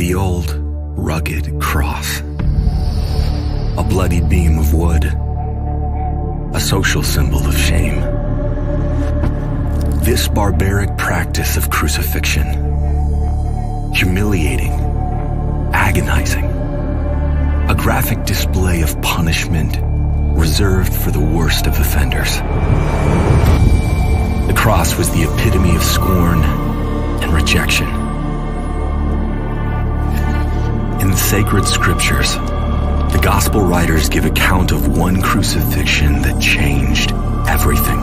The old, rugged cross. A bloody beam of wood. A social symbol of shame. This barbaric practice of crucifixion, humiliating, agonizing, a graphic display of punishment reserved for the worst of offenders. The cross was the epitome of scorn and rejection. In the sacred scriptures, the gospel writers give account of one crucifixion that changed everything.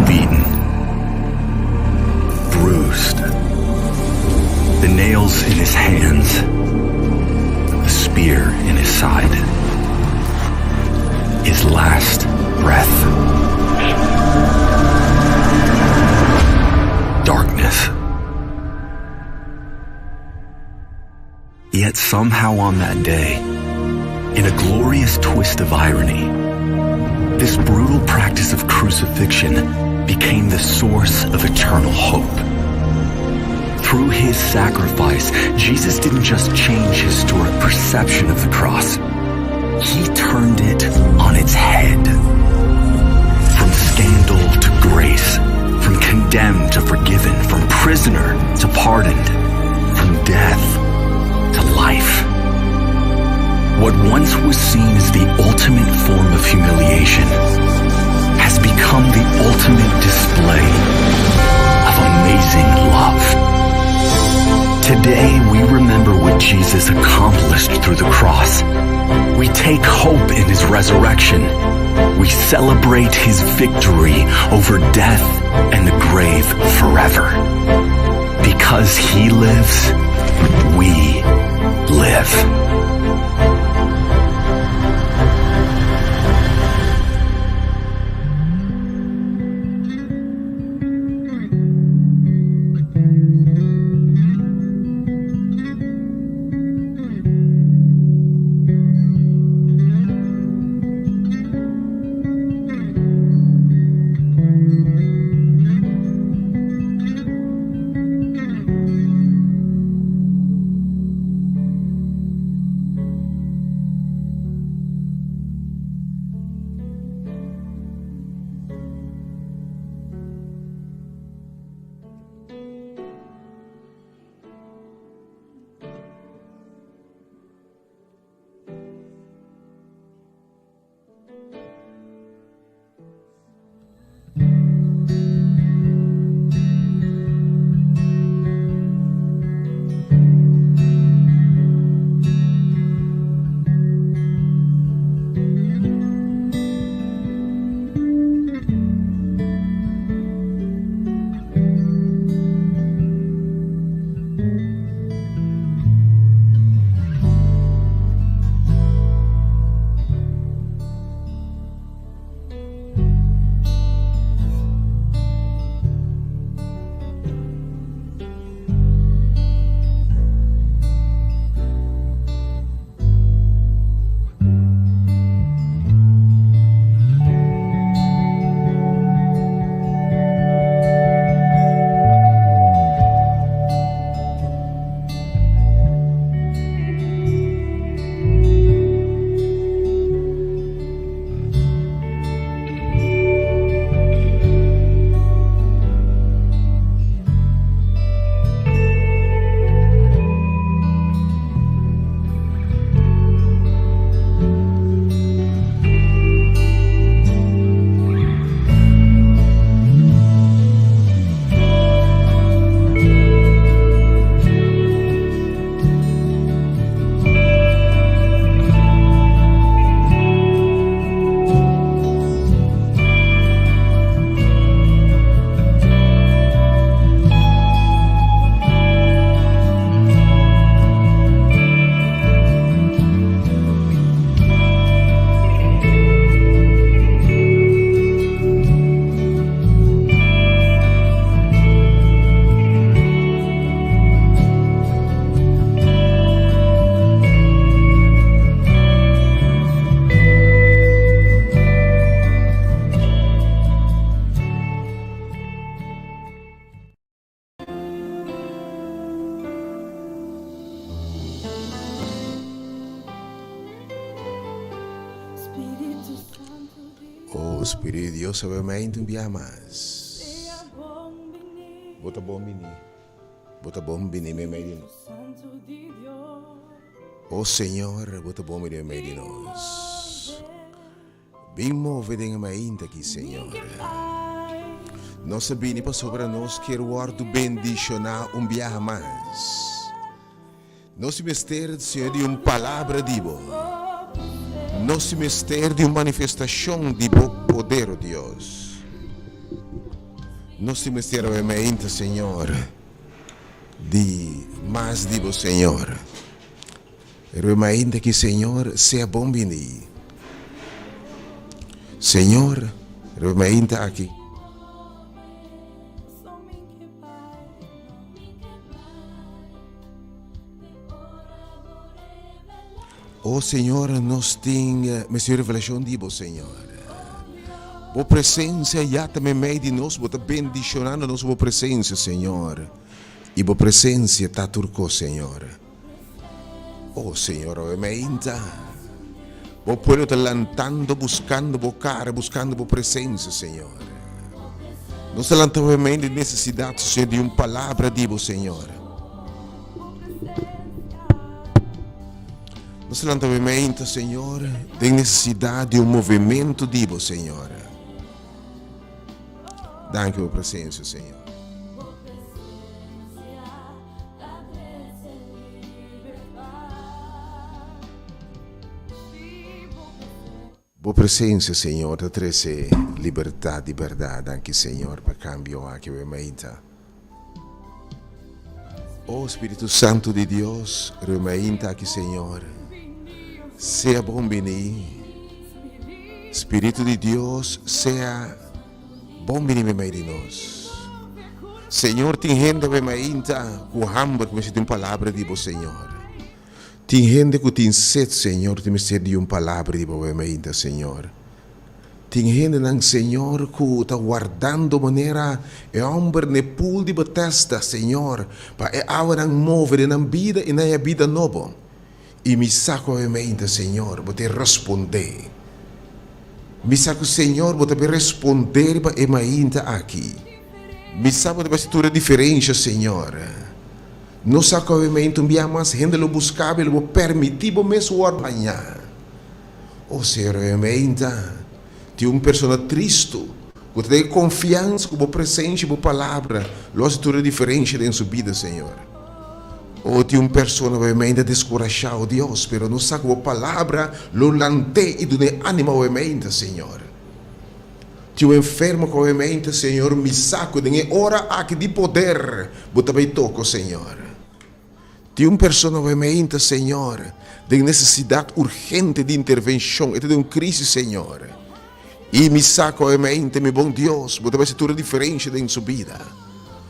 Beaten, bruised, the nails in his hands, the spear in his side, his last breath. Darkness. Yet somehow on that day, in a glorious twist of irony, this brutal practice of crucifixion became the source of eternal hope. Through his sacrifice, Jesus didn't just change historic perception of the cross. He turned it on its head. From scandal to grace, from condemned to forgiven, from prisoner to pardoned, from death to life. What once was seen as the ultimate form of humiliation has become the ultimate display of amazing love. Today, we remember what Jesus accomplished through the cross. We take hope in his resurrection. We celebrate his victory over death and the grave forever. Because he lives, we live. Oh, Spiritu di Dios, awe mainta un bia mas. Bo ta bon bini. Bo ta bon bini meimei di nos. Oh Señor, bo ta bon bini meimei di nos. Bin move den e mainta aki, Señor. Nos a bini pasobra nos kier wòrdu bendishoná un biaha mas. Nos mester, Señor, di un palabra di Bo. Nos mester di un manifestashon di Bo poder, o Dios. Nos mester awe mainta, Señor, di mas di Bo, Señor. Pero e mainta aki, Señor, sea bon bini. Señor, pero e mainta aki. Oh Señor, nos tin eh, mester revelacion di bo, Señor. Bo presencia ya ta meimei di nos, bo ta bendicionando nos bo presencia, Señor. Y bo presencia ta tur cos, Señor. Oh Señor, awe meinta. Bo pueblo ta lantando, buscando bo cara, buscando bo presencia, Señor. Nos ta lanta awe meinta di necesidad, Señor, di un palabra di bo, Señor. Nos ta lanta awe meinta, Señor, den necesidad di un movimento di bo, Señor. Danki bo presencia, Señor. Bo presencia, Señor, ta trece libertad di berdad. Danki, Señor, pa cambio aki awe mainta. Oh, Spiritu Santo di Dios, riba mainta aki, Señor, sea bon bini. Spiritu di Dios, sea bon bini meimei di nos. Señor, tin hende awe mainta cu hamber cu mester di un palabra di bo, Señor. Tin hende ku tin set, Señor, tin mester di un palabra di bo mainta, Señor. Tin hendenan, Señor, ku ta wardando manera e hòmber n'e pool di Betesda, Señor, pa e awanan move den nan bida i nan haña bida nobo. I mi sa ku awe mainta, Señor, bo ta respondé. Mi sa ku, Señor, bo ta bin respondé riba e mainta aki. Mi sa bo ta bin hasi tur e diferensha, Señor. No sa ku awe-mente un bia mas hende lo buska bo i lo bo permití bo mes wòrdu hañá. O Señor, awe-mente tin un persona tristu ku ta den konfiansa ku bo presensia i bo palabra lo hasi tur e diferensha den su bida, Señor. O tin un persona awe-mente deskurashá, o Dios, pero no sa ku bo palabra lo lant'é i dun'é ánimo awe-mente, Señor. Tin un enfermo ku awemente, Señor, mi sa ku den e ora aki di poder Bo ta bai toko, Señor. Tin un persona awemente, Señor, den nesesidat urgente di intervenshon, e ta den un krisis, Señor. I mi sa ku awemente, mi bon Dios, Bo ta bai hasi tur e diferensha den su bida.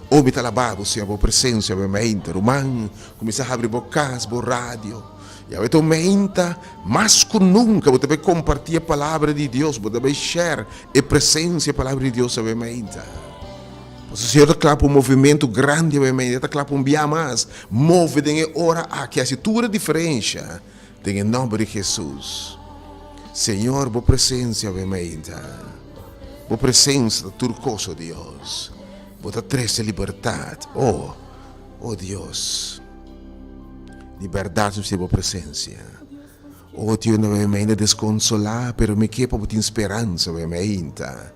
O mi ta alabá Bo, Señor, Bo presensia awemente. Ruman, kuminsá habri bo kas, bo radio. Yahweh ta aumenta mas ku nunka. Bo ta bai kompartí e palabra di Dios, bo ta bai share e presensia e palabra di Dios awe mainta. Pasobra Señor ta kla pa un movimentu grandi awe mainta, E ta kla pa un bia mas move den e ora aki, hasi tur e diferensha den e nòmber di Hesus. Señor, bo presensia awe mainta, bo presensia ta tur kos, o Dios. Bo ta trese libertat, o, o Dios. Di bèrdat mi sinti bo presensia. O Dios, no mi ainda deskonsolá, pero mi ke pa bo tin speransa mi ainda.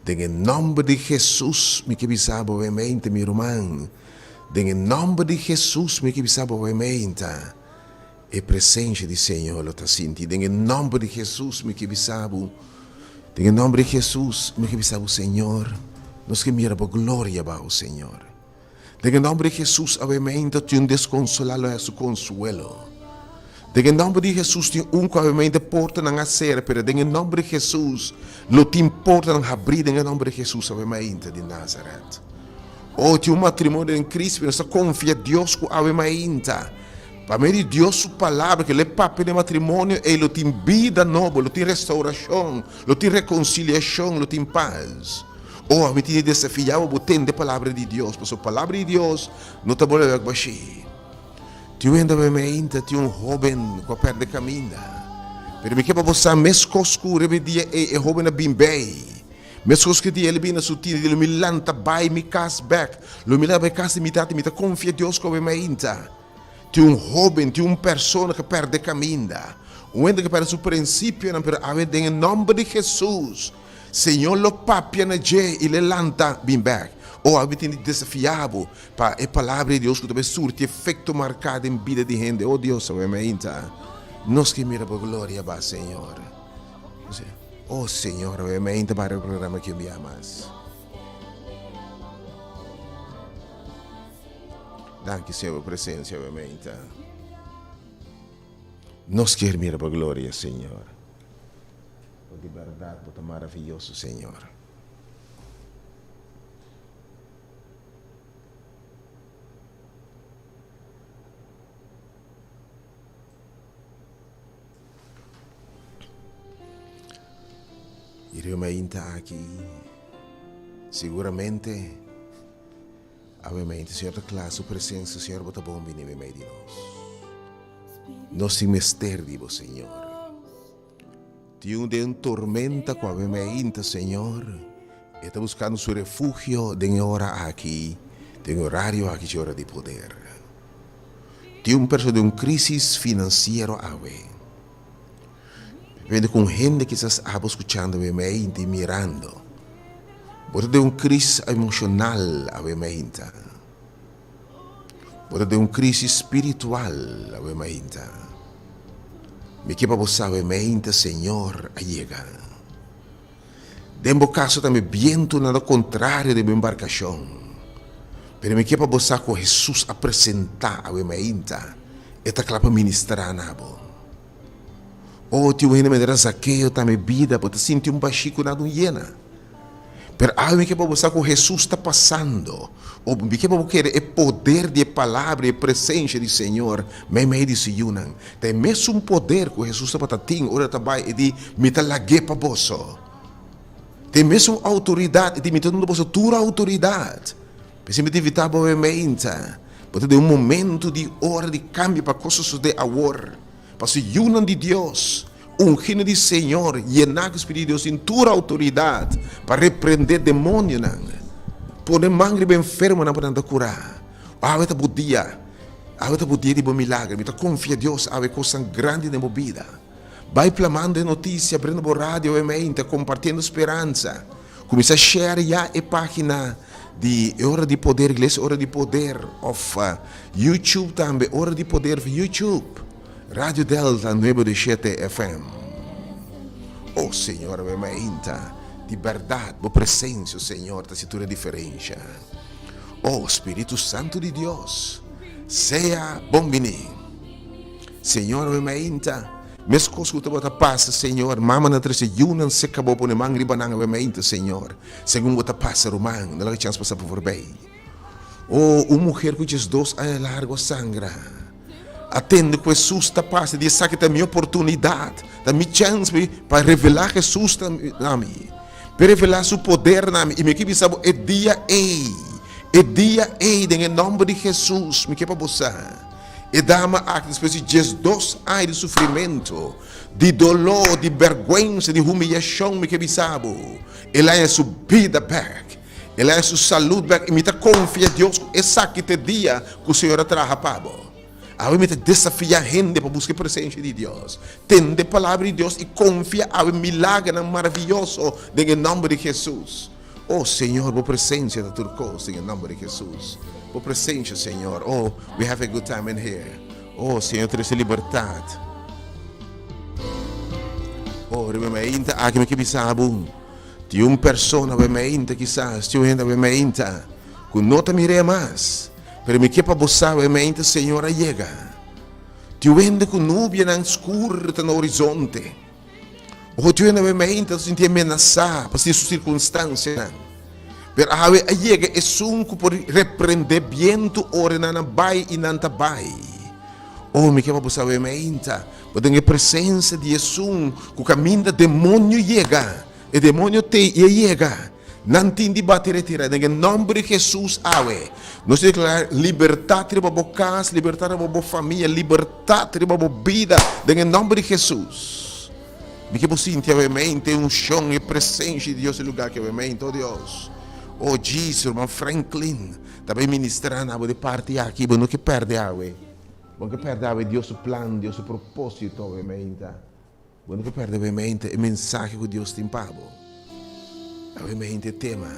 Den e nòmber di Hesus mi ke bisa bo mi ainda, mi ruman. Den e nòmber di Hesus mi ke bisa bo mi ainda. E presensia di Señor lo ta sinti. Den e nòmber di Hesus mi ke bisa bo. Den e nòmber di Hesus mi ke bisa bo, Señor, nos ke mira bo gloria bao, Señor. Den e nomber di Jesus awe meinta tin un desconsola lo haya su consuelo. Den e nomber di Jesus tin un cu awe meinta portanan a cera pero den e nomber di Jesus lo tin portanan habri den e nomber di Jesus awe meinta di Nazaret. Oh tin un matrimonio den crisis pero nos ta confia Dios cu awe meinta pa medio di Dios su palabra cu lo e papia den matrimonio ey lo tin bida nobo lo tin restauracion lo tin reconciliacion lo tin paz. Oh, ami tin di desafiá bo, bo tende palabra di Dios, pasobra palabra di Dios no ta bolbe bek bashí. Tin un hende meinta, tin un hóben ku a pèrdè kaminda. Pero mi ke pa bo sa meskos ku riba e dia ei e hóben a bin bei. Meskos ku e dia el a bin na su tine di lo mi lanta bai mi kas bèk, lo mi lanta bai kas di mi tata i mi ta konfia Dios ku awe mainta. Tin un hóben, tin un persona ku a pèrdè kaminda, un hende ku a pèrdè su prinsipionan, pero awe den e nòmber di Hesus, Señor lo papia na dje i lo e lanta bin bèk. O awe mi tin di desafiá bo pa e Palabra di Dios ku ta bai surti efekto marká den bida di hende. O Dios, awe mainta nos ke mira bo gloria ba, Señor. O Señor, awe mainta para e programa aki un bia mas. Danki, Señor, bo presensia awe mainta. Nos kier mira bo gloria, Señor. Bo di bèrdat bo ta maravioso, Señor. I riba mainta aki, siguramente awe mainta Señor ta kla su presensia, Señor bo ta bon bini meimei di nos. Nos tin mester di bo, Señor. Tin un den tormenta cu awe meinta, Señor. E ta buscando su refugio den e ora aki, den e horario aki dje ora di poder. Tin un persona den un crisis financiero awe. Depende con hende kisas abo scuchando awe meinta y mirando. Bo ta den un crisis emocional awe meinta. Bo ta den un crisis spiritual awe mainta. Mi ke pa bo sa awe mainta Señor a yega. Den bo caso tambe bientonan ta contrario den bo embarcacion. Pero mi ke pa bo sa cu Jesus a presenta awe mainta, e ta cla pa ministra na bo. Oh, tin un hende manera Zakeo tambe bida, bo ta sinti un bashi cu nada un yena. Pero awe mi ke pa bo sa ku Hesus ta pasando. O mi ke pa bo kere e poder di e palabra i e presensia di Señor meimei di su yunan. Ta e mesun poder ku Hesus tabata tin ora el ta bai e di, Mi ta lag'é pa boso. Ta e mesun outoridat, e di, Mi ta duna boso tur outoridat. P'esei mi ta invitá bo awe meinta, bo ta den un momentu di ora di kambio pa kos sosodé awor. Pa su yunan di Dios, ungínan di Señor, yená ku Spiritu di Dios tin tur outoridat pa reprendé demonionan, pone man riba enfermonan pa nan ta kurá. Awe ta bo dia, awe ta bo dia di bo milager. Mi ta konfia Dios awe kosnan grandi den bo bida. Bai plamando e notisia, abriendo bo radio awe meinta, kompartiendo speransa. Kuminsá share ya e página di e Ora di Poder, Iglesia Ora di Poder, òf YouTube tambe, Ora di Poder YouTube, Radio Delta nuebe de shete FM. Oh Señor, awe mainta, di bèrdat bo presensia, Señor, ta hasi tur e diferensha. Oh Spiritu Santu di Dios, sea bon biní. Señor, awe mainta, Meskos ku tabata pasa, Señor, mamanan trese yunan seka bo pone man riba nan awe mainta, Señor. Segun bo ta pasa, ruman, no laga chans pasa por forbei. O, un muher ku diesdos aña largu a sangra, a tende ku Hesus ta pasa, di esaki ta mi oportunidat, ta mi chans pa revelá Hesus na mi, pa revelá su poder na mi. I mi ke bisa bo e dia ei, e dia ei, den e nòmber di Hesus, mi ke pa bo sa. E dama aki despues di diesdos aña di sufrimentu, di doló, di bèrgwensa, di humiyashon, mi ke bisa bo, el a haña su bida bèk, el a haña su salud bèk, i mi ta konfia Dios ku esaki ta e dia ku Señor a traha pa bo. Awe mi ta desafiá hende pa buska e presensia di Dios, tende e palabra di Dios i konfia awe milagernan maravioso den e nòmber di Hesus. Oh Señor, bo presencia ta tur cos den e nomber di Jesus. Bo presencia, Señor. Oh, we have a good time in here. Oh, Señor, trece libertad. Oh, riba mi ainta aki mi ke bisa bo. Tin un persona riba mi ainta kisas, tin un hende riba mi ainta ku no ta mir'é mas. Pero mi ke pa bo sa riba mi ainta Señor a yega. Tin un hende ku nubianan skur ta na horizonte. Oho hende awe mainta ta sinti amenasá pa su sirkunstansianan. Pero awe a yega esun ku por reprendé bientu ora nan a bai i nan ta bai. Oh, mi ke pa bo sa awe mainta, bo den e presensia di esun ku kaminda demonio yega, e demonio t'ei i e yega. Nan tin di bati retira. Den e nòmber di Hesus awe, nos ta deklará libertat riba bo kas, libertat riba bo famia, libertat riba bo bida, den e nòmber di Hesus. Mi ke bo sinti awe mente e unshon, e presensia di Dios e lugar aki awe mente, oh Dios. Oh Jesus, ruman Franklin ta bay ministra na bo di parti aki, bo no ke perde awe. Bo no ke perde awe Dios su plan, Dios su proposito awe mente. Bo no ke perde awe mente e mensahe ku Dios tin pa bo. Awe mente e tema,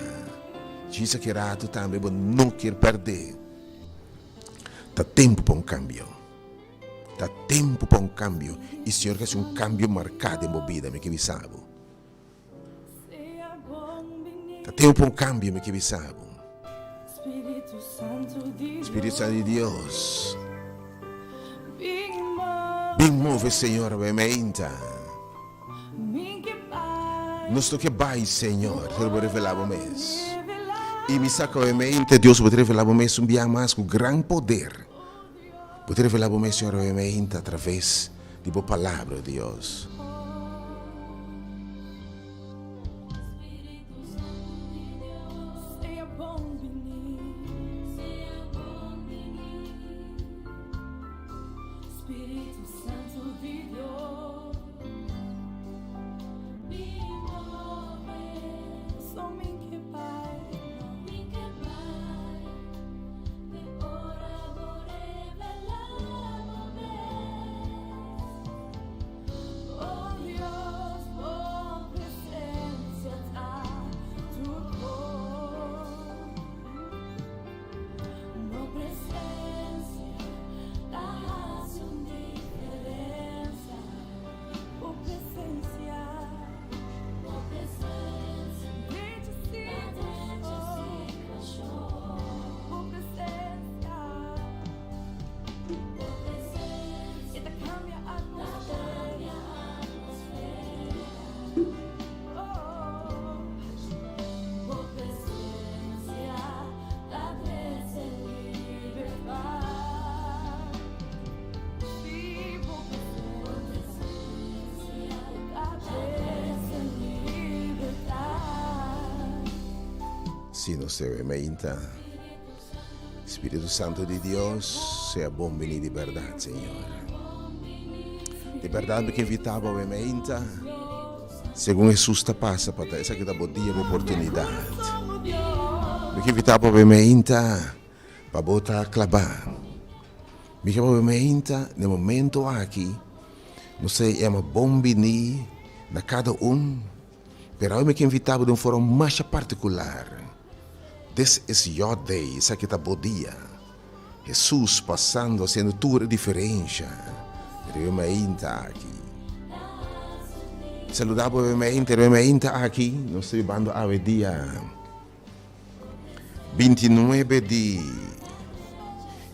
Jesus aki rato tambe bo no kier perde. Ta tempu pa un kambio. Ta tempu pa un kambio i Señor ke hasi un kambio marká den bo bida, mi ke bisa bo. Ta tempu pa un kambio, mi ke bisa bo. Spiritu Santu di Dios, bin move, Señor, awe meinta. Nos no ke bai, Señor, pero bo revelá bo mes. I mi sa ku awe meinta Dios bo ta revelá bo mes un bia mas ku gran poder. Bo ta revelá bo mes, Señor, awe meinta atraves di bo Palabra, o Dios. Si nos debe meinta. Spiritu Santo di Dios, sea bon bini di berdad, Señor. Di berdad mi ke invita bo awe meinta. Segun Jesus ta pasa pa ta esaki ta bo dia, bo oportunidad. Mi ke invita bo awe meinta pa bo ta klabá. Mi ke bo awe meinta na e momento aki nos ta yama bon bini na kada un. Pero awe mi ke invita bo den un forma masha partikular. This is your day, esaki ta bo dia. Hesus pasando hasiendo tur e diferensha riba e mainta aki. Saluda bo riba e mainta, riba e mainta aki nos ta bibando awe dia 29 di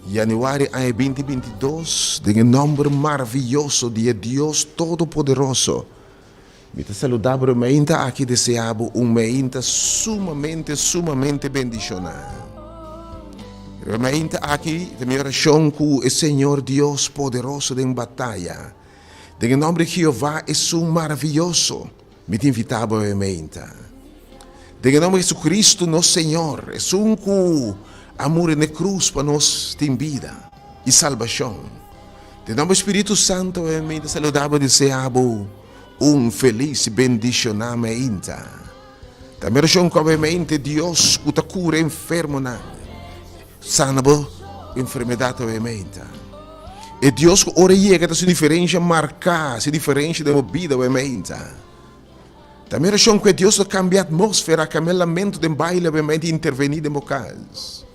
januari aña 2022 den e nomber maraviyoso di e Dios Todopoderoso. Mi ta saluda bo meinta aki desea bo un meinta sumamente sumamente bendiciona. Riba meinta aki ta mi oracion cu e Señor Dios poderoso den bataya. Den e nomber di Jehová esun maraviyoso mi ta invita bo e meinta. Den e nomber di Jesucristo nos Señor esun cu a muri na e cruz pa nos tin bida y salbacion. Den nomber di Spiritu Santo mi ta saluda bo y desea bo un felis y bendiciona meinta. Ta mi oracion cu awe mente Dios cu ta cura enfermonan, sana bo enfermedad awe meinta. E Dios cu ora yega ta haci un diferencia marca, haci diferencia den bo bida awe meinta. Ta mi oracion cu e Dios lo cambia atmosfera, cambia lamento den baile awe meinta y interveni den bo cas.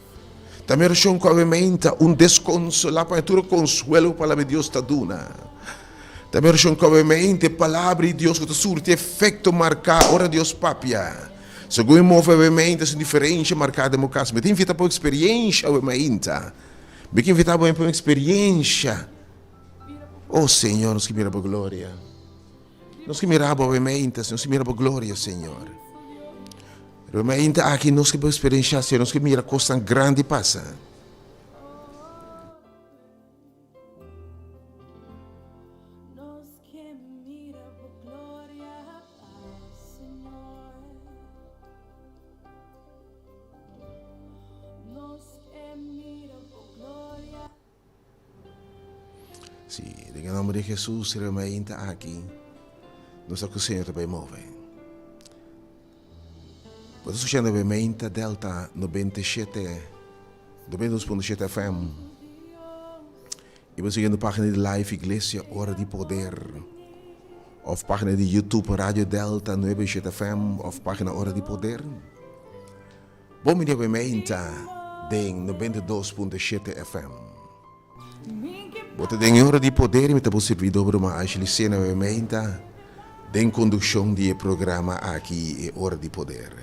Ta mi orashon ku awe meinta un deskonsolá pa tur e konsuelo ku Palabra di Dios ta duna. Ta mi orashon ku awe meinta e Palabra di Dios ku ta surti efekto marká ora Dios papia. Segun e move awe meinta sin diferensha marká den bo kas. Mi ta invitá pa un eksperiensha awe meinta. Mi ke invitá bo pa un eksperiensha. Oh Señor, nos ke mira bo gloria. Nos ke mira bo awe meinta, nos ke mira bo gloria, Señor. Pero mainta aki nos ke por experiencia, Señor, nos ke mira cosnan grandi pasa. Sí, den e nomber di Jesus, Señor, mainta aki. Nos sa ku Señor ta bai move. Bo ta skuchando e Meinta Delta 97, 92.7 FM. I bo siguiendo página di Live Iglesia Ora di Poder. Of página di YouTube Radio Delta 97 FM of página Ora di Poder. Bon bini awe meinta den 92.7 FM. Bo ta den e ora di poder i mi ta bo sirbidor Bruma Ashley Sena awe meinta den kondukshon di e programa aki E Ora di Poder.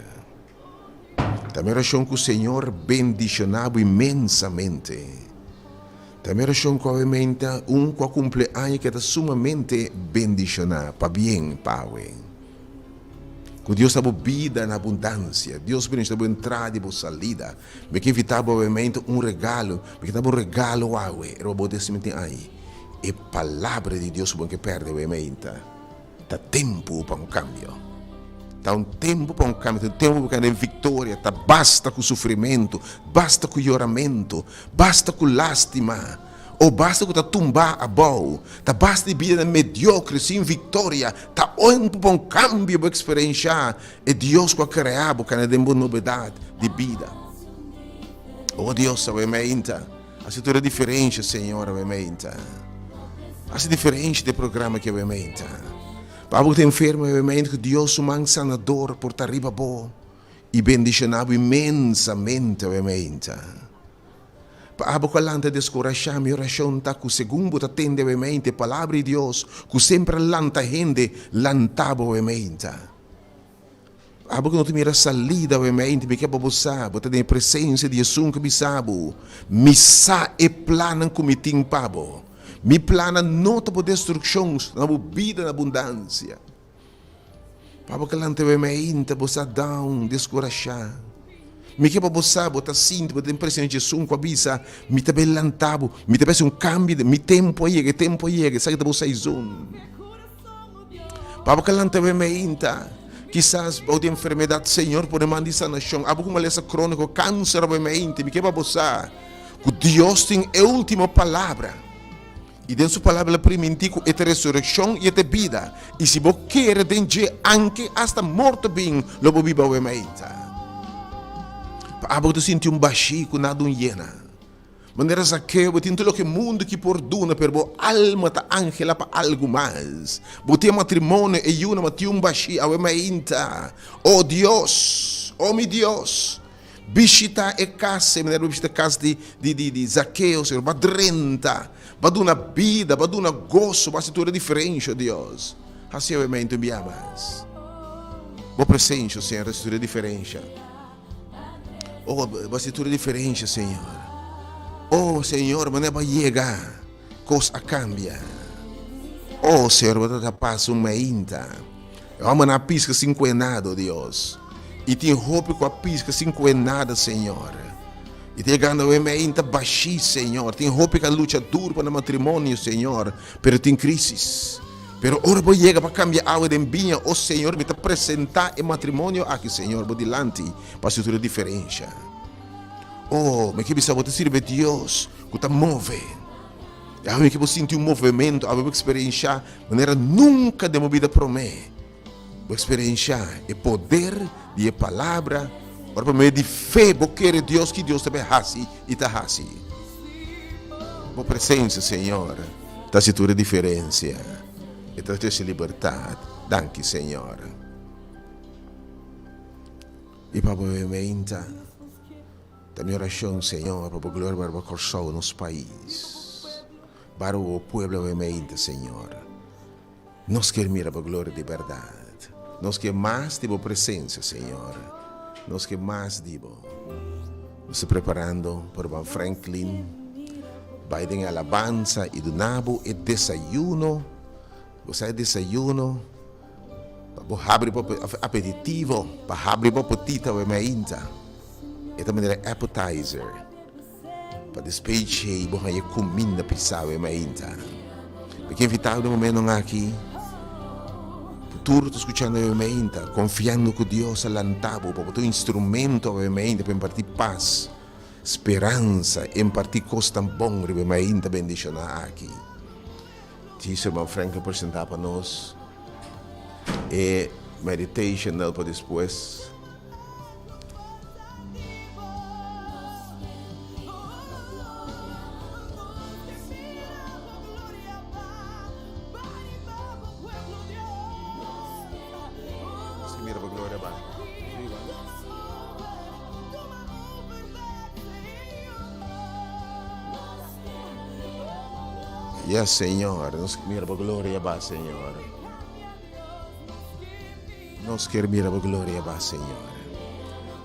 Ta mi orashon ku Señor bendishoná bo inmensamente. Ta mi orashon ku awe meinta un ku a kumpli aña keda sumamente bendishoná. Pabien pa awe. Ku Dios ta bo bida na abundansia. Dios bendiciona bo entrada i bo salida. Mi ke invita bo awemente un regalo. Mi ke da bo un regalo awe riba bo desiminti aña. E palabra di Dios ku bo no ke perde awemente. Ta tempu pa un kambio. Ta un tempu pa un kambio. Ta un tempu pa bo keda den viktoria. Ta basta ku sufrimentu. Basta ku yoramentu. Basta ku lastima. O basta ku ta tumbá abou, ta basta di bida mediokre sin viktoria, ta oempu pa un kambio bo eksperenshá e Dios ku a kreá bo kana den bo nobedat di bida. O Dios, awe meinta, hasi tur e diferensha, Señor, awe meinta. Hasi diferensha den e programa aki awe meinta. Pa abo ku ta enfermo awe meinta, ku Dios su man sanador por ta riba bo i bendishoná bo inmensamente awe meinta. Pa abo ku a lanta deskurashá, mi orashon ta ku segun bo ta tende awe mente e Palabra di Dios ku semper a lanta hende, lanta bo awe mente. Pa abo ku no ta mira salida awe mente, mi ke pa bo sa bo ta den e presensia di esun ku bisa bo, Mi sa e plannan ku mi tin pa bo. Mi plannan no ta pa destrukshon, sino pa bo bida na abundansia. Pa bo kalanta be mainta bo sa down, deskurashá. Mi ke pa bo sa bo ta sinti bo ta den presensia di Esun ku a bisa, Mi ta bai lanta bo, mi ta bai hasi un kambio den mi tempu a yega, e tempu a yega, esaki ta bo saizon. Pa bo kalanta be mainta, kisas bou di enfermedat, Señor pone man di sanashon, abo ku malesa króniko, kanser awe mainta, mi ke pa bo sa ku Dios tin e ultimo palabra. I den su Palabra el a primintí ku e ta resurekshon i e ta e bida, i si bo kere den dje, anke asta morto bin, lo bo biba awe mainta. Pa abo ku ta sinti un bashí ku nada un yena, manera Zakeo, bo tin tur loke mundu ki por duna, pero bo alma ta anhela pa algu mas. Bo tin e matrimonio, e yunan, ma tin un bashí awe mainta. O Dios! O mi Dios! Bishita e kas, e manera bo bishita kas di di di Zakeo, Señor, bo a drenta, bo a duna bida, bo a duna goso, bo a hasi tur e diferensha, Dios. Hasi awe mento un bia mas. Bo presensha, Señor, ta hasi tur e diferensha. Oh, bo a hasi tur e diferensha, Señor. Oh, Señor, manera bo a yega, kos a kambia. Oh, Señor, bo ta ta pasa un mainta. E hòmbernan a piska sin kue nada, Dios. I tin hopi ku a piska sin kue nada, Señor. I ta yegando awe mei ta bashí, Señor. Tin hopi ku a lucha duru pa nan matrimonio, Señor, pero tin krísis. Pero ora bo yega pa kambia awa den biña, o Señor, mi ta presentá e matrimonio aki, Señor, bo dilanti pa hasi tur e diferensha. O, mi ke bisa bo ta sirbi Dios ku ta move. I awe mi ke bo sinti un movementu, awe bo eksperenshá Manera nunka den bo bida promé bo eksperenshá e poder di e Palabra, ora pa medio di fe bo kere Dios ki Dios ta bai hasi i ta hasi. Bo presensia, Señor, ta hasi tur e diferensia. E ta trese libertat. Danki, Señor. I pa bo meinta ta mi orashon, Señor, pa bo gloria bai riba Kòrsou, nos pais. Bara bo pueblo awe mainta, Señor. Nos kier mira bo gloria di berdad. Nos kier mas di bo presencia, Señor. Nos kier mas di bo. Nos ta preparando pa Ruman Franklin bai den e alabansa i duna bo e desayuno. Bo sa e desayuno pa bo habri bo apetitivo, pa habri bo apetito awe mainta. E ta manera appetizer. Pa despechi bo haña kuminda pisá awe mainta. Mi ke invitá bo den momentonan aki ku tur ta skuchando awe mainta, konfiando ku Dios a lanta bo pa bo ta un instrumento awe mainta pa impartí pas, speransa, impartí kosnan bon riba e mainta bendishoná aki. Djis Herman Frank a presentá pa nos. e meditational pa despues. Yes, Señor. Nos mira bo gloria ba, Señor. Nos kier mira bo gloria ba, Señor.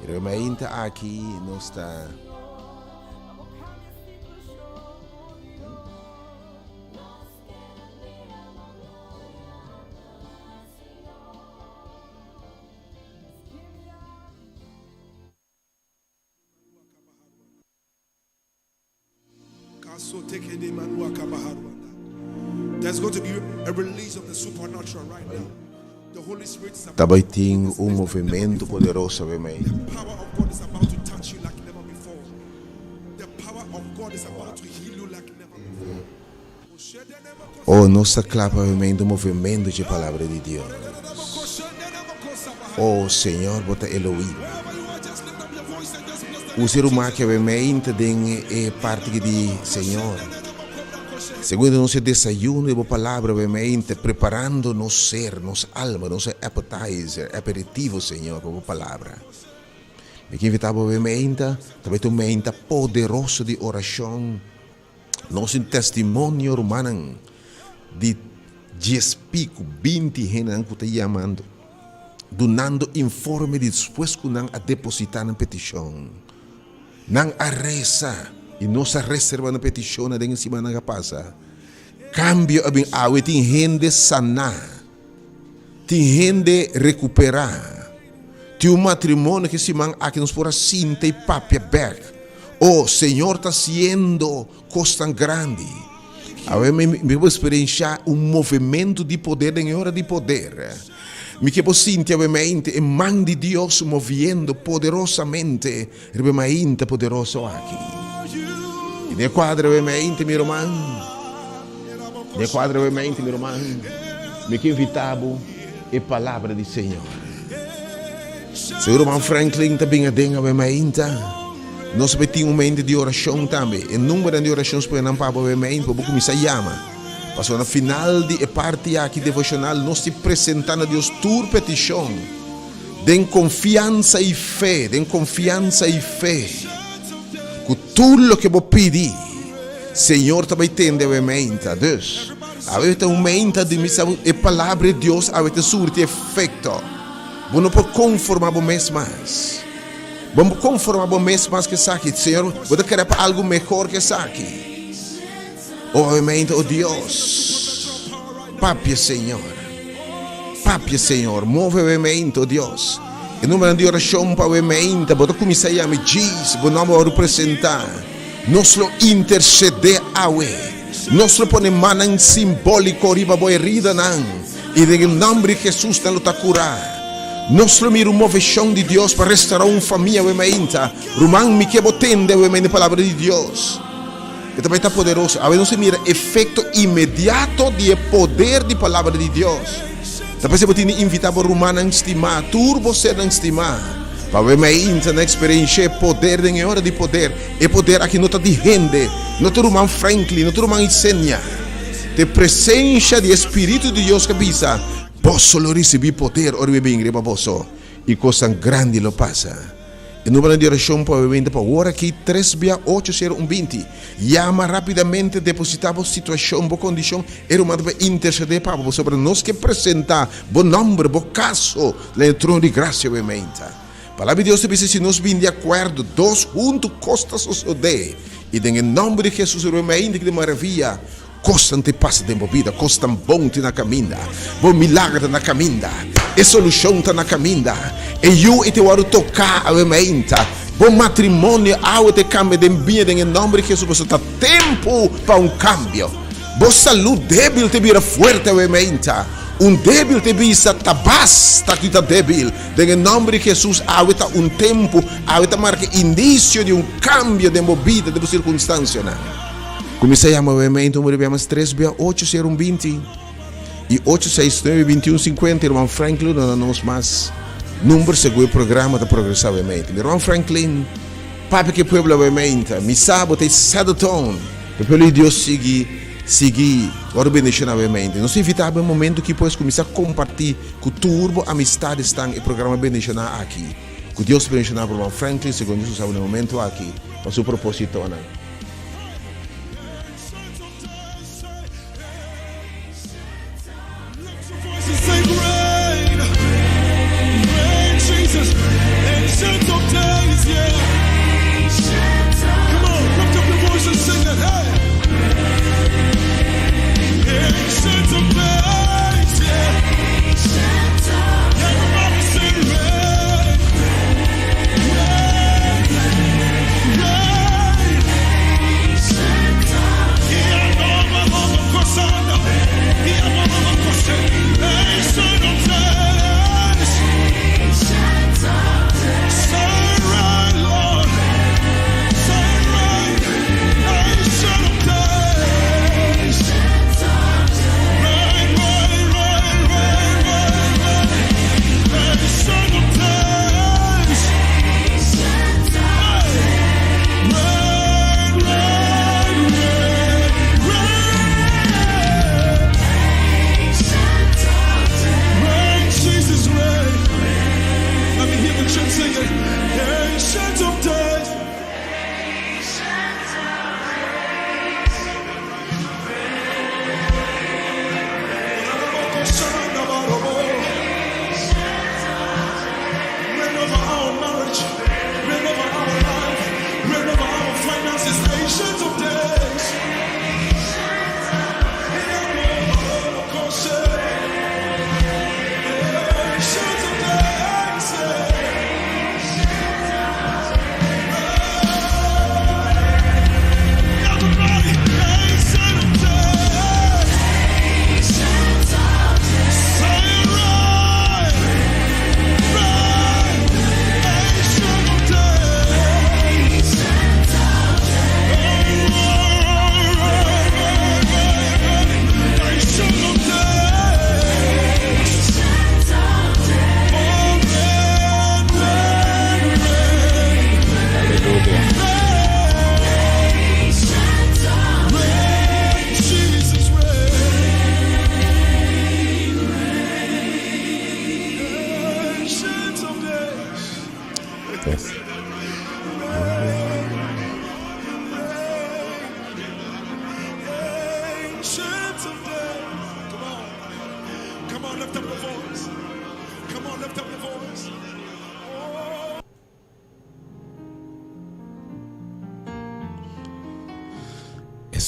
Pero mainta aki nos ta Ta bai tin un movimento poderoso awe mei. Oh, nos ta kla pa awe mei un movimento dje Palabra di Dios. Oh, Señor, bo ta Elohim. Usa e ruman aki awe mei ta den e parti aki di Señor. Segun nos e desayuno di bo Palabra awe mei ta preparando nos ser, nos alma, nos appetizer, aperitivo, Señor, pa bo Palabra. Mi ke invita bo awe mei ta, ta bai ta un mei ta poderoso di oracion. Nos tin testimonio rumannan di dies pico, binti hendenan cu ta yamando, dunando informe di despues cu nan a deposita nan peticion. Nan a reza y nos a reserva nan peticionnan den e simannan cu a pasa. Cambio a bin awe, tin hende sana, tin hende recupera. Tin un matrimonio ku siman aki nos por a sinta i papia bek. Oh, Señor ta hasiendo kosnan grandi. Awe mi mi por eksperenshá un movementu di poder den e ora di poder. Mi ke por sinti awe mainta e man di Dios moviendo poderosamente riba e mainta poderoso aki. I den e kuadro awe mainta mi ruman, den e kuadro awe mainta mi ruman, mi ke invitá bo. E palabra di Señor. Señor Ruman Franklin ta bin aden awe mainta. Nos a tin un mente di oracion tambe. E numbernan di oracion spera nan pa bo awe mainta pa bo cuminsa yama. Pasobra na final di e parti aki devocional nos tin presenta na Dios tur peticion den confiansa y fe, den confiansa y fe cu tur loke bo pidi Señor ta bay tende awe mainta. Dus. Awe ta un meinta di misa e palabra di Dios awe ta surti efecto. Bo no por conforma bo mes mas. Bo no por conforma bo mes mas cu esaki. Señor, bo ta kere pa algo mehor cu esaki. Oh, awe meinta, oh Dios. Papia, Señor. Papia, Señor. Move awe meinta, oh Dios. E numbernan di oracion pa awe meinta, bo ta cuminsa yama djis, bo nomber a worde presenta. Nos lo intercede awe. Nos lo pone mannan simbóliko riba bo heridanan, i den e nòmber di Hesus nan lo ta kurá. Nos lo mira un moveshon di Dios pa restorá un famia awe mainta. Ruman, mi ke bo tende awe mainta e Palabra di Dios. E ta bai ta poderoso. Awe nos a mira efekto inmediato di e poder di Palabra di Dios. Ta p'esei bo tin di invitá bo rumannan stimá, tur bo sernan stimá, pa awe mainta nan eksperenshá e poder den e ora di poder. E poder aki no ta di hende, no ta ruman Franklin, no ta ruman Isenia. Ta e presensha di e Spiritu di Dios ku a bisa, Boso lo risibí poder ora mi bin riba boso, i kosnan grandi lo pasa. E numbernan di orashon pa awe ta pa ora aki, tres bia ocho sero un binti. Yama rápidamente, depositá bo situashon, bo kondishon, e ruman ta bai intersedé pa bo, pasobra nos ke presentá bo nòmber, bo kaso, na e trono di grasia awe meinta. Palabra di Dios ta bisa si nos bin di akuerdo, dos huntu kos ta sosodé. I den e nòmber di Hesus e ruman ainda ki den maravia, kosnan ta pasa den bo bida, kosnan bon tin na kaminda, bo milager ta na kaminda, e solushon ta na kaminda, e yu ei ta wòrdu toká awe mainta, bo matrimonio awe ta kambia den biña den e nòmber di Hesus pasobra ta tempu pa un kambio. Bo salú débil ta bira fuerte awe mainta. Un débil ta bisa ta basta ku ta débil. Den e nòmber di Hesus awe ta un tempu, awe ta marka inisio di un kambio den bo bida, den bo sirkunstansianan. Kuminsá yama awe mainta un riba yama tres bia ocho sero un binti. i 869 21 50. Ruman Franklin lo duna nos mas number segun e programa ta progresá obviamente. Mi ruman Franklin, papia ku e pueblo obviamente. Mi sa bo ta e set the tone. E pueblo di Dios sigui sigui wòrdu bendishoná obviamente. Nos ta invitá bo e momento aki pues kuminsá kompartí ku tur bo amistadesnan e programa bendishoná aki. Ku Dios ta bendishoná bo ruman Franklin segun Dios usa bo na e momento aki pa su propósitonan.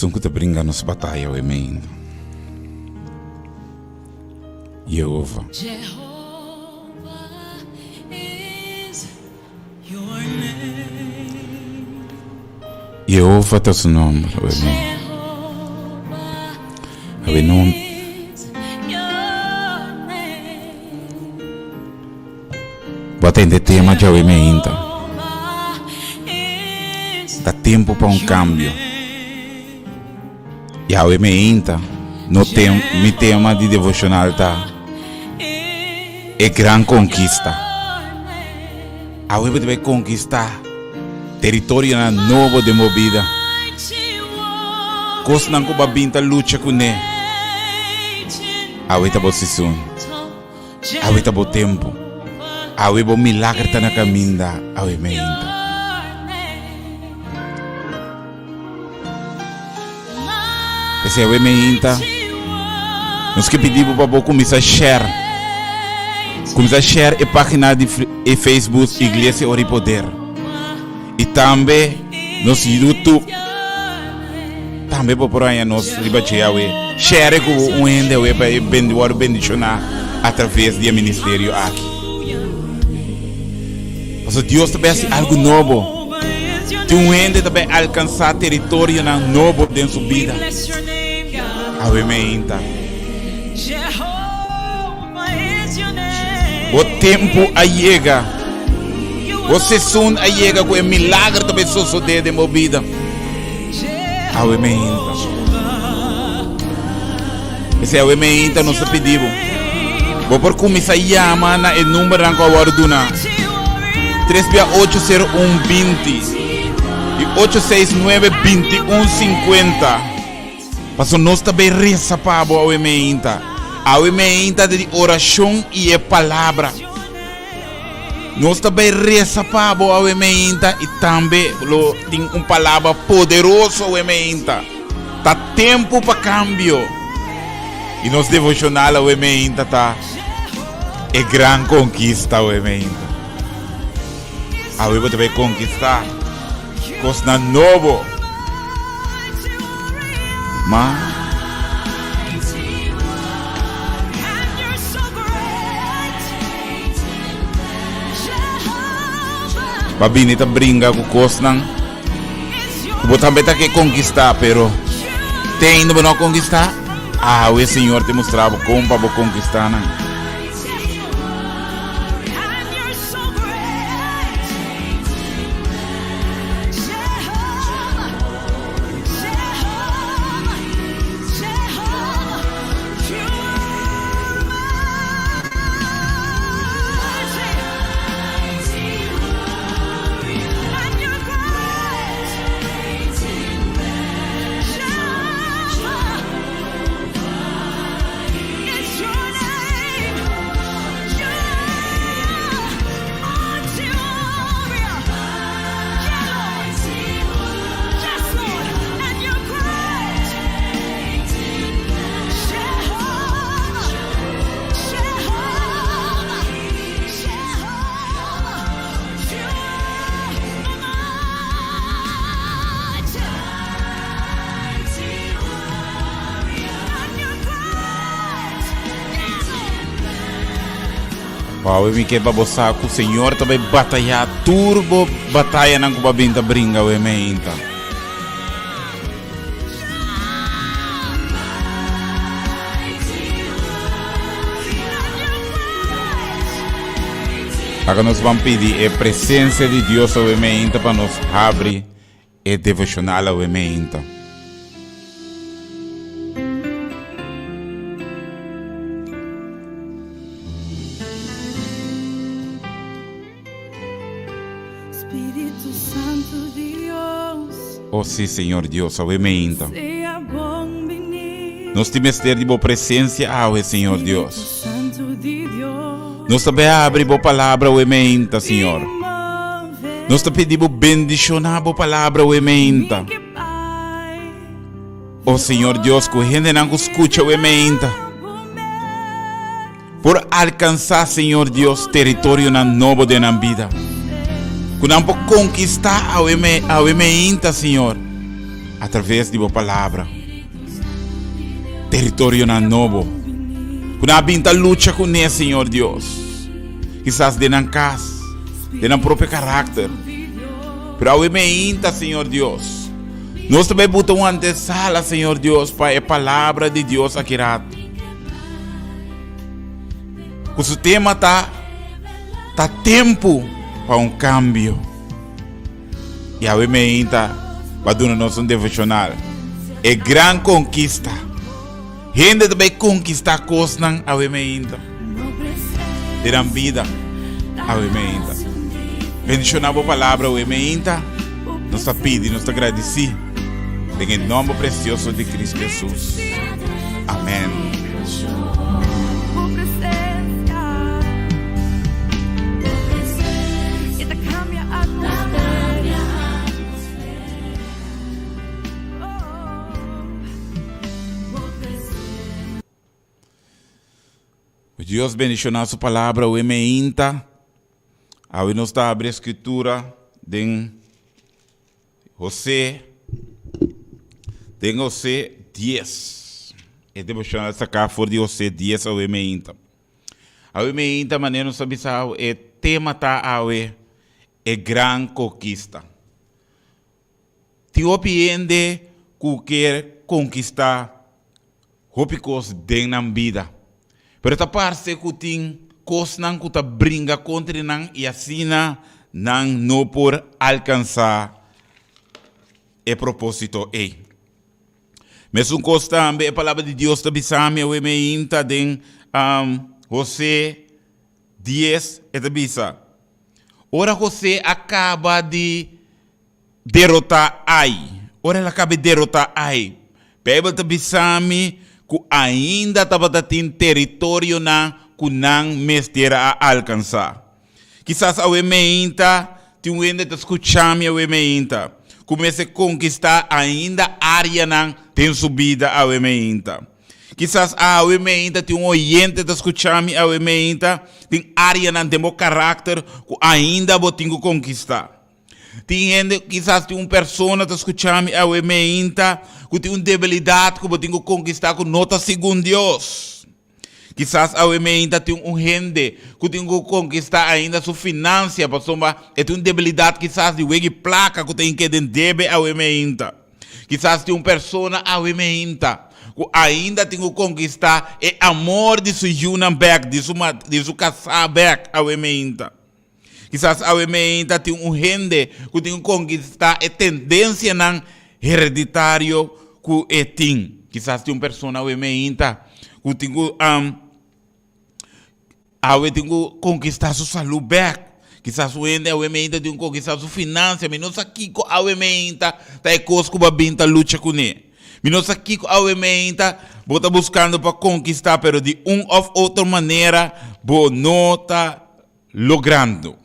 Esun ku ta bringa nos bataya awe meinda. Yehova. Yehova ta su nomber awe meinda. Awe nom. Bo a tende tema djawe meinta. Ta tempu pa un kambio. Yahweh meinta, no tem, mi tema di devoshonal ta E Gran Konkista. Awe bo ta bai konkistá teritorionan nobo den bo bida. Kosnan ku bo a bin ta lucha kuné. Awe ta bo season. Awe ta bo tempu. Awe bo milager ta na kaminda. Awe meinta. P'esei awe meinta, nos ke pidi bo pa bo kuminsá share. Kuminsá share e página di e Facebook Iglesia Ora i Poder. I tambe nos YouTube. Tambe bo por haña nos riba dje awe. Share ku un hende awe pa e wòrdu bendishoná atraves di e ministerio aki. Pasobra Dios ta bai hasi algu nobo. Tin un hende ta bai alkansá teritorionan nobo den su bida. Awe meinta. Bo tempu a yega. Bo sesun a yega ku e milager ta bai sosodé den bo bida. Awe meinta. P'esei awe meinta nos ta pidi bo, bo por kuminsá yama na e numbernan ku a wòrdu duna, tres bia ocho sero un binti i ocho seis nuebe binti un sinkuenta. Pasobra nos ta bay resa pa bo awe meinta. Awe meinta ta di orashon i e palabra. Nos ta bay resa pa bo awe meinta i tambe lo tin un palabra poderoso awe meinta. Ta tempu pa kambio. I nos devoshonal awe meinta ta E Gran Konkista awe meinta. Awe bo ta bay konkista kosnan nobo. Ma. Ba bini ta bringa ku kosnan ku bo tambe ta ke konkistá, pero te ainda bo no a konkistá. Awe Señor te mustra bo kon pa bo konkistá nan. Awe mi ke pa bo sa ku Señor ta bai batayá tur bo batayanan ku bo a bin ta bringa awe meinta. Laga nos ban pidi e presencia di Dios awe meinta pa nos habri e devocional awe meinta. Spiritu Santu Dios. Oh sí, Señor Dios, awe meinta. Sea bon bini. Nos tin mester di bo presencia awe, Señor Dios. Santu di Dios. Nos ta bay abri bo palabra awe meinta, Señor. Nos ta pidi bo bendiciona bo palabra awe meinta. Oh Señor Dios, ku hendenan ku skucha awe meinta. Por alkansá, Señor Dios, teritorionan nobo den nan bida. Ku nan por konkistá awe me, awe meinta, Señor, a traves di bo palabra. Teritorionan nobo. Ku nan a bin ta lucha kuné, Señor Dios. Kisas den nan kas, den nan propio karakter. Pero awe meinta, Señor Dios, nos ta bai buta un antesala, Señor Dios, pa e palabra di Dios aki rato. Ku su tema ta Ta tempu pa un kambio. I awe meinta pa duna nos un devoshonal. E gran konkista. Hende ta bai konkistá kosnan awe meinta. Den nan bida awe meinta. Bendishoná bo palabra awe meinta. Nos ta pidi, nos ta gradisí. Den e nomber precioso di Cristo Jesus. Amen. Dios bendiciona su palabra awe meinta. Awe nos ta abri escritura den José, den José 10. E devocional saká for di José 10 awe meinta. Awe meinta manera nos a bisa e tema ta awe e gran kokista. Tin hopi hende ku kier konkistá hopi kos den nan bida. Pero ta parse ku tin kosnan ku ta bringa kontra nan i asina nan no por alkansá e propósito ei. Mesun kos tambe e palabra di Dios ta bisa mi awe meinta den José 10, e ta bisa, Ora José a kaba di derotá Ai, ora el a kaba di derotá Ai, Beibel ta bisa mi ku ainda tabata tin teritorionan ku nan mester a alkansá. Kisas awe meinta tin un hende ta skucha mi awe meinta ku mester konkistá ainda áreanan den su bida awe meinta. Kisas awe meinta tin un oyente ta skucha mi awe meinta tin áreanan den bo karakter ku ainda bo tin ku konkistá. Tin hende, kisas tin un persona ta skucha mi awe meinta ku tin un debilidat ku bo tin ku konkistá ku no ta segun Dios. Kisas awe meinta tin un hende ku tin ku konkistá ainda su finansia pasobra e tin un debilidat kisas di wegi plaka ku ta hink'é den debe awe meinta. Kisas tin un persona awe meinta ku ainda tin ku konkistá e amor di su yunan bèk, di su di su kasá bèk awe meinta. Kisas awe meinta tin un hende ku tin ku konkistá e tendensianan hereditario ku e tin. Kisas tin un persona awe meinta ku tin ku awe tin ku konkistá su salú bèk. Kisas un hende awe meinta tin ku konkistá su finansia. Mi no sa kiko awe meinta ta e kos ku bo a bin ta lucha kuné. Mi no sa kiko awe meinta bo ta buskando pa konkistá, pero di un òf otro manera bo no ta logrando.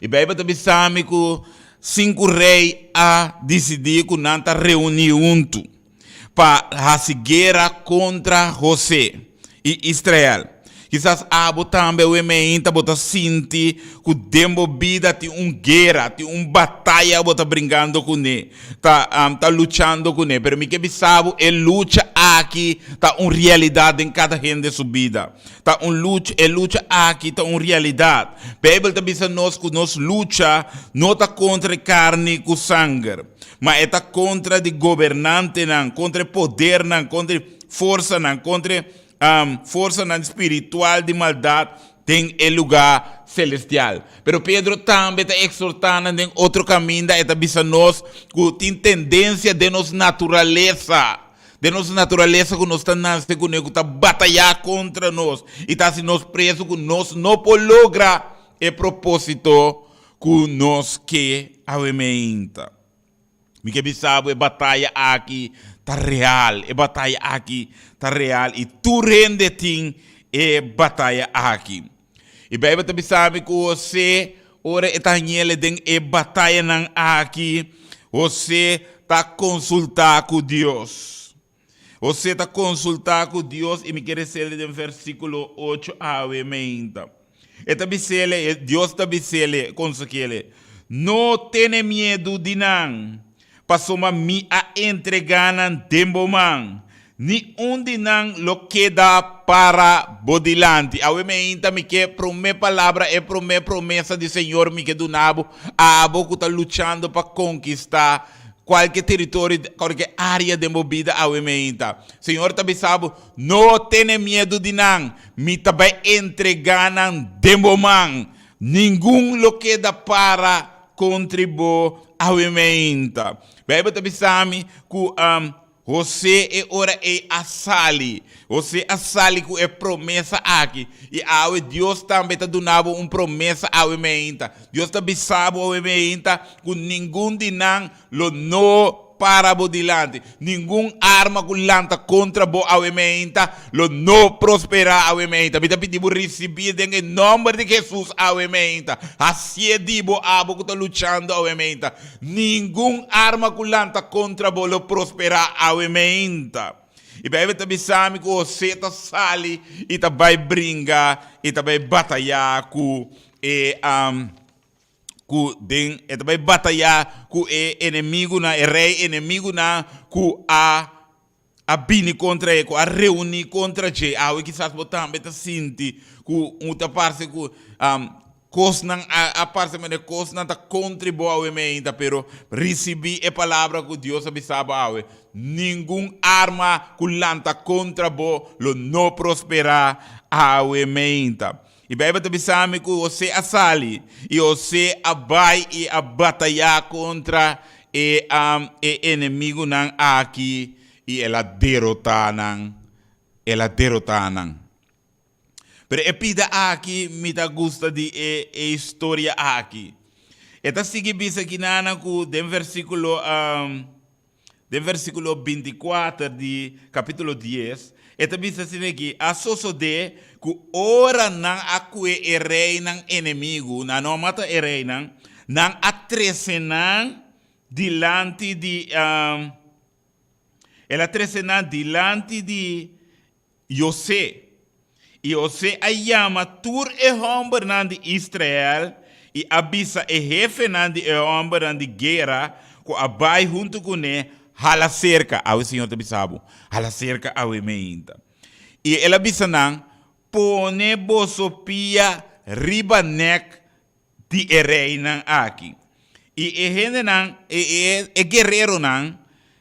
E Bijbel ta bisa mi ku sinku rei a disidí ku nan ta reuní huntu pa hasi guera kontra José i Israel. Kisas abo tambe awe meinta bo ta sinti ku den bo bida tin un guera, tin un bataya bo ta bringando kuné, ta ta luchando kuné. Pero mi ke bisa bo e lucha aki ta un realidat den kada hende su bida. Ta un lucha, e lucha aki ta un realidat. Beibel ta bisa nos ku nos lucha no ta kontra e karni ku sanger, ma e ta kontra di gobernantenan, kontra e podernan, kontra e forsanan, kontra e forsanan spiritual di maldat den e lugá selestial. Pero Pedro tambe ta eksortá nan den otro kaminda, e ta bisa nos ku tin tendensia den nos naturalesa. Den nos naturalesa ku nos ta nase kuné ku ta batayá kontra nos i ta hasi nos preso ku nos no por logra e propósito ku nos ke awemeinta. Mi ke bisa bo e bataya aki ta real, e bataya aki ta real i tur hende tin e bataya aki. E Beibel ta bisa mi ku Hosé, ora e ta hañ'el den e batayanan aki, Hosé ta konsultá ku Dios. Hosé ta konsultá ku Dios i mi ke res'el den versíkulo ocho awe meinta. E ta bis'el, Dios ta bis'el, konseh'el, No tene miedu di nan, Pasobra mi a entregá nan den bo man, ni un di nan lo keda para bo dilanti. Awe meinta mi ke promé palabra, e promé promesa di Señor mi ke duna bo, abo ku ta luchando pa konkistá kualke teritorio, kualke área den bo bida awe meinta. Señor ta bisa bo, No tene miedu di nan, mi ta bai entregá nan den bo man, ningun lo keda para Kontri bo awe meinta. Beibel ta bisa mi ku José e ora ei a sali. José a sali ku e promesa aki. I awe Dios tambe ta duna bo un promesa awe meinta. Dios ta bisa bo awe meinta ku ningun di nan lo no para bo dilanti. Ningun arma ku lanta kontra bo awe meinta lo no prosperá awe meinta. Mi ta pidi bo risibí den e nòmber di Hesus awe meinta. Hasié di bo abo ku ta luchando awe meinta. Ningun arma ku lanta kontra bo lo prosperá awe meinta. I Beibel ta bisa mi ku Hosé ta sali i ta bai bringa i ta bai batayá ku e ku den e ta bai batayá ku e enemigunan, e rei enemigunan ku a a bini kontra e, ku a reuní kontra dje. Awe kisas bo tambe ta sinti ku un ta parse ku kosnan a a parse manera kosnan ta kontra bo awe meinta, pero risibí e palabra ku Dios a bisa bo awe, ningun arma ku lanta kontra bo lo no prosperá awe meinta. E Beibel ta bisa mi ku José a sali i José a bai i a batayá kontra e e enemigunan aki. i el a derotá nan, el a derotá nan. Pero e pida aki mi ta gusta di e e historia aki. E ta sigui bisa kinanan ku den versíkulo den versíkulo bintikuater di kapítulo dies, e ta bisa asina aki, A sosodé ku ora nan a kue e reinan enemigu, nan no a mata e reinan, nan a trese nan dilanti di, el a trese nan dilanti di José. I José a yama tur e hòmbernan di Israel i a bisa e hefenan di e hòmbernan di guera ku a bai huntu kuné, Hala serka, awe Señor ta bisa bo, hala serka awe meinta. I el a bisa nan, Pone boso pia riba nèk di e reinan aki. I e hendenan, e e e guereronan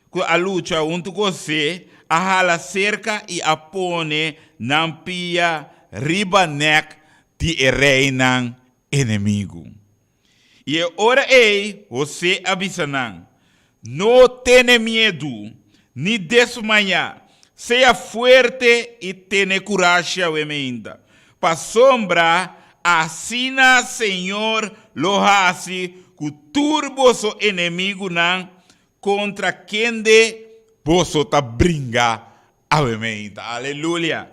ku a lucha huntu ku José a hala serka i a pone nan pia riba nèk di e reinan enemigu. I e ora ei José a bisa nan, No tene miedu, ni desmayá. Sea fuerte i tene kurashi awe meinta, pasobra asina Señor lo hasi ku tur boso enemigunan kontra kende boso ta bringa awe meinta. Aleluya!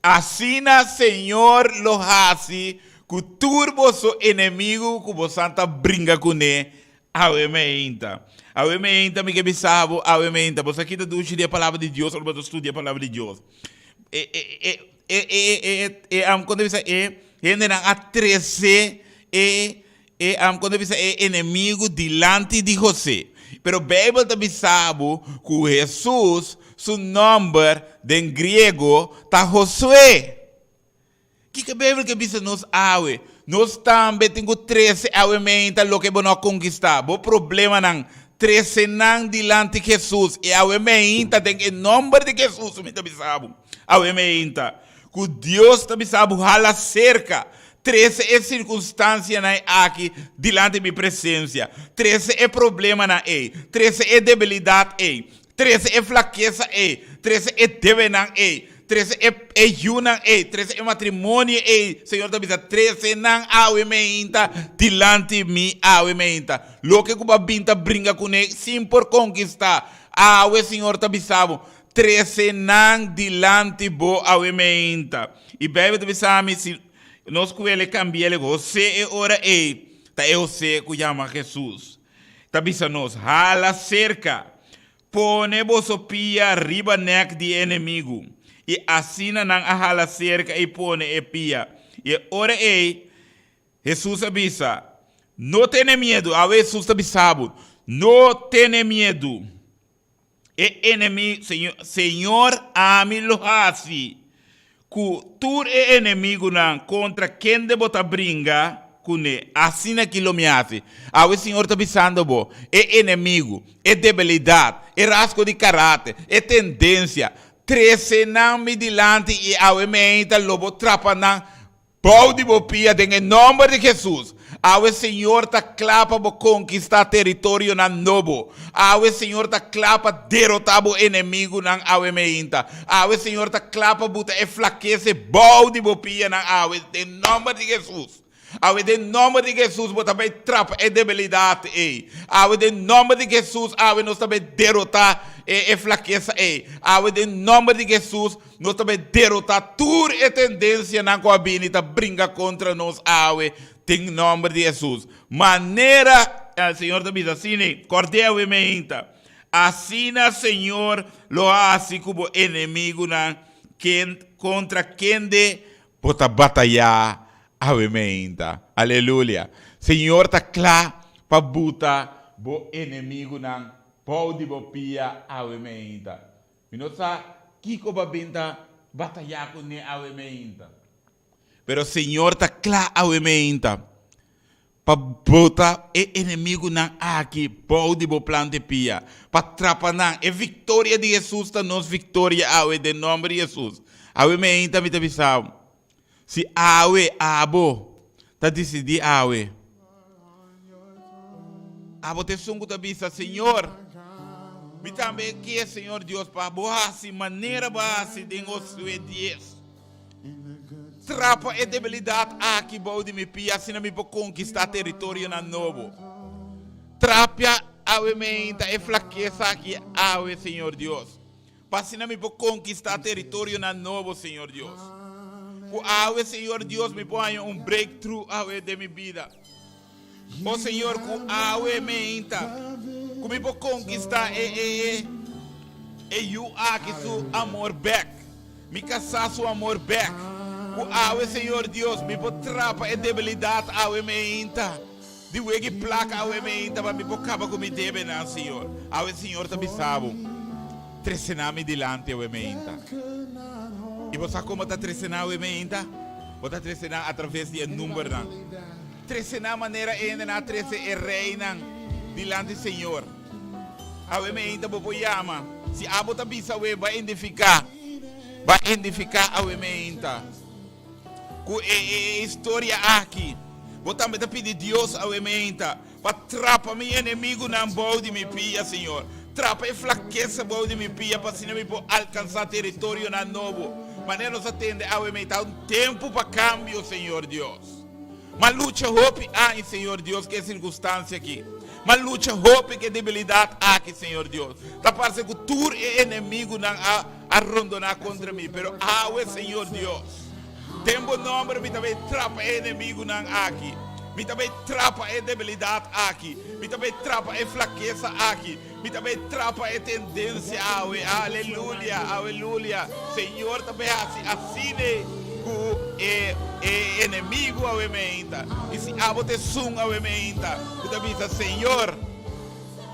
Asina Señor lo hasi ku tur boso enemigu ku bosan ta bringa kuné Awe meinta. Awe meinta mi ke bisa bo, awe meinta. Bo sa kita dushi di e palabra di Dios ora bo ta studia e palabra di Dios. E, e, e, e, e, e, e, am kon ta bisa e hendenan a trese e, e, am kon ta bisa e enemigu dilanti di José. Pero Bijbel ta bisa bo ku Hesus su nòmber den griego ta Josué. Kiko Beibel ke bisa nos awe? Nos tambe tin ku trese awe meinta loke bo no a konkistá, bo problemanan. Trese nan dilanti Hesus i awe meinta den e nòmber di Hesus mi ta bisa bo awe meinta ku Dios ta bisa bo hala serka. Trese e sirkunstansianan aki dilanti mi presensia. Trese e problemanan ei. Trese e debilidat ei. Trese e flakesa ei. Trese e debenan ei. Trese e e yunan ei, trese e matrimonio ei, Señor ta bisa, trese nan awe meinta dilanti mi awe meinta. Loke ku bo a bin ta bringa kuné sin por konkistá, awe Señor ta bisa bo, trese nan dilanti bo awe meinta. I Beibel ta bisa mi, si nos ku el e kambi'el, José e ora ei ta e José ku yama Hesus. Ta bisa nos, hala serka. Pone boso pia riba nèk di e enemigu. I asina nan a hala serka i pone e pia. I e ora ei, Hesus a bisa, No tene miedu. Awe Hesus ta bisa bo, No tene miedu. E enemi, Señor, ami lo hasi Ku tur e enemigunan kontra kende bo ta bringa kuné, asina ki lo mi hasi. Awe Señor ta bisando bo, e enemigu, e debilidat, e rasgo di karakter, e tendensia, trese nan mi dilanti i awe meinta lo bo trapa nan Bou di bo pia den e nomber di Jesus. Awe Señor ta kla pa bo konkistá teritorionan nobo. Awe Señor ta kla pa derotá bo enemigunan awe meinta. Awe Señor ta kla pa buta e flakese bou di bo pianan awe den nomber di Jesus. Awe den nomber di Jesus bo ta bai trapa e debilidat ei. Awe den nomber di Jesus awe nos ta bai derotá e e flakesa ei. Awe den nomber di Jesus Nos ta bai derotá tur e tendensianan ku a bini ta bringa kontra nos awe den nòmber di Hesus. Manera Señor ta bisa asina, kòrd'é awe meinta, asina Señor lo hasi ku bo enemigunan ken kontra kende bo ta batayá awe meinta. Aleluya! Señor ta kla pa buta bo enemigunan bou di bo pia awe meinta. Mi no sa kiko bo a bin ta batayá kuné awe meinta. Pero Señor ta kla awe meinta pa bota e enemigunan aki bou di bo plan di pia, pa trapa nan. E viktoria di Hesus ta nos viktoria awe den nòmber di Hesus. Awe meinta mi ta bisa bo, si awe abo ta disidí awe, abo ta esun ku ta bisa, Señor. Mi tambe ke, Señor Dios, pa Bo hasi manera Bo a hasi den Josué dies. Trapa e debilidat aki bou di mi pia asina mi por konkistá teritorionan nobo. Trapia awe meinta e flakesa aki awe, Señor Dios, pa asina mi por konkistá teritorionan nobo, Señor Dios. Ku awe, Señor Dios, mi por haña un breakthrough awe den mi bida. O Señor, ku awe meinta, ku mi por konkistá e, e, e, e yu aki su amor bèk, mi kasá su amor bèk. Ku awe, Señor Dios, mi por trapa e debilidat awe meinta, di wegi plaka awe meinta, pa mi por kaba ku mi debenan, Señor. Awe Señor ta bisa bo, Trese nan mi dilanti awe meinta. I bo sa kon bo ta trese nan awe meinta? Bo ta trese nan atraves di e numbernan. Trese nan manera e hendenan a trese e reinan dilanti Señor. Awe meinta bo por yama. Si abo ta bisa awe bo a identifiká, bo a identifiká awe meinta ku e e historia aki. Bo tambe ta pidi Dios awe meinta pa trapa mi enemigunan bou di mi pia, Señor. Trapa e flakesa bou di mi pia pa asina mi por alkansá teritorionan nobo. Manera nos a tende awe meinta, un tempu pa kambio, Señor Dios. M'a lucha hopi aña, Señor Dios, ku e sirkunstansia aki. M'a lucha hopi ku e debilidat aki, Señor Dios. Ta parse ku tur e enemigunan a a rondoná kontra mi, pero awe, Señor Dios, den Bo nòmber mi ta bai trapa e enemigunan aki. Mi ta bai trapa e debilidat aki. Mi ta bai trapa e flakesa aki. Mi ta bai trapa e tendensia awe. Alelulia, alelulia. Señor ta bai hasi asina ku e e enemigu awe meinta. I si abo ta esun awe meinta ku ta bisa, Señor,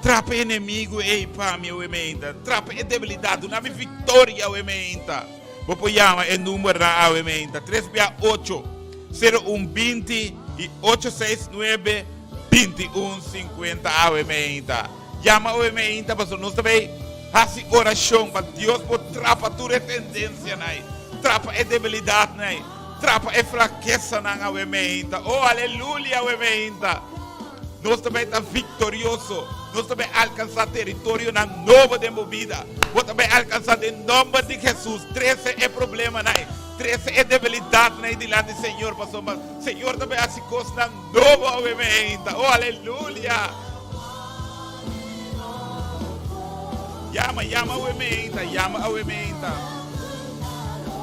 trapa e enemigu ei pa mi awe meinta. Trapa e debilidat, duna mi viktoria awe meinta. Bo por yama e numbernan awe meinta, tres bia ocho, sero un 20 i ocho seis nuebe, 21 50 awe meinta. Yama awe meinta pasobra nos ta bay hasi orashon pa Dios por trapa tur e tendensianan ei, trapa e debilidatnan ei, trapa e flakesanan awe meinta. Oh, alelulia awe meinta. Nos ta bay ta viktorioso. Nos ta bay alkansa teritorionan nobo den bo bida. Bo ta bay alkansa den nomber di Jesus. Trese e problemanan ei, trese e debilidatnan ei dilanti Señor pasobra Señor ta bay hasi kosnan Nobo awe meinta. Oh, aleluya! Yama, yama awe meinta, yama awe meinta.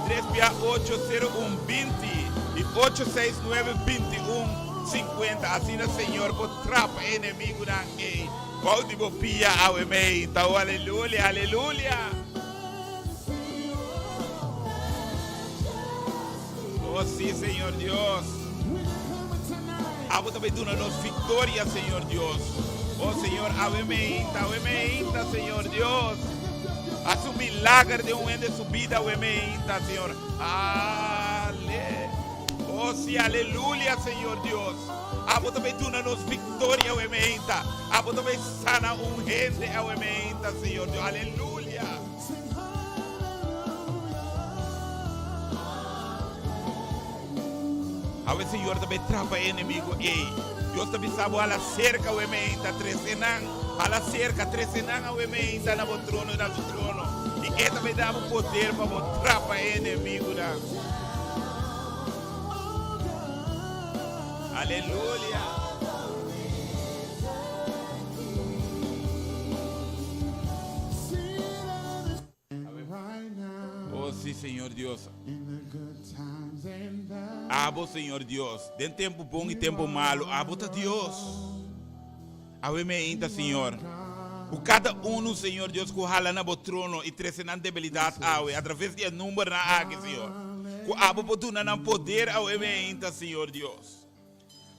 3 bia 8 0 1 20 i 8 6 9 21 50. Asina Señor por trapa e enemigunan ei bou di bo pia awe meinta. Oh, aleluya, aleluya! Oh sí, Señor Dios. Abo ta bay duna nos victoria, Señor Dios. Oh Señor, awe meinta, awe meinta, Señor Dios. Haz un milagro de un hende su vida, awe meinta, Señor. Ale. Oh sí, aleluya, Señor Dios. Abo ta bay duna nos victoria, awe meinta. Abo ta bay sana un hende, awe meinta, Señor Dios. Aleluya. Awe Señor ta bay trapa e enemigo ey. Dios ta bisa bo hala cerca awe meinta trece nan. Hala cerca trece nan awe meinta na bo trono na su trono. Y e ta bay da bo poder pa bo trapa e enemigonan. Aleluya. Oh sí, Señor Dios. Abo, Señor Dios, den tempo bon y tempo malo, abo ta Dios. Awe me inta, Señor. Ku kada uno, Señor Dios, ku hala na bo trono y trece nan debilidad awe, a través di e numbernan aki, Señor. Ku abo por duna nan poder awe me inta, Señor Dios.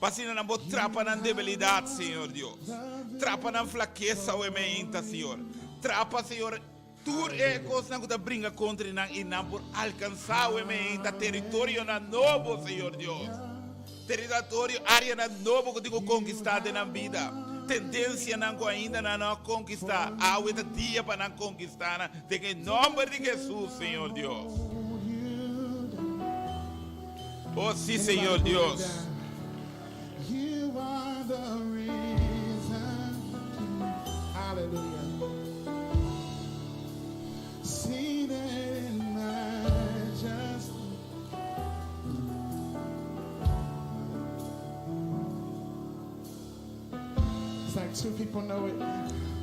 Pa asina nan bo trapa nan debilidat, Señor Dios. Trapa nan flakesa awe meinta, Señor. Trapa, Señor, tur e kosnan ku ta bringa kontra di nan i nan por alkansá awe meinta teritorionan nobo, Señor Dios. Teritorio, áreanan nobo ku tin ku konkistá den nan bida. Tendensianan ku ainda nan no a konkistá. Awe ta dia pa nan konkistá nan den e nòmber di Hesus, Señor Dios. Oh sí, Señor Dios.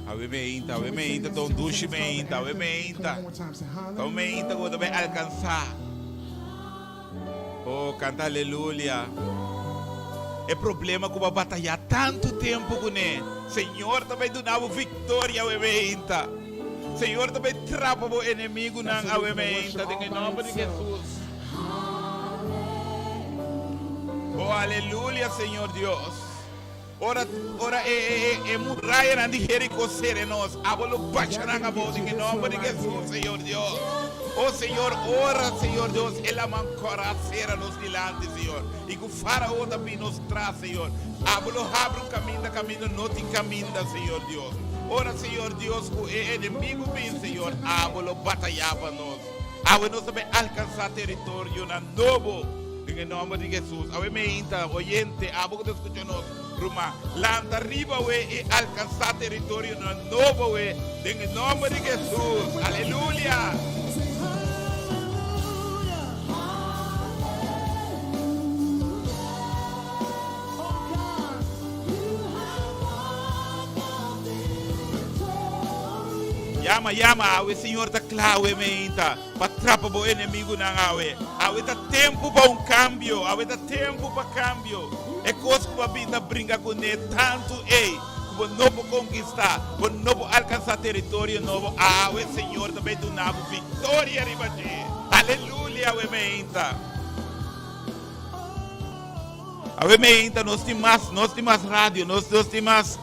Awe meinta, awe meinta, ta un dushi meinta, awe meinta. Ta un meinta ku ta bai alkansá. Oh, kanta aleluya. E problema ku bo a batayá tantu tempu kuné, Señor ta bai duna bo viktoria awe meinta. Señor ta bai trapa bo enemigunan awe meinta den e nòmber di Hesus. Oh, aleluya, Señor Dios. Ora, ora e, e, e, e murayanan di Jericó sere nos, abo lo basha nan abou den e nòmber di Hesus, Señor Dios. Oh, Señor, ora, Señor Dios, e laman kòrá sera nos dilanti, Señor, i ku Fárao ta bin nos tras, Señor. Abo lo habri un kaminda kaminda no tin kaminda, Señor Dios. Ora, Señor Dios, ku e enemigu bin, Señor, abo lo batayá pa nos. Awe nos ta bai alkansá teritorionan nobo den e nòmber di Hesus. Awe meinta, oyente, abo ku ta skucha nos, ruman, lanta riba awe i alkansá teritorionan nobo awe den e nòmber di Hesus. Aleluya! Yama, yama, awe Señor ta kla awe meinta pa trapa bo enemigunan awe. Awe ta tempu pa un kambio, awe ta tempu pa kambio. E kos ku bo a bin ta bringa kuné tantu ei ku bo no por konkistá, bo no por alkansá teritorio nobo, awe Señor ta bai duna bo viktoria riba dje. Alelulia awe meinta. Awe meinta nos tin mas, nos tin mas radio, nos nos tin mas,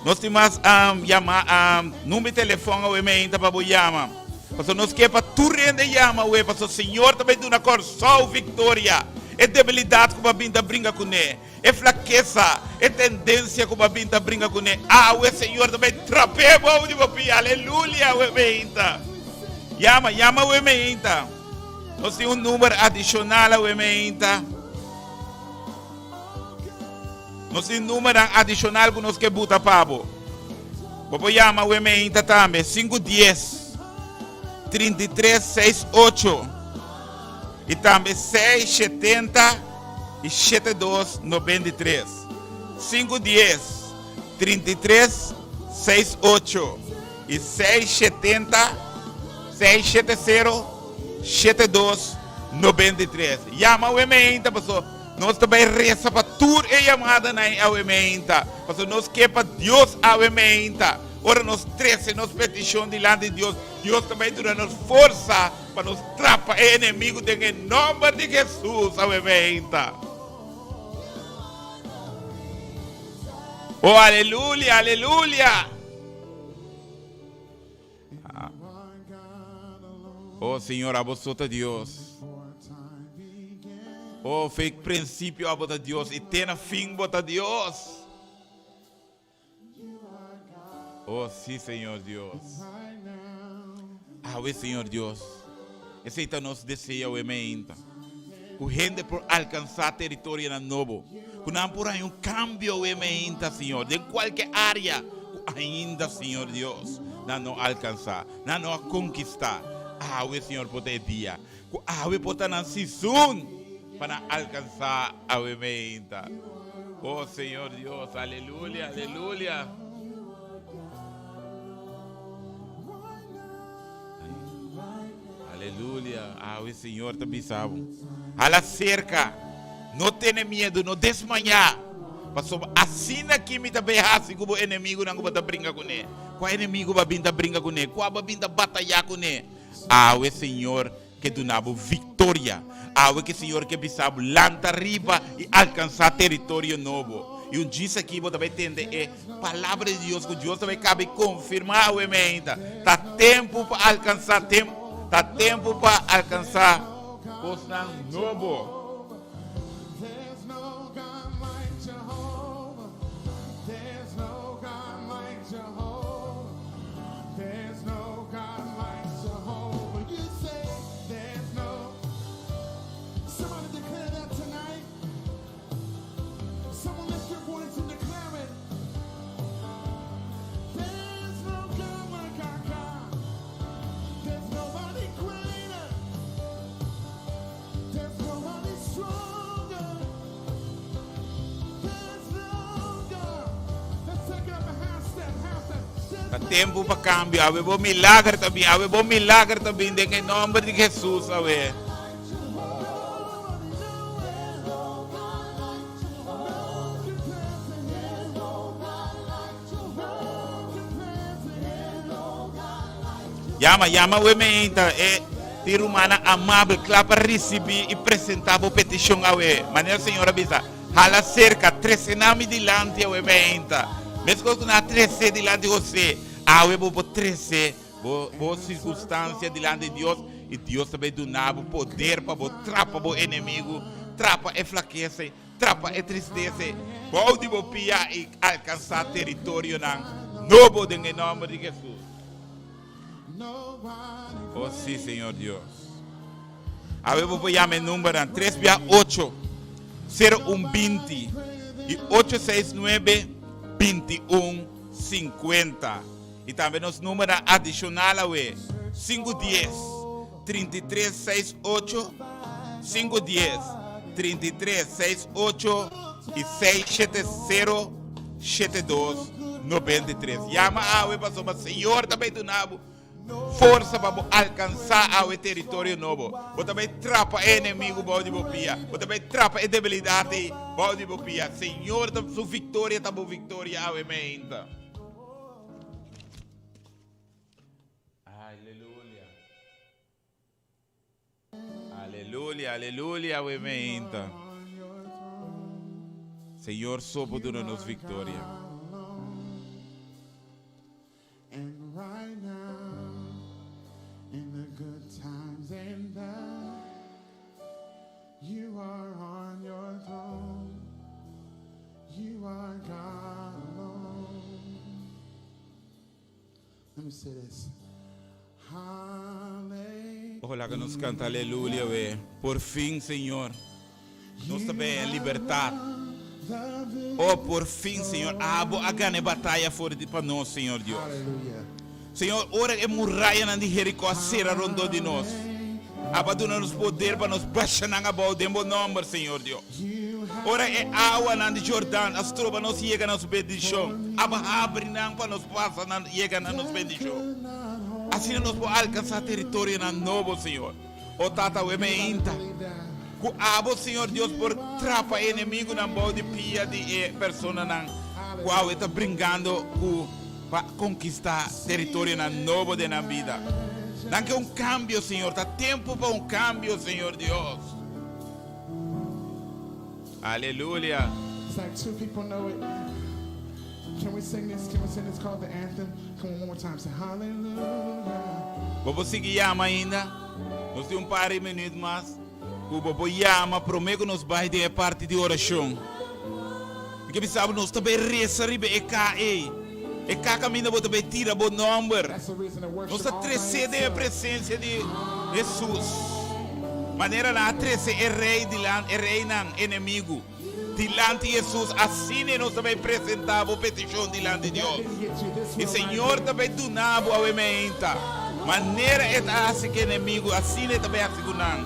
nos tin mas um, yama, um, number di telefon awe meinta pa bo yama. Paso nos ke pa tur hende yama awe, paso Señor ta bai duna Kòrsou viktoria. E debilidat ku bo a bin ta bringa kuné, e flakesa, e tendensia ku bo a bin ta bringa kuné, awe Señor ta bai trap'é bou di bo pia. Alelulia awe meinta. Yama, yama awe meinta. Nos tin un number adishonal awe meinta. Nos tin numernan adishonal ku nos ke buta pa bo. Bo por yama awe meinta tambe, 510 33 68 i tambe 670 i 72 93. 510 33 68 i 670 670 72 93. Yama awe meinta paso nos ta bai resa pa tur e yamadanan awe meinta. Paso nos ke pa Dios awe meinta. Ora nos trese nos petishon dilanti di Dios, Dios ta bai duna nos forsa pa nos trapa e enemigu den e nomber di Jesus awe meinta. Oh aleluya, aleluya. Oh Señor, abo so ta Dios. Oh, fe principio abo ta Dios y te na fin bo ta Dios. Oh, sí, Señor Dios. Awe, Señor Dios. Esei ta nos deseo awe meinta. Ku hende por alkansá teritorionan nobo. Ku nan por haña un kambio awe meinta, Señor, den kualke área ku ainda, Señor Dios, nan no alkansá, nan no a konkistá. Awe, Señor, por ta e dia. Ku awe por ta nan sisun pa nan alkansá awe meinta. Oh, Señor Dios, aleluya, aleluya. Aleluya. Awe Señor ta bisa bo. Hala cerca. No tene miedo, no desmayá. Pasobra asina ki mi ta bay hasi ku bo enemigunan ku bo ta bringa kuné. Kua enemigu bo a bin ta bringa kuné? Kua bo a bin ta batayá kuné? Awe Señor ke duna bo viktoria. Awe ke Señor ke bisa bo lanta riba i alkansá teritorio nobo. I un djis aki bo ta bay tende e Palabra di Dios ku Dios ta bai kaba i konfirmá awe meinta. Ta tempu pa alkansá tem, ta tempu pa alkansá kosnan nobo. Ta tempu pa kambio. Awe bo milager ta bin. Awe bo milager ta bin den e nòmber di Hesus awe. Yama, yama awe meinta e tin rumannan amabel kla pa risibí i presentá bo petishon awe. Manera Señor a bisa, Hala serka, trese nan mi dilanti awe meinta. Meskos ku nan a trese dilanti José, awe bo por trese bo bo sirkunstansia dilanti Dios i Dios ta bai duna bo poder pa bo trapa bo enemigu, trapa e flakesa ei. Trapa e tristesa bou di bo pia i alkansá teritorionan nobo den e nòmber di Hesus. O sí, Señor Dios. Awe bo por yama e numbernan tres bia ocho, sero un binti i ocho seis nuebe, 21 50. I tambe nos numbernan adishonal awe, sinku dies, 33 seis ocho, sinku dies, 33 seis ocho i seis shete sero, shete dos, 93. Yama awe pasobra Señor ta bay duna bo forsa pa bo alcansa awe teritorio nobo. Bo ta bay trapa e enemigo bou di bo pia. Bo ta bay trapa e debilidad ey bou di bo pia. Señor ta su victoria ta bo victoria awe meinta. Aleluya. Aleluya, aleluya, we meinta. Señor so por duna nos victoria. And right now, in the good times and bad, you are on your throne. You are God alone. Let me say this. Hallelujah. Ojalá ku nos kanta aleluya, we. Por fin, Señor, nos ta bay en libertad. Oh, por fin, Señor, abo a gana e bataya for di pa nos, Señor Dios. Hallelujah. Señor, ora e murayanan di Jericó a sera rondó di nos, abo a duna nos poder pa nos basha nan abou den bo nomber, Señor Dios. Ora e awanan di Jordan a stroba nos yega na nos bendishon, abo a habri nan pa nos pasa na yega na nos bendishon. Asina nos por alkansá teritorionan nobo, Señor. O Tata, awe meinta ku abo, Señor Dios, por trapa e enemigunan bou di pia di e personanan ku awe ta bringando ku pa konkistá teritorionan nobo den nan bida. Nan ke un kambio, Señor. Ta tempu pa un kambio, Señor Dios. Aleluya. It's like two people know it. Can we sing this? Can we sing this called the anthem? Come on, one more time. Say hallelujah. Bo por sigui yama ainda? Nos tin un par di minuut mas ku bo por yama promé ku nos bai den e parti di orashon. Mi ke bisa bo nos ta bai resa riba e ka ei. E ka kaminda bo ta bai tira bo nòmber. That's the reason to Nos worship ta all by tresé den e itself. presensia di Hesus. Manera nan a trese e rei dilan e reinan enemigu dilanti Hesus, asina nos ta bai presentá bo petishon dilanti If that Dios. didn't get you, this I will right Señor here. ta bai duna bo awe meinta. Manera e ta hasi ku enemigu, asina e ta bai hasi ku nan.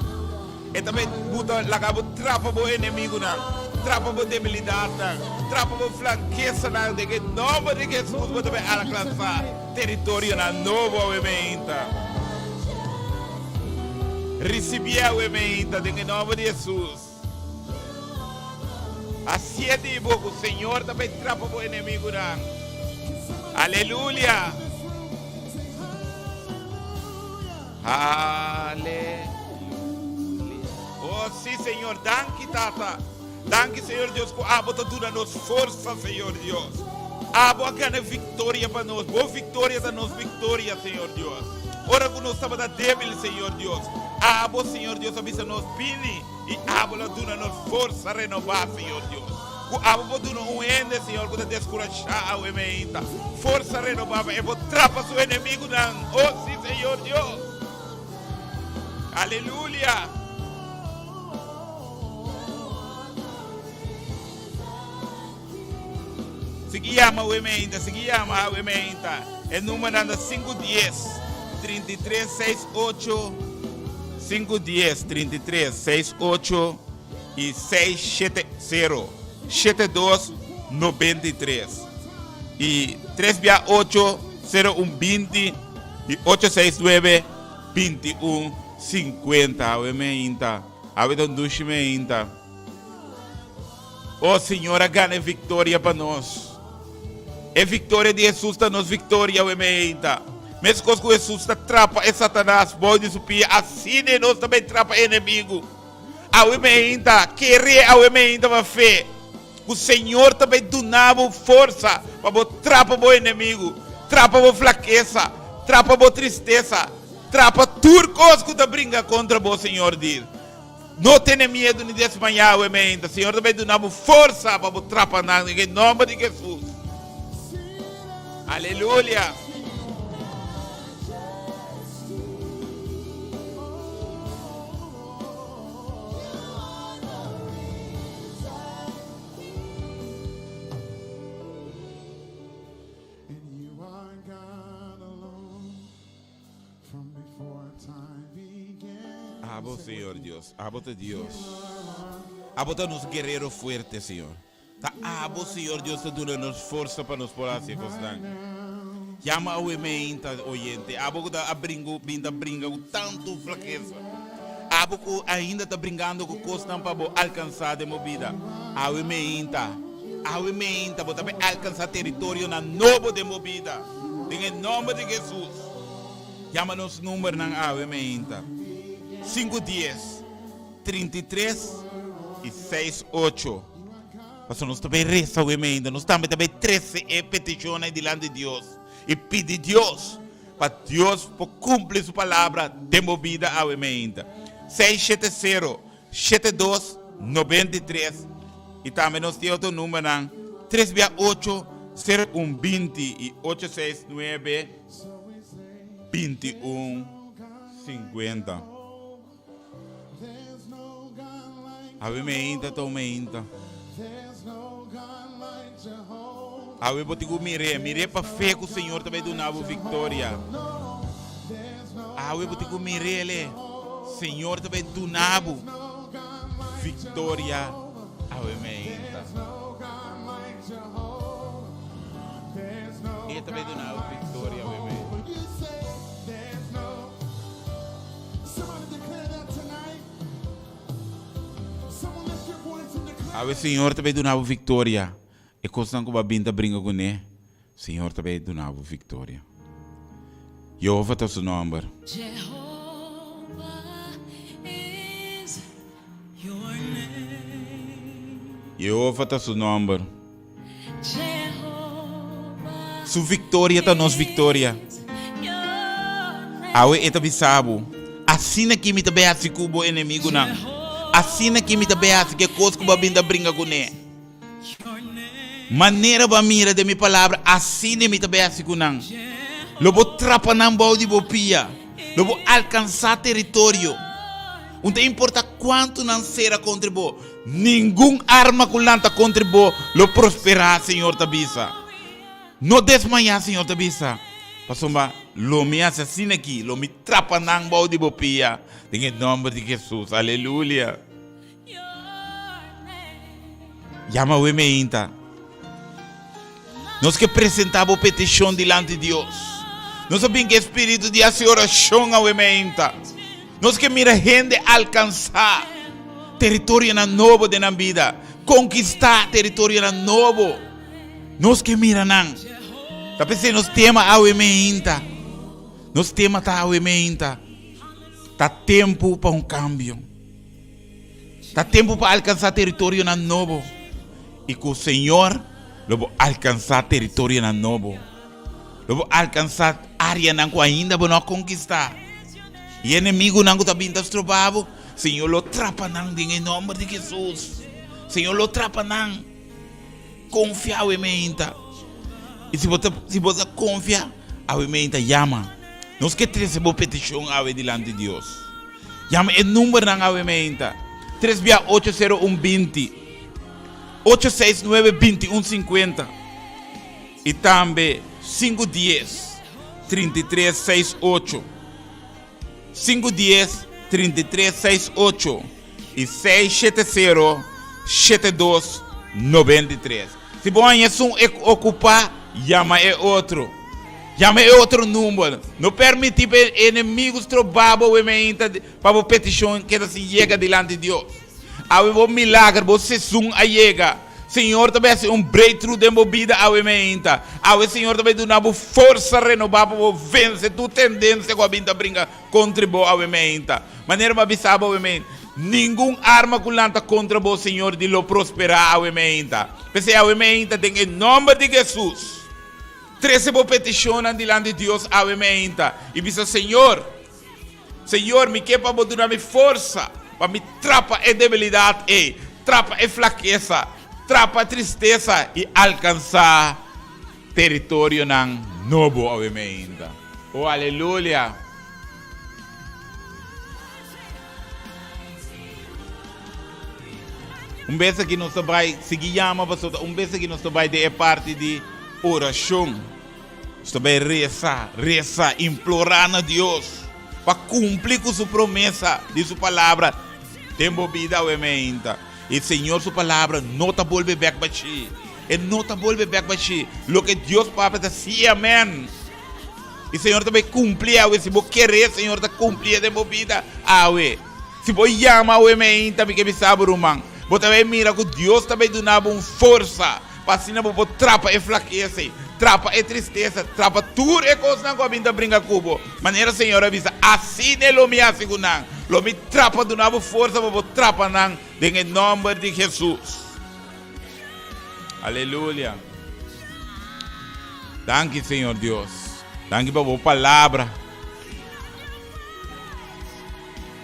E ta bai buta laga bo trapa bo enemigunan, trapa bo debilidatnan, trapa bo flakesanan. Den e nòmber di Hesus bo ta bai alkansá teritorionan nobo awe meinta. Risibié awe meinta den e nòmber di Hesus. Hasié di bo ku Señor ta bai trapa bo enemigunan. Aleluya! Aleluya. Oh, sí, Señor. Danki, Tata. Danki, Señor Dios, ku abo ta duna nos forsa, Señor Dios. Abo a gana viktoria pa nos. Bo viktoria ta nos viktoria, Señor Dios. Ora ku nos tabata débil, Señor Dios, abo, Señor Dios, a bisa nos, Bini, i abo lo duna nos forsa renobá, Señor Dios. Ku abo por duna un hende, Señor, ku ta deskurashá awe meinta, forsa renobá pa e por trapa su enemigunan. Oh, sí, Señor Dios. Aleluya. Sigui yama awe meinta, sigui yama awe meinta. E numernan ta 510 33 68 510 33 68 i seis shete sero shete dos nobenta i tres i tres bia ocho. 0120 i 869 21 50. Awe meinta. Awe ta un dushi meinta. Oh Señor a gana e victoria pa nos. E victoria di Jesus ta nos victoria awe meinta. Mescos cu Jesus ta trapa e Satanas bou di su pia, asina nos ta bay trapa e enemigo. Awe meinta, kere awe meinta pa fe cu Señor ta bay duna bo forsa pa bo trapa bo enemigo, trapa bo flakesa, trapa bo tristesa, trapa tur cos cu ta bringa contra bo, Señor di. No tene miedu ni desmayá awe meinta. Señor ta bay duna bo forsa pa bo trapa nan den e nomber di Jesus. Aleluya. Abo, Señor Dios, abo ta Dios. Abo ta nos guerrero fuerte, Señor. Ta abo, Señor Dios, ta duna nos forsa pa nos por haci e cosnan. Yama awe meinta, oyente, abo cu ta a bringa, bin ta bringa cu tanto flakesa. Abo cu ainda ta bringando cu cosnan pa bo alcansa den bo bida. Awe meinta, awe meinta bo ta bay alcansa territorionan nobo den bo bida. Den e nomber di Jesus. Yama nos numbernan awe meinta, sinku dies, 33 i seis ocho. Pasobra nos ta bay resa awe meinta, nos tambe ta bay trese e petishonnan dilanti Dios i pidi Dios pa Dios por kumpli su palabra den bo bida awe meinta. Seis shete sero, shete dos, 93 i tambe nos tin otro numbernan, tres bia ocho, sero un binti i ocho seis nuebe, 21 50. Awe meinta ta un meinta. Awe bo tin ku mir'é. Mir'é pa fe ku Señor ta bai duna bo viktoria. Awe bo tin ku mir'é le. Señor ta bai duna bo viktoria awe meinta. E ta bai duna bo viktoria awe meinta. Awe Señor ta bay duna bo victoria. E cosnan cu bo a bin ta bringa cune, Señor ta bay duna bo victoria. Jehova ta su nomber. Jehova ta su nomber. Su victoria ta nos victoria. Awe e ta bisa bo, Asina ki mi ta bay haci cu bo enemigunan. Asina ki mi ta bay haci cu e cos cu bo a bin ta bringa cune. Manera bo a mira den mi palabra, asina mi ta bay haci cu nan. Lo bo trapa nan bou di bo pia. Lo bo alcansa teritorio. Un ta importa cuantu nan cera contra bo. Ningun arma ku lanta kontra bo lo prosperá, Señor ta bisa. No desmayá, Señor ta bisa, pasobra lo mi hasi asina aki, lo mi trapa nan bou di bo pia, den e nòmber di Hesus. Aleluya! Yama awe meinta. Nos ke presentá bo petishon dilanti Dios. Nos a bin ku e spiritu di hasi orashon awe meinta. Nos ke mira hende alkansá teritorionan nobo den nan bida, konkistá teritorionan nobo. Nos ke mira nan. Ta p'esei nos tema awe meinta. Nos tema ta awe meinta, Ta tempu pa un kambio. Ta tempu pa alkansá teritorionan nobo. I ku Señor lo bo alkansá teritorionan nobo. Lo bo alkansá áreanan ku ainda bo no a konkistá. I e enemigunan ku ta bin ta stroba bo, Señor lo trapa nan den e nòmber di Hesus. Señor lo trapa nan. Konfia awe meinta. I si bo ta, si bo ta konfia, awe meinta yama. Nos ke trese bo petishon awe dilanti Dios. Yama e numbernan awe meinta, tres bia ocho sero un binti, ocho seis nuebe 21 50 i tambe sinku dies 33 seis ocho, sinku dies 33 seis ocho i seis shete sero shete dos 93. Si bo haña esun e okupá, yama e otro. Yama e otro number. No permití pa e enemigu stroba bo awe meinta pa bo petishon keda sin yega dilanti Dios. Awe bo milager, bo sesun a yega. Señor ta bai hasi un breakthrough den bo bida awe meinta. Awe Señor ta bai duna bo forsa renobá pa bo vense tur tendensia ku a bin ta bringa kontra bo awe meinta. Manera mi a bisa bo awe meinta, ningun arma ku lanta kontra bo Señor di lo prosperá awe meinta. P'esei awe meinta den e nòmber di Jesus. Trese bo petishonnan dilanti Dios awe meinta i bisa, Señor, Señor, mi ke pa bo duna mi forsa pa mi trapa e debilidat ei, trapa e flakesa, trapa e tristesa i alkansá teritorionan nobo awe meinta. O aleluya! Un bes aki nos ta bai sigui yama pasobra un bes aki nos ta bai den e parti di orashon. Nos ta bai resa, resa, implorá na Dios pa kumpli ku su promesa di su palabra den bo bida awe meinta. E Señor su palabra no ta bolbe bek bashí. E no ta bolbe bek bashí. Loke Dios papia ta sí, amèn. I Señor ta bai kumpli awe. Si bo kere, Señor ta kumpli e den bo bida awe. Si bo yama awe meinta, mi ke bisa bo, ruman, bo ta bai mira ku Dios ta bai duna bo un forsa pa asina bo por trapa e flakesa ei, trapa e tristesa, trapa tur e kosnan ku a bin ta bringa ku bo. Manera Señor a bisa, asina lo mi hasi ku nan. Lo mi trapa duna bo forsa pa bo trapa nan den e nòmber di Hesus. Aleluya. Danki, Señor Dios. Danki pa bo palabra.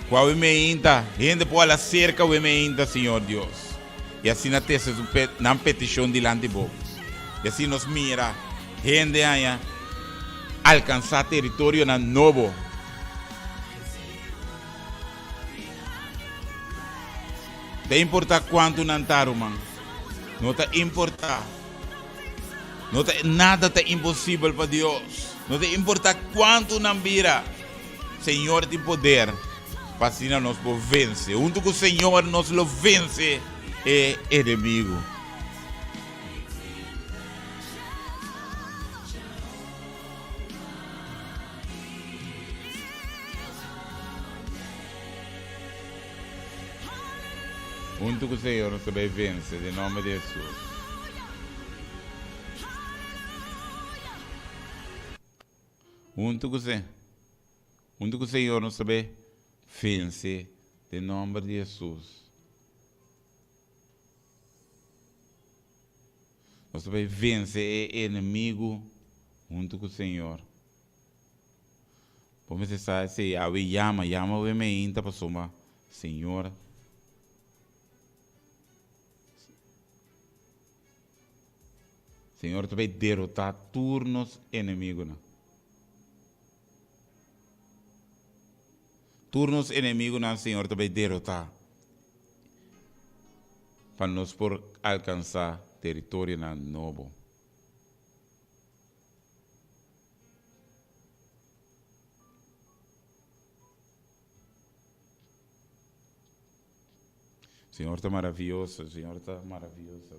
Kua we meinta, hende por hala serka we meinta, Señor Dios. I asina tese su pe, nan petishon dilanti bo. I asina nos mira hende haña alkansá teritorionan nobo. Ta importá kuantu nan ta, ruman. No ta importá. No ta, nada ta imposibel pa Dios. No ta importá kuantu nan bira. Señor tin poder pa asina nos por vense. Huntu ku Señor nos lo vense e enemigu. Huntu ku Señor nos ta bai vense den nomber di Hesus. Huntu ku Se Huntu ku Señor nos ta bai vense den nomber di Hesus. Nos ta bai vense e enemigu huntu ku Señor. Bo mester sa esei awe yama, yama awe meinta pasobra Señor Señor ta bai derotá tur nos enemigunan. Tur nos enemigunan Señor ta bai derotá pa nos por alkansá teritorionan nobo. Señor ta maraviyoso, Señor ta maraviyoso.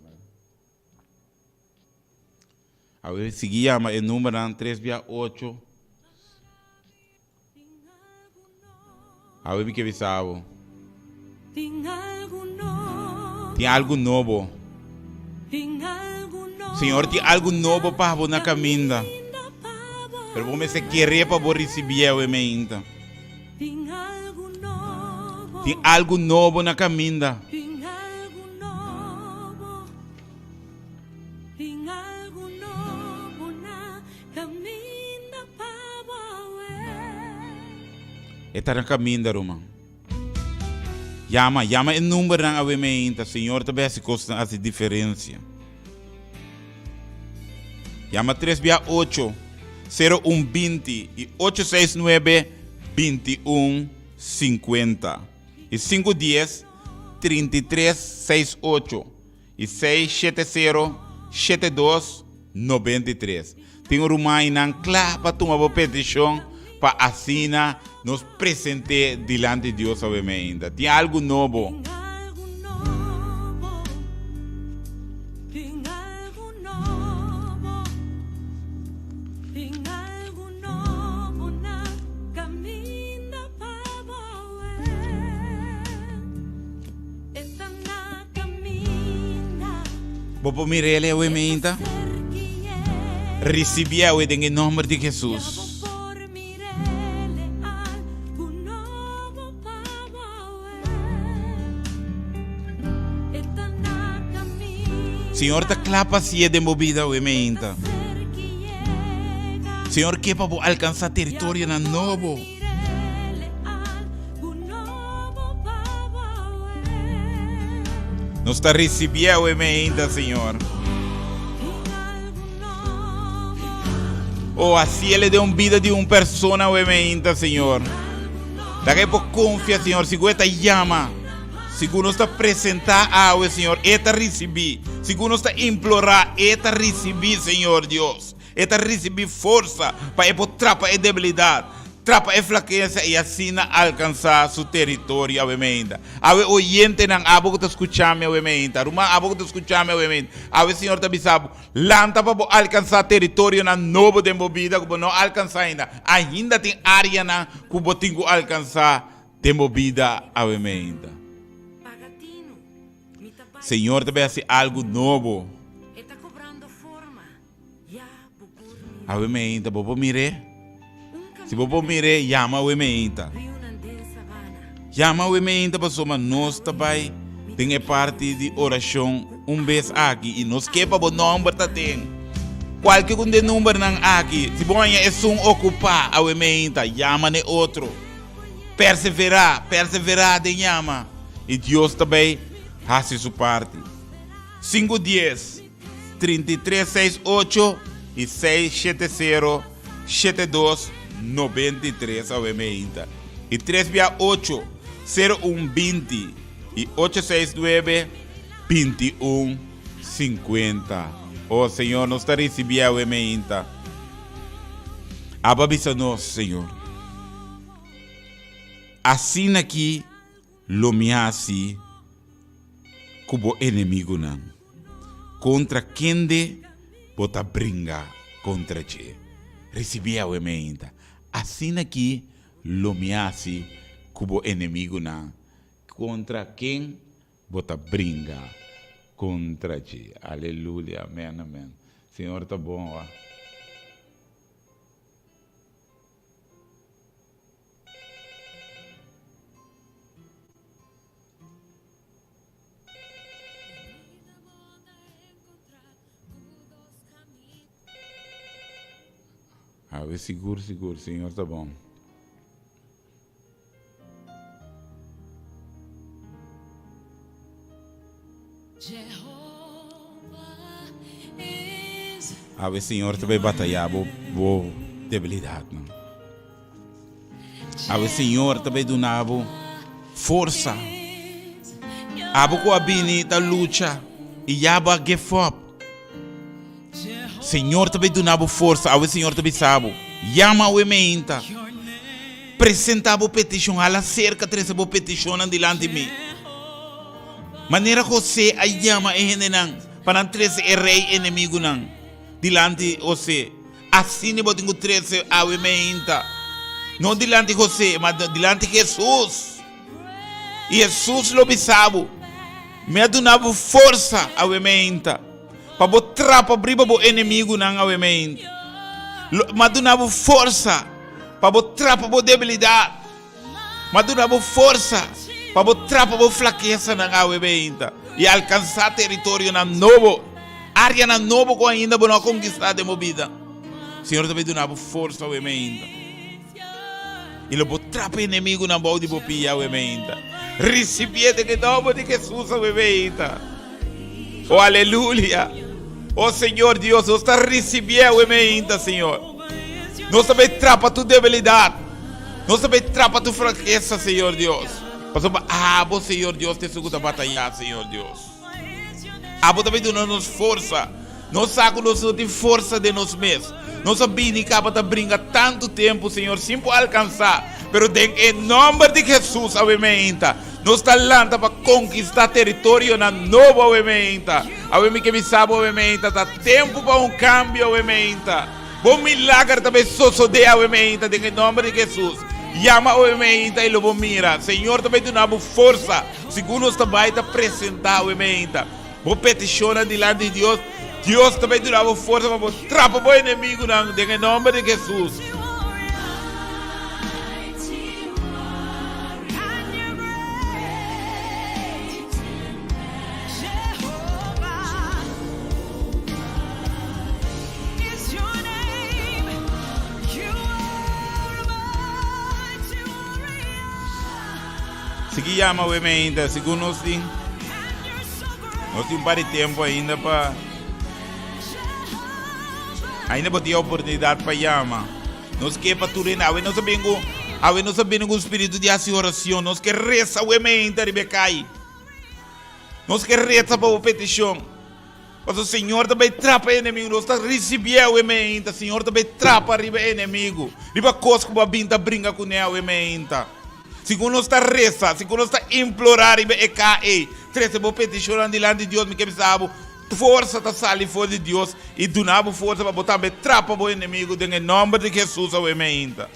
Awe sigui yama e numbernan 3 bia 8. Awe mi ke bisa bo. Tin algu nobo. Señor tin algu nobo pa bo na kaminda. Pero bo mester kere pa bo risibí awe meinta. Tin algu nobo na kaminda. E ta na kaminda, ruman. Yama, yama e numbernan awe meinta. Señor ta bay hasi kosnan hasi diferensia. Yama tres bia ocho, sero un binti i ocho seis nuebe, 21 50. I sinku dies, 33 seis ocho. I seis shete sero, shete dos, 93. Tin un rumannan kla pa tuma bo petishon pa asina nos present'é dilanti Dios awe meinta. Tin algu nobo. Bo por mira el awe meinta? Ricibi awe den e nomber di Jesus. Señor ta kla pa hasié den bo bida awe meinta. Señor ke pa bo alkansá teritorionan nobo. Nos ta risibié awe meinta, Señor. Oh, hasié den un bida di un persona awe meinta, Señor. Laga e por konfia, Señor, si ku e ta yama, si ku nos ta presentá awe, Señor, e ta risibí. Si ku nos ta implorá, e ta risibí, Señor Dios. E ta risibí forsa pa e por trapa e debilidat, trapa e flakesa i asina alkansá su teritorio awe meinta. Awe oyentenan, abo ku ta skucha mi awe meinta, ruman, abo ku ta skucha mi awe meinta, awe Señor ta bisa bo, Lanta pa bo alkansá teritorionan nobo den bo bida ku bo no alkansá ainda. Ainda tin áreanan ku bo tin ku alkansá den bo bida awe meinta. Señor ta bai hasi algu nobo awe meinta. Bo por mir'é? Si bo por mir'é, yama awe meinta. Yama awe meinta pasobra nos ta bai den e parti di orashon un bes aki i nos ke pa bo nòmber ta den kualke un di e numbernan aki. Si bo haña esun okupá awe meinta, yama na e otro. Perseverá, perseverá den yama i Dios ta bai hasi su parti. Sinku dies, 33 seis ocho i seis shete sero shete dos 93 awe meinta i tres bia ocho sero un 20 i ocho seis nuebe 21 50. Oh Señor, nos ta ricibi awe meinta. Abo a bisa nos, Señor, asina ki lo mi hasi ku bo enemigunan, kontra kende bo ta bringa kontra dje. Risibí awe meinta. Asina ki lo mi hasi ku bo enemigunan, kontra ken bo ta bringa kontra dje. Aleluya, amen, amen. Señor ta bon, wa. Awe sigur sigur Señor ta bon. Awe Señor ta bay bataya bo bo debilidadnan. Awe Señor ta bay duna bo forsa. Abo ku a bini ta lucha i ya bo a give up. Señor ta bay duna bo forsa. Awe Señor ta bisa bo, yama awe meinta. Presenta bo petishon, hala serka trese bo petishonnan dilanti mi. Manera José a yama e hendenan pa nan trese e rei enemigunan dilanti José. Asina bo tin ku trese awe meinta, no dilanti José, ma dilanti Hesus. I Hesus lo bisa bo, Mi a duna bo forsa awe meinta, pa bo trapa riba bo enemigunan awe meinta. Mi a duna bo forsa pa bo trapa bo debilidat. Mi a duna bo forsa pa bo trapa bo flakesanan awe meinta i alkansá teritorionan nobo. Áreanan nobo ku ainda bo no a konkistá den bo bida. Señor ta bai duna bo forsa awe meinta. I lo bo trapa enemigunan bou di bo pia awe meinta. Risibié den e nòmber di Hesus awe meinta. O aleluya! O Señor Dios, nos ta risibié awe meinta, Señor. Nos ta bai trapa tur debilidat. Nos ta bai trapa tur frakesa, Señor Dios. Pasobra abo, Señor Dios, ta esun ku ta batayá, Señor Dios. Abo ta bay duna nos forsa. Nos sa cu nos no tin forsa den nos mes. Nos a bini caba ta bringa tanto tempo, Señor, sin por alcansa. Pero den e nomber di Jesus awe meinta, nos ta lanta pa conquista territorionan nobo awe meinta. Awe mi ke bisa bo awe meinta, ta tempo pa un cambio awe meinta. Bo milager ta bay sosode awe meinta den e nomber di Jesus. Yama awe meinta y lo bo mira. Señor ta bay duna bo forsa. Segun nos ta bai ta presentá awe meinta. Bo petishonnan dilanti di Dios, Dios ta bai duna bo forsa pa bo trapa bo enemigunan den e nòmber di Hesus. Sigui yama awe meinta, segun nos tin nos tin un par di tempo ainda pa ainda bo tin oportunidad pa yama. Nos ke pa tur hende awe nos a bin ku awe nos a bini ku un spiritu di hasi oracion. Nos ke resa awe meinta riba e kai. Nos ke resa pa bo peticion. Pasobra Señor ta bai trapa e enemigu. Nos ta risibié awe meinta. Señor ta bai trapa riba e enemigu. Riba kos ku bo a bin ta bringa kuné awe meinta. Segun nos ta resa, segun nos ta implorá riba e ka ei, trese bo petishonnan dilanti di Dios. Mi ke bisa bo, forsa ta sali for di Dios i duna bo forsa pa bo tambe trapa bo enemigu den e nòmber di Hesus awe meinta.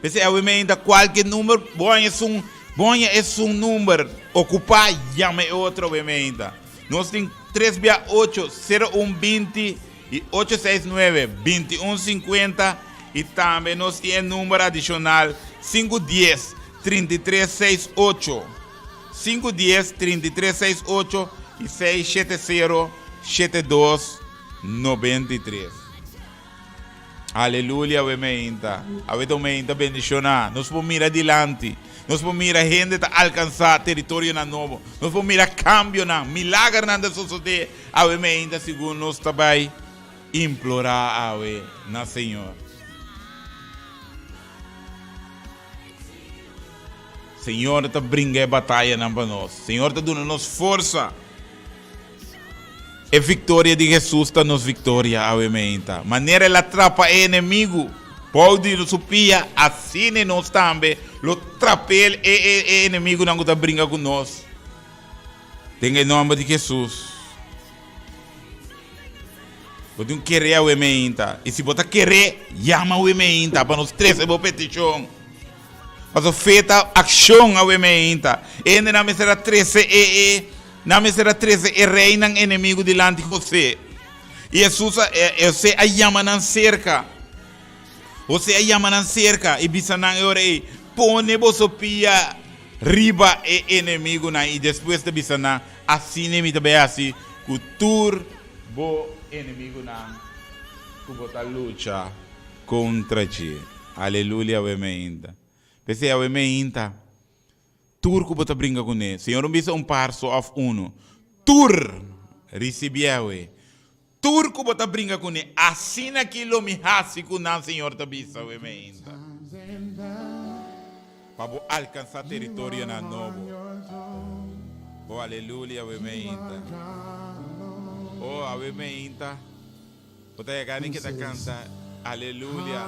P'esei awe meinta kualke number bo haña esun bo haña esun number okupá yama e otro awe meinta. Nos tin tres bia ocho sero un binti i ocho seis nuebe binti un sinkuenta i tambe nos tin e number adishonal sinku dies 33 seis ocho sinku dies 33 seis ocho i seis shete sero shete dos 93. Aleluya awe meinta. Awe ta un meinta bendishoná. Nos por mira dilanti. Nos por mira hende ta alkansá teritorionan nobo. Nos por mira kambionan, milagernan ta sosodé awe meinta segun nos ta bai implorá awe na Señor. Señor ta bringa e batayanan pa nos. Señor ta duna nos forsa. E viktoria di Hesus ta nos viktoria awe meinta. Manera el a trapa e enemigu bou di su pia, asina nos tambe lo trap'el e e enemigunan ku ta bringa ku nos. Den e nòmber di Hesus. Bo tin kere awe meinta. I si bo ta kere, yama awe meinta pa nos trese bo petishon. Pasobra fe ta akshon awe meinta. E hendenan mester a trese e e. Nan mester a trese e reinan enemigu dilanti José. I Hesus a, José a yama nan serka. José a yama nan serka i bisa nan e ora ei, Pone boso pia riba e enemigunan i despues ta bisa nan, Asina mi ta bai hasi ku tur bo enemigunan ku bo ta lucha kontra dje. Aleluya, awe meinta. P'esei awe meinta. Tur ku bo ta bringa kuné. Señor no bisa un par so òf unu. Tur! Risibié awe. Tur ku bo ta bringa kuné, asina ki lo mi hasi ku nan, Señor ta bisa awe meinta. Pa bo alkansá teritorionan nobo. Oh, aleluya, awe meinta. Oh, awe meinta. Bo ta yega ni ke ta kanta, aleluya.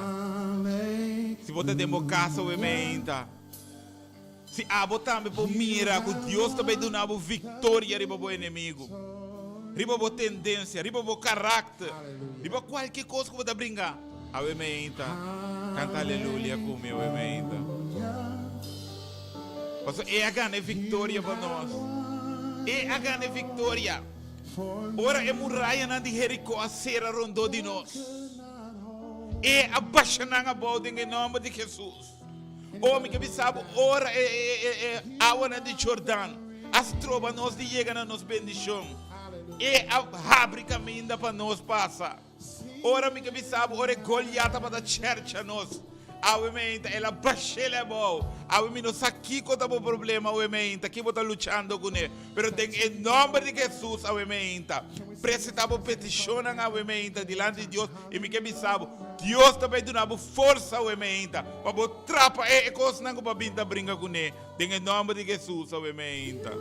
Si bo ta den bo kas awe meinta. Si abo tambe por mira ku Dios ta bai duna bo viktoria riba bo enemigu, riba bo tendensia, riba bo karakter, riba kualke kos ku bo ta bringa, awe meinta, kanta alelulia ku mi awe meinta. Pasobra E a gana e viktoria pa nos. E a gana e viktoria. Ora e murayanan di Jerikó a sera rondó di nos, E a basha nan abou den e nòmber di Hesus. O mi ke bisa bo, ora e e e awanan di Jordan a stroba nos di yega na nos bendishon, e a habri kaminda pa nos pasa. Ora mi ke bisa bo, ora e Goliat tabata chèrcha nos, awe meinta el a bash'el abou. Awe mi no sa kiko ta bo problema awe meinta, ki bo ta luchando kuné, pero den e nòmber di Hesus awe meinta, presentá bo petishonnan awe meinta dilanti di Dios, i mi ke bisa bo, Dios ta bai duna bo forsa awe meinta pa bo trapa e kosnan ku bo a bin ta bringa kuné den e nòmber di Hesus awe meinta.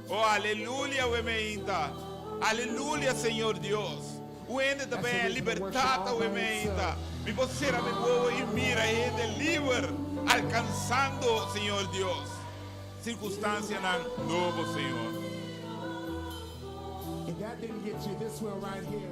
Oh, alelulia awe meinta. Alelulia, Señor Dios. Un hende ta bai haña libertat awe meinta. Mi por sera mi wowo i mira e hende liber alkansando, Señor Dios, sirkunstansianan nobo, Señor. If that didn't get you, this will right here.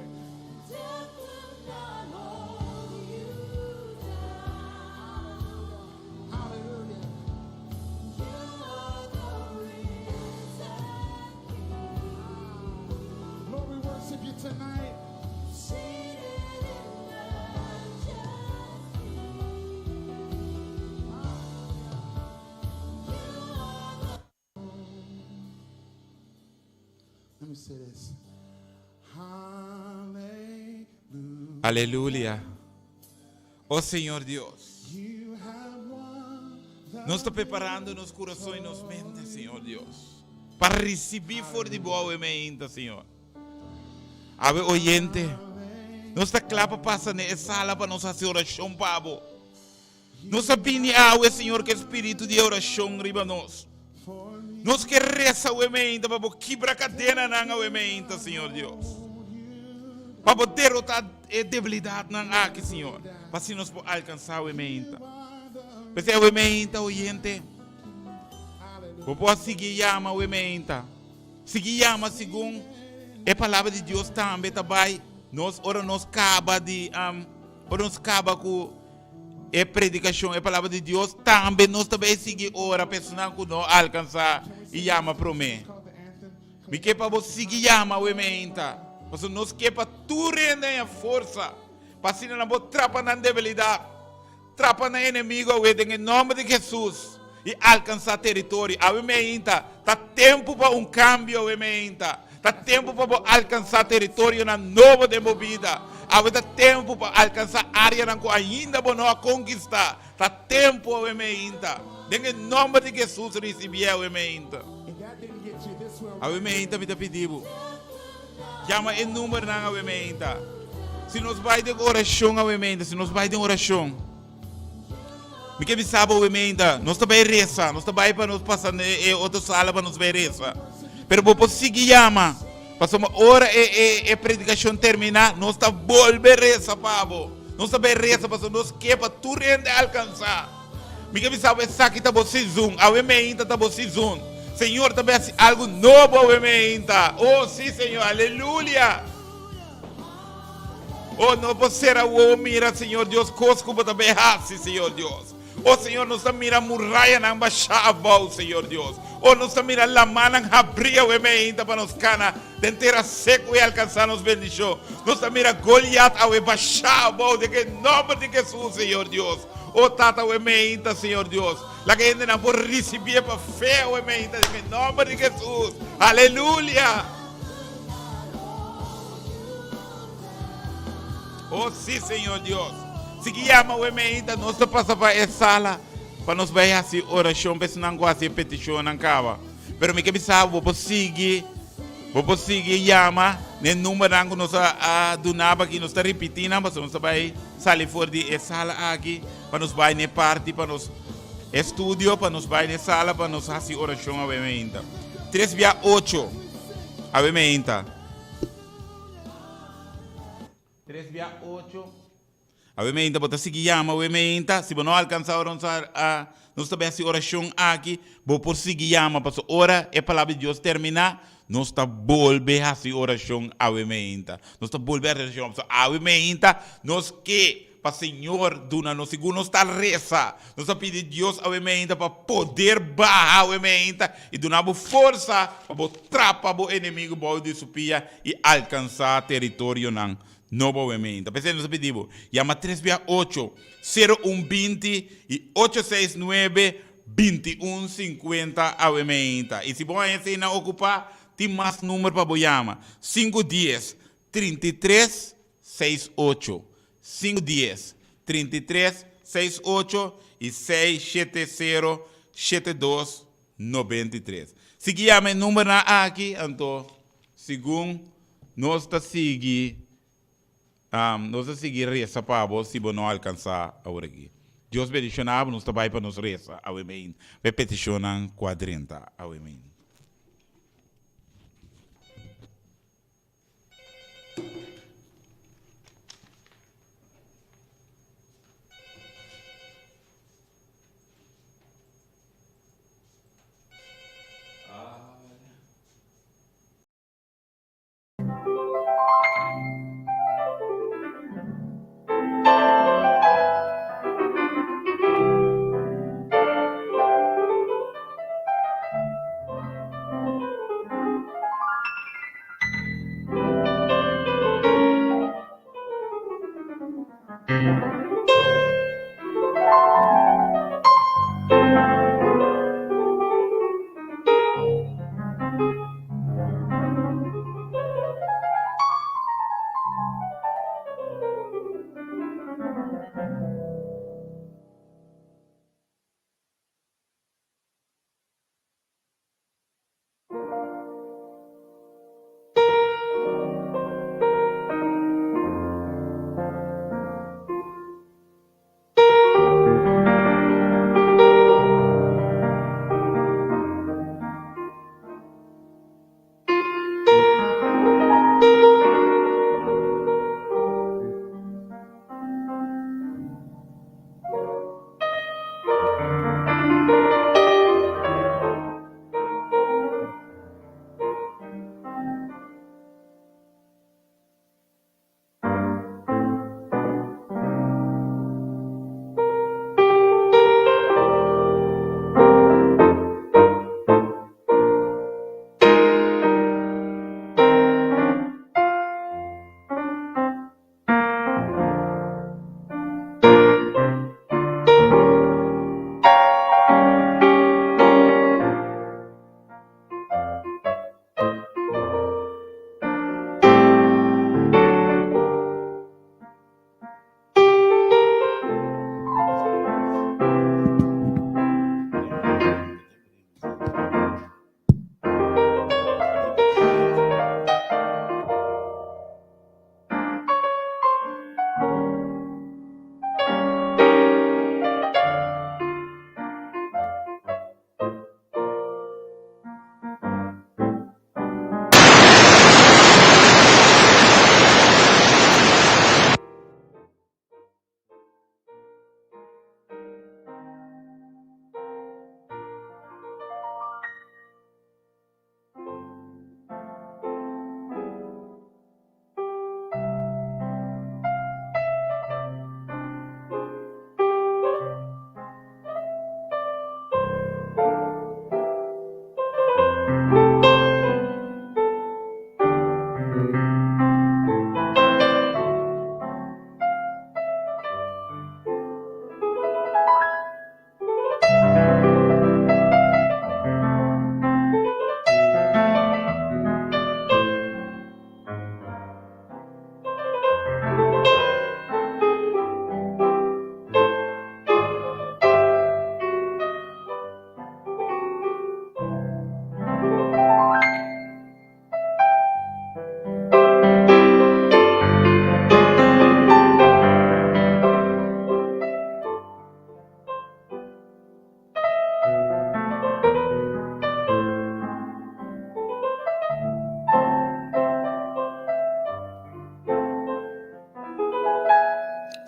Let me say this. Hallelujah. Aleluya. O Señor Dios. Nos ta preparando nos kurason i nos mente, Señor Dios, pa risibí for di bo awe meinta, Señor. Awe oyente, nos ta kla pa pasa na e sala pa nos hasi orashon pa bo. Nos a bini awe, Señor, ku e spiritu di orashon riba nos. Nos ke resa awe meinta pa bo kibra kadenanan awe meinta, Señor Dios. Pa bo derotá e debilidatnan aki, Señor, pa asina nos por alkansá awe meinta. P'esei awe meinta, oyente, bo por a sigui yama awe meinta. Sigui yama segun e palabra di Dios tambe ta bai nos ora nos kaba di, ora nos kaba ku E predikashon, e palabra di Dios, tambe nos ta bai sigui ora pa esnan ku no alkansá i yama promé. Mi ke pa bo sigui yama awe meinta, pasobra nos ke pa tur hende haña forsa, pa asina nan por trapa nan debilidat, trapa nan enemigo awe den e nòmber di Hesus i alkansá teritorio. Awe meinta ta tempu pa un kambio awe meinta. Ta tempu pa bo alkansá teritorionan nobo den bo bida. Awe ta tempu pa alkansá áreanan ku ainda bo no a konkistá. Ta tempu awe meinta. Den e nòmber di Hesus risibié awe meinta. Awe meinta mi ta pidi bo, yama e numbernan awe meinta. Si nos bai den orashon awe meinta, si nos bai den orashon. Mi ke bisa bo meinta, nos ta bai resa, nos ta bai pa nos pasa na e otro sala pa nos bai resa. Pero bo por sigui yama, pasobra ora e e e predikashon terminá, nos ta bolbe resa pa bo. Nos ta bai resa pasobra nos ke pa tur hende alkansá. Mi ke bisa bo esaki ta bo season, awe meinta ta bo season. Señor ta bai hasi algu nobo awe meinta. Oh, sí Señor, aleluya! Oh, no por sera wowo mira, Señor Dios, kos ku bo ta bay hasi, Señor Dios. Oh, Señor, nos ta mira murayanan bashá abou, Señor Dios. Oh, nos ta mira lamannan habrí awe meinta pa nos kana den tera seku i alkansá nos bendishon. Nos ta mira Goliat awe bashá abou den e nòmber di Hesus, Señor Dios. Oh, Tata, awe meinta, Señor Dios, laga hendenan por risibié pa fe awe meinta den e nòmber di Hesus. Aleluya! Oh sí, Señor Dios. Si yama we meita, nos ta pasa pa e sala pa nos bai hasi orashon pa esnan ku hasi e petishonnan kaba. Pero mi ke bisa bo, bo por sigui, bo por sigui yama na e numbernan ku nos a a duna bo aki. Nos ta ripití nan pasobra nos ta bai sali for di e sala aki pa nos bai na e parti pa nos estudio, pa nos bai na e sala pa nos hasi orashon awe meinta. Tres bia ocho awe meinta. Tres bia ocho. Awe meinta bo ta sigui yama awe meinta. Si bo no alcansa ora nos a nos ta bay haci oracion aki, bo por sigui yama pasobra ora e palabra di Dios termina, nos ta bolbe haci oracion awe meinta. Nos ta bolbe haci oracion pasobra awe meinta nos ke Pa Señor duna nos, segun nos ta resa, nos ta pidi Dios awe meinta pa poder baha awe meinta i duna bo forsa pa bo trapa bo enemigo bou di su pia i alkansá teritorionan nobo awe meinta. P'esei nos ta pidi bo, yama tres bia ocho, sero un binti i ocho seis nuebe, 21 50 awe meinta. I si bo haña eseinan okupá, tin mas number pa bo yama, sinku dies, 33 seis ocho, sinku dies, 33 seis ocho i seis shete sero, shete dos, 93. Sigui yama e numbernan aki, anto segun nos ta sigui nos ta sigui resa pa bo si bo no alkansa awor aki. Dios bendiciona bo, nos ta bai pa nos resa awe mein pa e peticionnan ku a drenta awe mein.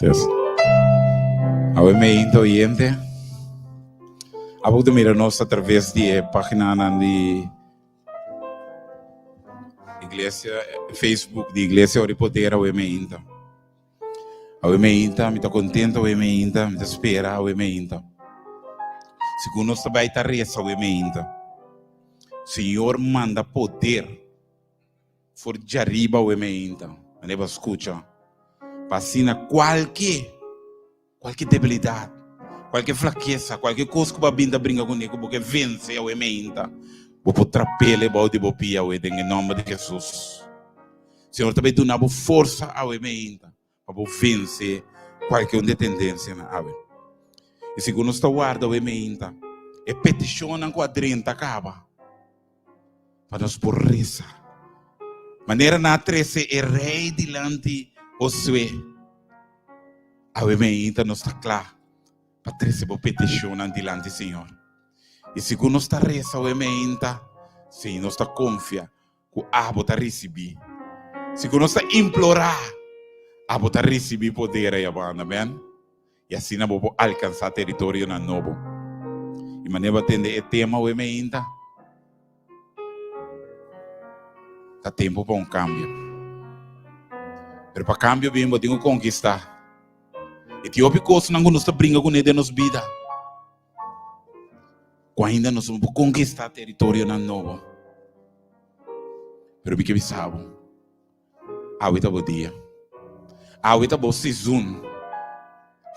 Dios. Awe meinta oyente. Abo ku ta mira nos a traves di e paginanan di Iglesia, Facebook di Iglesia Ora i Poder awe meinta. Awe meinta mi ta kontento awe meinta, mi ta spera awe meinta. Segun nos ta bai ta resa awe meinta. Señor manda poder. For djariba awe meinta, manera bo a skucha, pa asina kualke, kualke debilidat, kualke flakesa, kualke kos ku bo a bin ta bringa kuné ku bo ke vense awe meinta, bo por trap'el bou di bo pia awe den e nòmber di Hesus. Señor ta bai duna bo forsa awe meinta pa bo vense kualke un di e tendensianan awe. I segun nos ta warda awe meinta, e petishonnan ku a drenta kaba, pa nos por resa. Manera nan a trese e rei dilanti Josué, awe meinta nos ta kla pa trese bo petishonnan dilanti Señor. I segun nos ta resa awe meinta, sí, nos ta konfia ku abo ta risibí. Segun nos ta implorá, abo ta risibí poder ei abanda. Amèn. I asina bo por alkansá teritorionan nobo. I manera bo a tende e tema awe meinta, ta tempu pa un kambio. Pero pa kambio bin bo tin ku konkistá. I tin hopi kosnan ku nos ta bringa kuné den nos bida ku ainda nos no por konkistá teritorionan nobo. Pero mi ke bisa bo. Awe ta bo dia. Awe ta bo sezon.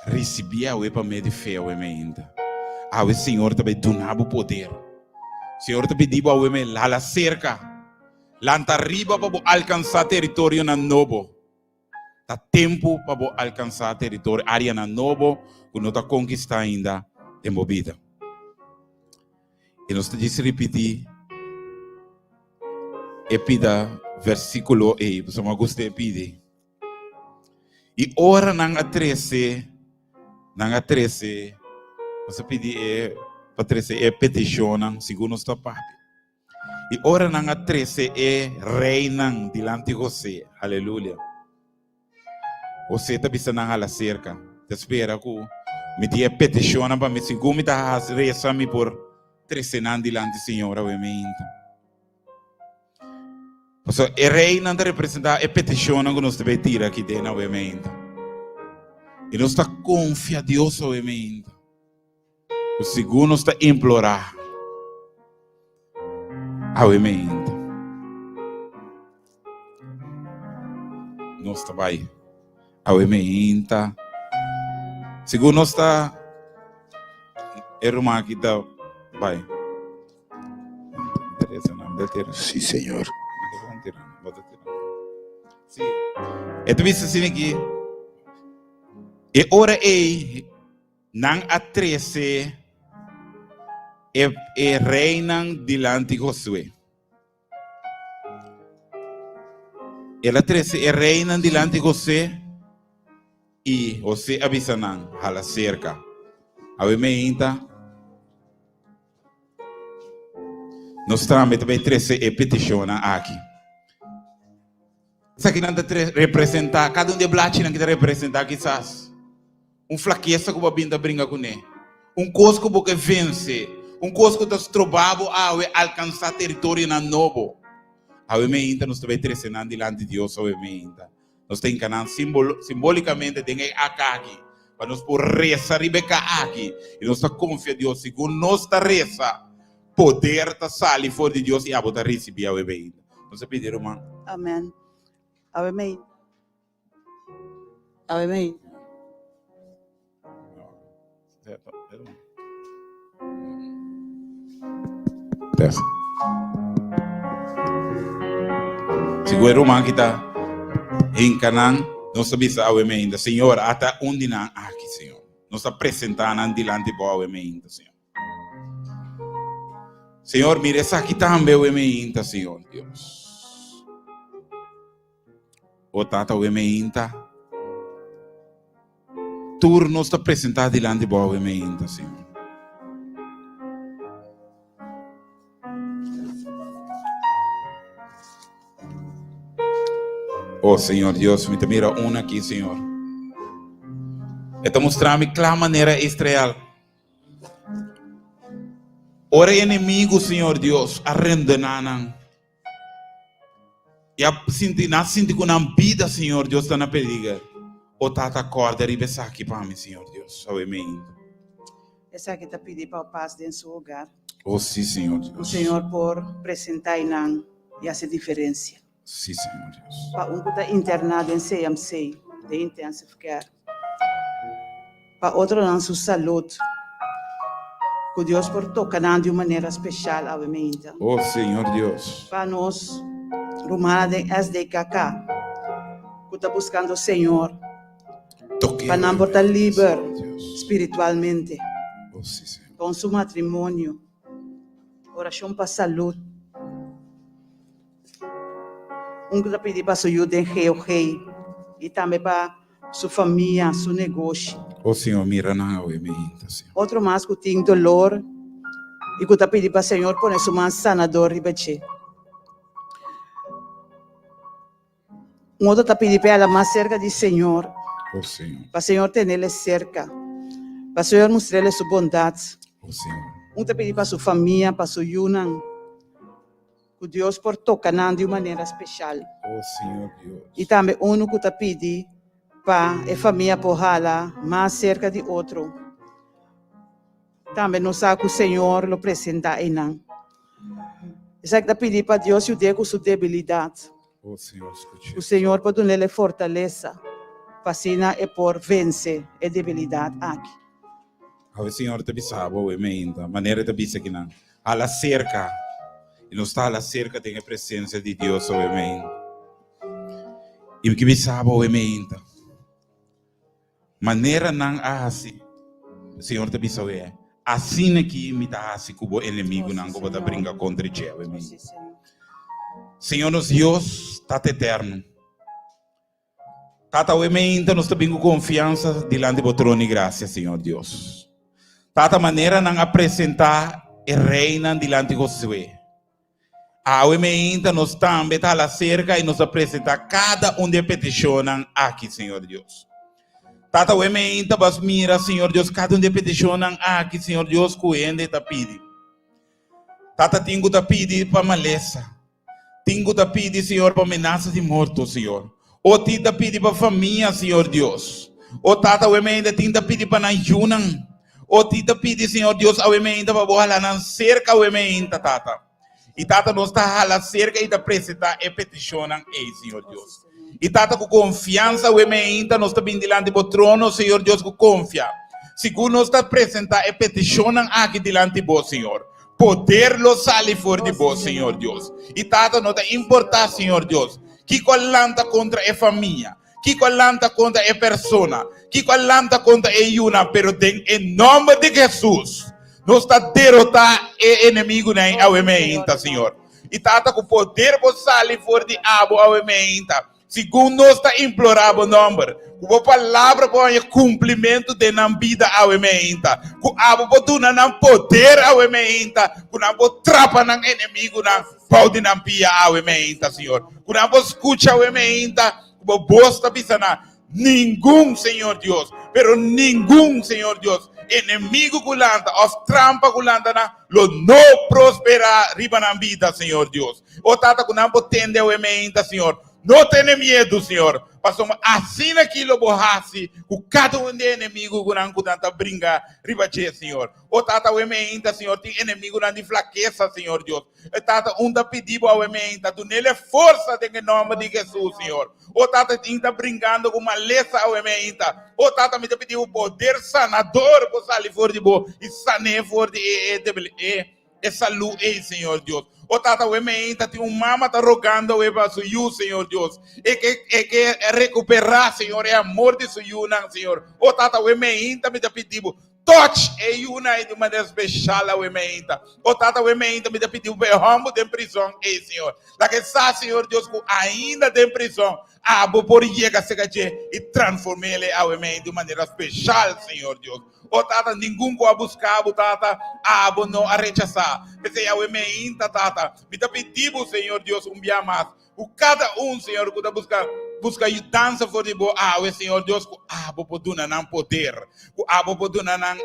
Risibí awe pa medio di fe awe mainta. Awe Señor ta bai duna bo poder. Señor ta pidi bo awe me hala serka. Lanta riba pa bo alkansá teritorionan nobo. Ta tempu pa bo alkansá teritorio, áreanan nobo ku no ta konkistá ainda den bo bida. I nos ta djis ripití e pida versíkulo ei, pasobra mi a gusta e pidi. I ora nan a trese, nan a trese, nos a pidi e pa trese e petishonnan segun nos ta papia. I ora nan a trese e reinan dilanti José, aleluya. José ta bisa nan hala serka. Ta spera ku mi tin e petishonnan pa mi. Segun mi ta hasi resa mi por trese nan dilanti Señor awe meinta. Pasobra e reinan ta representá e petishonnan ku nos ta bai tira aki den awe meinta. I nos ta konfia Dios awe meinta. Ku segun nos ta implorá awe meinta, nos ta bai awe meinta. Segun nos ta, e ruman aki ta bai. Sí, Señor. Sí. E ta bisa asina aki, e ora ei Nan a trese e e reinan dilanti Josué. El a trese e reinan dilanti José i José a bisa nan, Hala serka. Awe meinta, nos tambe ta bai trese e petishonnan aki. Esakinan ta representá, kada un di e blachinan ki ta representá kisas un flakesa ku bo a bin ta bringa kuné, un kos ku bo ke vense, un kos ku ta stroba bo awe alkansá teritorionan nobo. Awe meinta nos ta bai trese nan dilanti Dios awe meinta. Nos ta hinka nan simbolikamente den e aka aki pa nos por resa riba e ka aki i nos ta konfia Dios segun nos ta resa Poder ta sali for di Dios i abo ta risibí awe beinda. Nos a pidi ruman. Amen. Awe mei. Awe mei. Test. Sigur e ruman ki ta hinka nan, nos ta bisa awe meinda, Señor, ata un di nan aki, Señor. Nos ta presentá nan dilanti bo awe meinda, Señor. Señor, mira esaki tambe we me inta, Señor Dios. O Tata, we me inta. Tur nos ta presentá dilanti bo we me inta, Señor. Oh Señor Dios, mi ta mira un aki, Señor. E ta mustra mi kla manera Israel. Ora e enemigu, Señor Dios, a rendená nan. I a sinti, nan a sinti ku nan bida, Señor Dios, ta na peliger. O Tata, kòrda riba esaki pa mi, Señor Dios. Awe meinta. Esaki ta pidi pa pas den su hogar. O sí, Señor Dios. Ku Señor por presentá einan i hasi diferensia. Sí, Señor Dios. Pa un ku ta interná den CMC, den intensive care. Pa otronan su salud. Ku Dios por toka nan di un manera speshal awe meinta. Oh, Señor Dios. Pa nos rumannan den SDKK ku ta buskando Señor. Toke Pa nan por ta liber spiritualmente. Oh, sí, Señor. Pa un su matrimonio. Orashon pa salud. Un ku ta pidi pa su yu den GOG i tambe pa su famia, su negoshi. O Señor, mira nan awe mi hinta, Señor. Otro mas ku tin dolor i ku ta pidi pa Señor pone su man sanador riba dje. Un otro ta pidi pa e hala mas serka di Señor. O Señor. Pa Señor tenele serka. Pa Señor mustrele su bondat. O Señor. Un ta pidi pa su famia, pa su yunan. Ku Dios por toka nan di un manera speshal. O Señor Dios. I tambe unu ku ta pidi pa e famia por hala mas serka di otro. Tambe nos sa ku Señor lo presentá einan. Esaki ta pidi pa Dios yud'é ku su debilidat. Ku Señor por dun'el e fortalesa pa asina e por vense e debilidat aki. Awe Señor ta bisa bo awe meinta, manera e ta bisa kinan, hala serka. I nos ta hala serka den e presensia di Dios awe meinta. I mi ke bisa bo awe meinta. Manera nan a hasi, Señor ta bisa awe, asina ki mi ta hasi ku bo enemigunan ku bo ta bringa kontra dje awe mi. Señor nos Dios, Tata Eterno, Tata awe meinta nos ta bin ku konfiansa dilanti bo trono di grasia, Señor Dios. Tata, manera nan a presentá e reinan dilanti Josué, Awe meinta nos tambe ta hala serka i nos ta presentá kada un di e petishonnan aki, Señor Dios. Tata, awe meinta bas mira, Señor Dios, kada un di e petishonnan aki, Señor Dios, ku hende ta pidi. Tata, tin ku ta pidi pa malesa. Tin ku ta pidi, Señor, pa menasa di morto, Señor. O tin ta pidi pa famia, Señor Dios. O Tata, awe meinta tin ta pidi pa nan yunan. O tin ta pidi, Señor Dios, awe meinta pa bo hala nan serka awe meinta, Tata. I Tata, nos ta hala serka i ta presentá e petishonnan ei, Señor Dios. I Tata, ku konfiansa awe meinta nos ta bin dilanti bo trono, Señor Dios, ku konfia. Sigur nos ta presentá e petishonnan aki dilanti bo, Señor. Poder lo sali for di bo, Señor Dios. I Tata, no ta importá, Señor Dios, kiko a lanta kontra e famia, kiko a lanta kontra e persona, kiko a lanta kontra e yunan, pero den e nòmber di Hesus, nos ta derotá e enemigunan awe meinta, Señor. I Tata, ku poder bo sali for di abo awe meinta. Segun nos ta implorá bo nòmber, ku bo palabra por haña kumplimentu den nan bida awe meinta, ku abo por duna nan poder awe meinta, ku nan por trapa nan enemigunan bou di nan pia awe meinta, Señor. Ku nan por skucha awe meinta ku bo bos ta bisa nan, Ningun, Señor Dios, pero ningun, Señor Dios, enemigu ku lanta òf trampa ku lanta nan lo no prosperá riba nan bida, Señor Dios. O Tata, ku nan por tende awe meinta, Señor. No tene miedu, Señor, pasobra asina aki lo bo hasi ku kada un di e enemigu ku nan ku nan ta bringa riba dje, Señor. O Tata, awe meinta, Señor, tin enemigunan di flakesa, Señor Dios. E Tata, un ta pidi bo awe meinta, dun'el e forsa den e nòmber di Hesus, Señor. O Tata, tin ta bringando ku malesa awe meinta. O Tata, mi ta pidi bo poder sanador por sali for di bo i san'é for di e e e salú ei, Señor Dios. O Tata, awe meinta tin un mama ta rogando awe pa su yu, Señor Dios. E ke e ke rekuperá, Señor, e amor di su yunan, Señor. O Tata, awe meinta mi ta pidi bo, Touch e yunan ei di un manera speshal awe meinta. O Tata, awe meinta mi ta pidi bo pa e hòmber den prizòn ei, Señor. Laga e sa, Señor Dios, ku ainda den prizòn abo por yega serka dje i transform'é awe meinta di un manera speshal, Señor Dios. O Tata, ningun ku a buska bo, Tata, abo no a rechasá. P'esei awe meinta, Tata, mi ta pidi bo, Señor Dios, un bia mas, ku kada un, Señor, ku ta buska buska yudansa for di bo awe, Señor Dios, ku abo por duna nan poder, ku abo por duna nan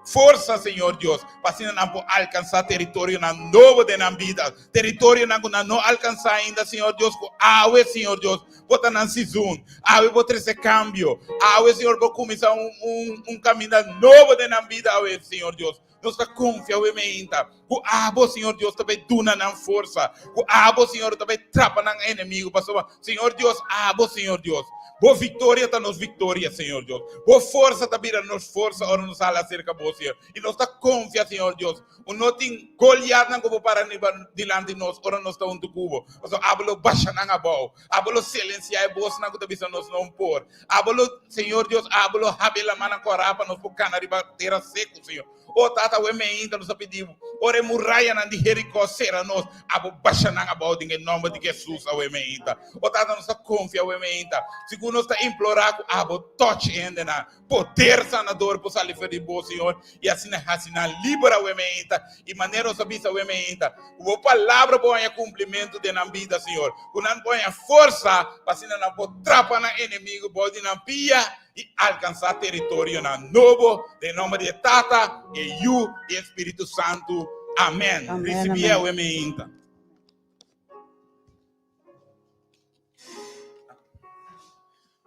forsa, Señor Dios, pa asina nan por alkansá teritorionan nobo den nan bida, teritorionan ku nan no alkansá ainda, Señor Dios, ku awe, Señor Dios, bo ta nan sizun, awe bo trese kambio, awe, Señor, bo kuminsá un un un kaminda nobo den nan bida awe, Señor Dios. Nos ta konfia awe meinta ku abo, Señor Dios, ta bai duna nan forsa, ku abo, Señor, ta bai trapa nan enemigu, pasobra, Señor Dios, abo, Señor Dios, bo viktoria ta nos viktoria, Señor Dios. Bo forsa ta bira nos forsa ora nos hala aserka bo, Señor. I nos ta konfia, Señor Dios, ku no tin Goliatnan ku bo para riba dilanti nos ora nos ta huntu ku bo, pasobra abo lo basha nan abou, abo lo silensiá e bosnan ku ta bisa nos no por. Abo lo, Señor Dios, abo lo habri lamannan kòrá pa nos por kana riba tera seku, Señor. O Tata, awe meinta nos a pidi Bo, ora e murayanan di Jerikó sera nos, abo basha nan abou den e nòmber di Hesus awe meinta. O Tata, nos ta konfia awe meinta, segun nos ta implorá ku abo tòch e hendenan, poder sanador por sali for di Bo, Señor, i asina hasi nan liber awe meinta. I manera nos a bisa awe meinta, ku Bo palabra por haña kumplimentu den nan bida, Señor, ku nan por haña forsa pa asina nan por trapa nan enemigu bou di nan pia i alkansá teritorionan nobo, den nòmber di e Tata, e Yu i e Spiritu Santu. Amèn. Amèn, Risibí amèn. awe meinta.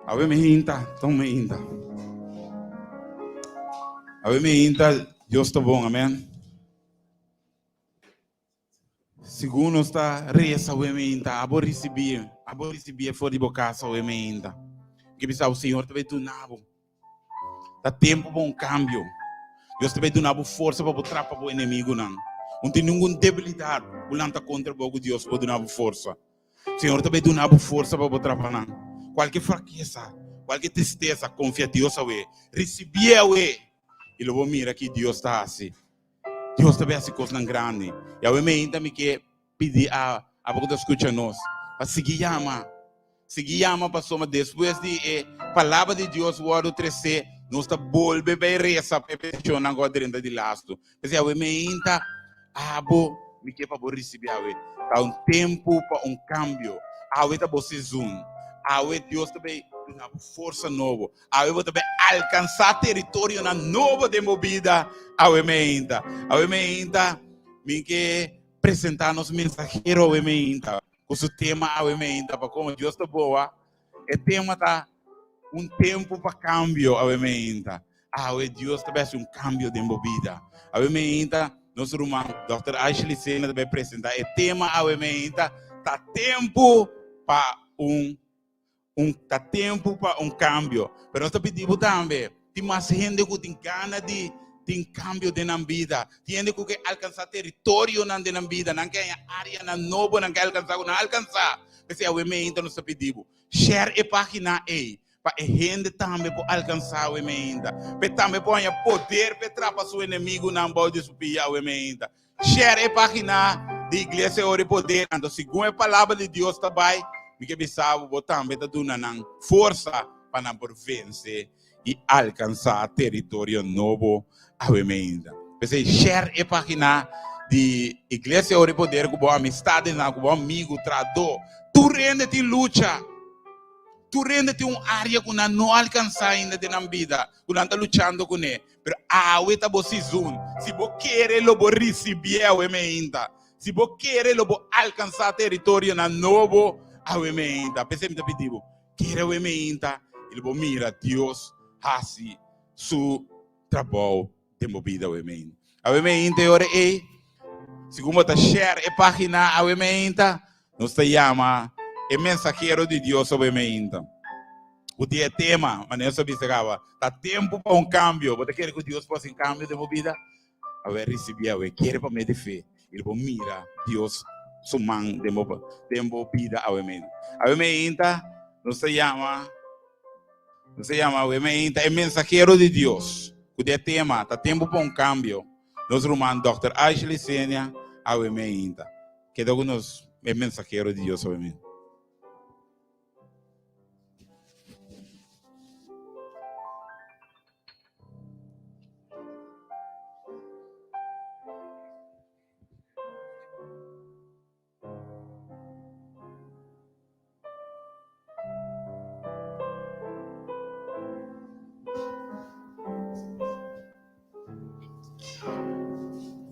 Awe meinta, ton meinta. Awe meinta, Dios ta bon, amèn. Segun nos ta resa awe meinta, abo risibí, abo risibí for di bo kas awe meinta. Ke bisa bo Señor ta bai duna bo. Ta tempu pa un kambio. Dios ta bai duna bo forsa pa bo trapa bo enemigunan. No tin ningun debilidat ku lanta kontra bo ku Dios por duna bo forsa. Señor ta bai duna bo forsa pa bo trapa nan. Kualke frakesa, kualke tristesa, konfia Dios awe. Risibí awe i lo bo mira ki Dios ta hasi. Dios ta bai hasi kosnan grandi. I awe meinta mi ke pidi a abo ku ta skucha nos pa sigui yama. Sigui yama pasobra despues di e palabra di Dios wòrdu tresé, nos ta bolbe bai resa pa e petishonnan ku a drenta di lastu. P'esei awe meinta abo mi ke pa bo risibí awe. Ta un tempu pa un kambio. Awe ta bo sezon. Awe Dios ta bai duna bo forsa nobo. Awe bo ta bai alkansá teritorionan nobo den bo bida awe meinta. Awe meinta mi ke presentá nos mensahero awe meinta ku su tema awe meinta pa komo Dios ta boa. E tema ta un tempu pa kambio awe meinta. Awe Dios ta bai hasi un kambio den bo bida. Awe meinta nos ruman Dòkter Ashley Sena ta bai presentá e tema awe meinta ta tempu pa un Un ta tempu pa un kambio. Pero nos ta pidi bo tambe, tin mas hende ku tin gana di tin kambio den nan bida. Tin hende ku ke alkansá teritorionan den nan bida, nan ke haña áreanan nobo, nan ke alkansá ku nan alkansá. P'esei awe meinta nos ta pidi bo, share e página ei pa e hende tambe por alkansá awe meinta, p'e tambe por haña poder p'e trapa su enemigunan bou di su pia awe meinta. Share e pagina di Iglesia Ora i Poder. Anto segun e palabra di Dios ta bai, mi ke bisa bo, bo tambe ta duna nan forsa pa nan por vense i alkansá teritorio nobo awe meinda. P'esei share e pagina di Iglesia Ora i Poder ku bo amistadesnan, ku bo amigu, trahadó. Tur hende tin lucha. Tur hende tin un área ku nan no alkansá ainda den nan bida, ku nan ta luchando kuné. Pero awe ta bo sizun. Si bo kere lo bo risibié awe meinta. Si bo kere lo bo alkansá teritorionan nobo awe meinta. P'esei mi ta pidi bo, kere awe meinta i lo bo mira Dios hasi su trabou den bo bida awe meinta. Awe meinta e ora ei, segun bo ta share e página awe meinta, Nos ta yama e mensahero di Dios awe meinta. Ku tin e tema, manera nos a bisa kaba, ta tempu pa un kambio. Bo ta kere ku Dios por hasi un kambio den bo bida? Awe risibí awe, kere pa medio di fe i lo bo mira Dios su man den bo den bo bida awe meinta. Awe meinta nos ta yama nos ta yama awe meinta e mensahero di Dios. Ku tin e tema, ta tempu pa un kambio. Nos ruman Dòkter Ashley Senia awe meinta. Keda ku nos e mensahero di Dios awe mi.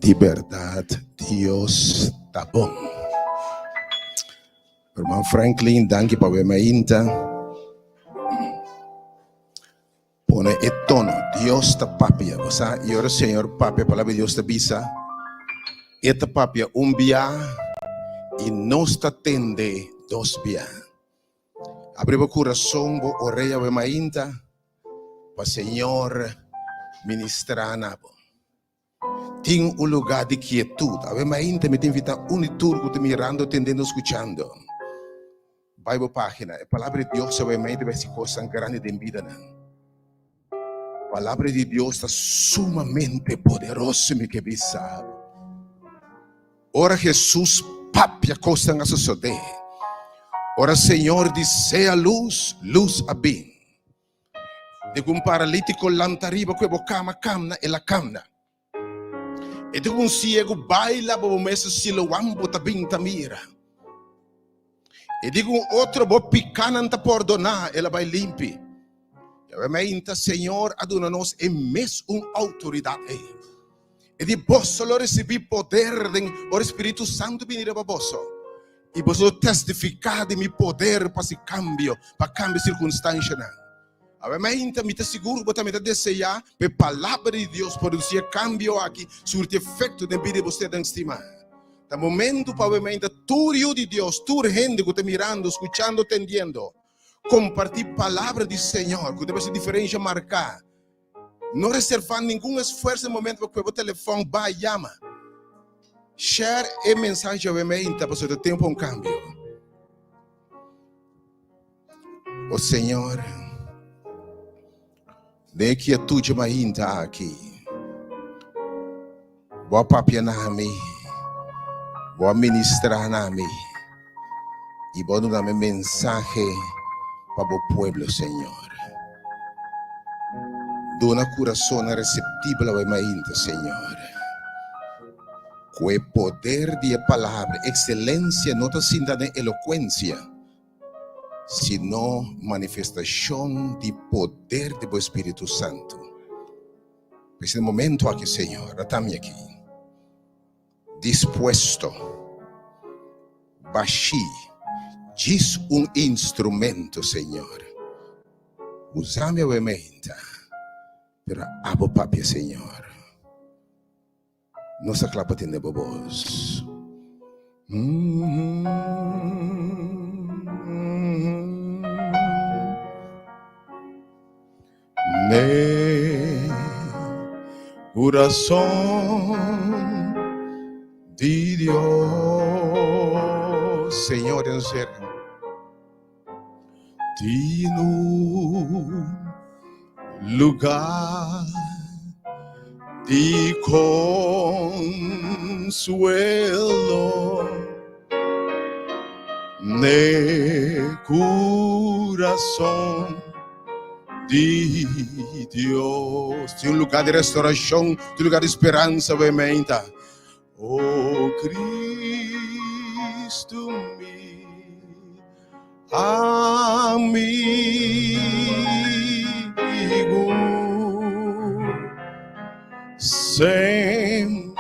Di berdad Dios ta bon. Herman Franklin, danki pa wema inta. Pone e tono. Dios ta papia. Bo sa, y ora Señor papia, palabra di Dios ta bisa, E ta papia un bia y nos ta tende dos bia. Abri bo kurason, bo orea bo e mainta, pa Señor ministrá na bo. Tin un lugá di kietut. Awe mainta mi ta invitá un i tur ku ta mirando, tendendo, skuchando. Bai bo página. E Palabra di Dios awe mainta bai hasi kosnan grandi den bidanan. Palabra di Dios ta sumamente poderoso, mi ke bisa bo. Ora Hesus papia kosnan a sosodé. Ora Señor di sea lus, lus a bin. Di ku un paralítiko lanta riba ku e bo kama kamna, el a kamna. E di ku un siegu bai laba bo mes Siloam bo ta bin ta mira. E di ku un otro bo pikanan ta pordoná, el a bai limpi. Yahweh meinta Señor a duna nos e mes un outoridat ei. E di, Boso lo risibí poder den ora Spiritu Santu bini riba boso, i boso lo testifiká di mi poder pa hasi kambio, pa kambia sirkunstanshanan. Awe mainta mi ta sigur ku bo tambe ta deseá pa e Palabra di Dios produsí e kambio aki, surti efekto den bida di bo sernan stimá. Ta momentu pa awe mainta tur yu di Dios, tur hende ku ta mirando, skuchando, tendiendo, kompartí Palabra di Señor ku ta hasi diferensha marká. No reservá ningun esfuerso den momento pa kue bo telefòn bai yama. Share e mensahe djawe meinta pasobra ta tempu pa un kambio. O Señor, den e kietud dje mainta aki, Bo a papia na mi, Bo a ministrá na mi, i Bo a duna mi mensahe pa Bo pueblo, Señor. Duna kurasonnan reseptibel awe mainta, Señor. Ku e poder di e Palabra, ekselensia no ta sinta den elokuensia, sino manifestashon di poder di Bo Spiritu Santu. P'esei den momento aki, Señor, a ta mi aki, dispuesto, bashí, djis un instrumento, Señor. Usa mi awe meinta, pero abo papia, Señor. Nos ta kla pa tende bo bos. Ne kurason di Dios. Señor den ser. Tin un lugar di consuelo n'e curason di Dios. Tin un lugar di restauracion, tin un lugar di speransa, bo e meinta. O Cristo mi amigo, semper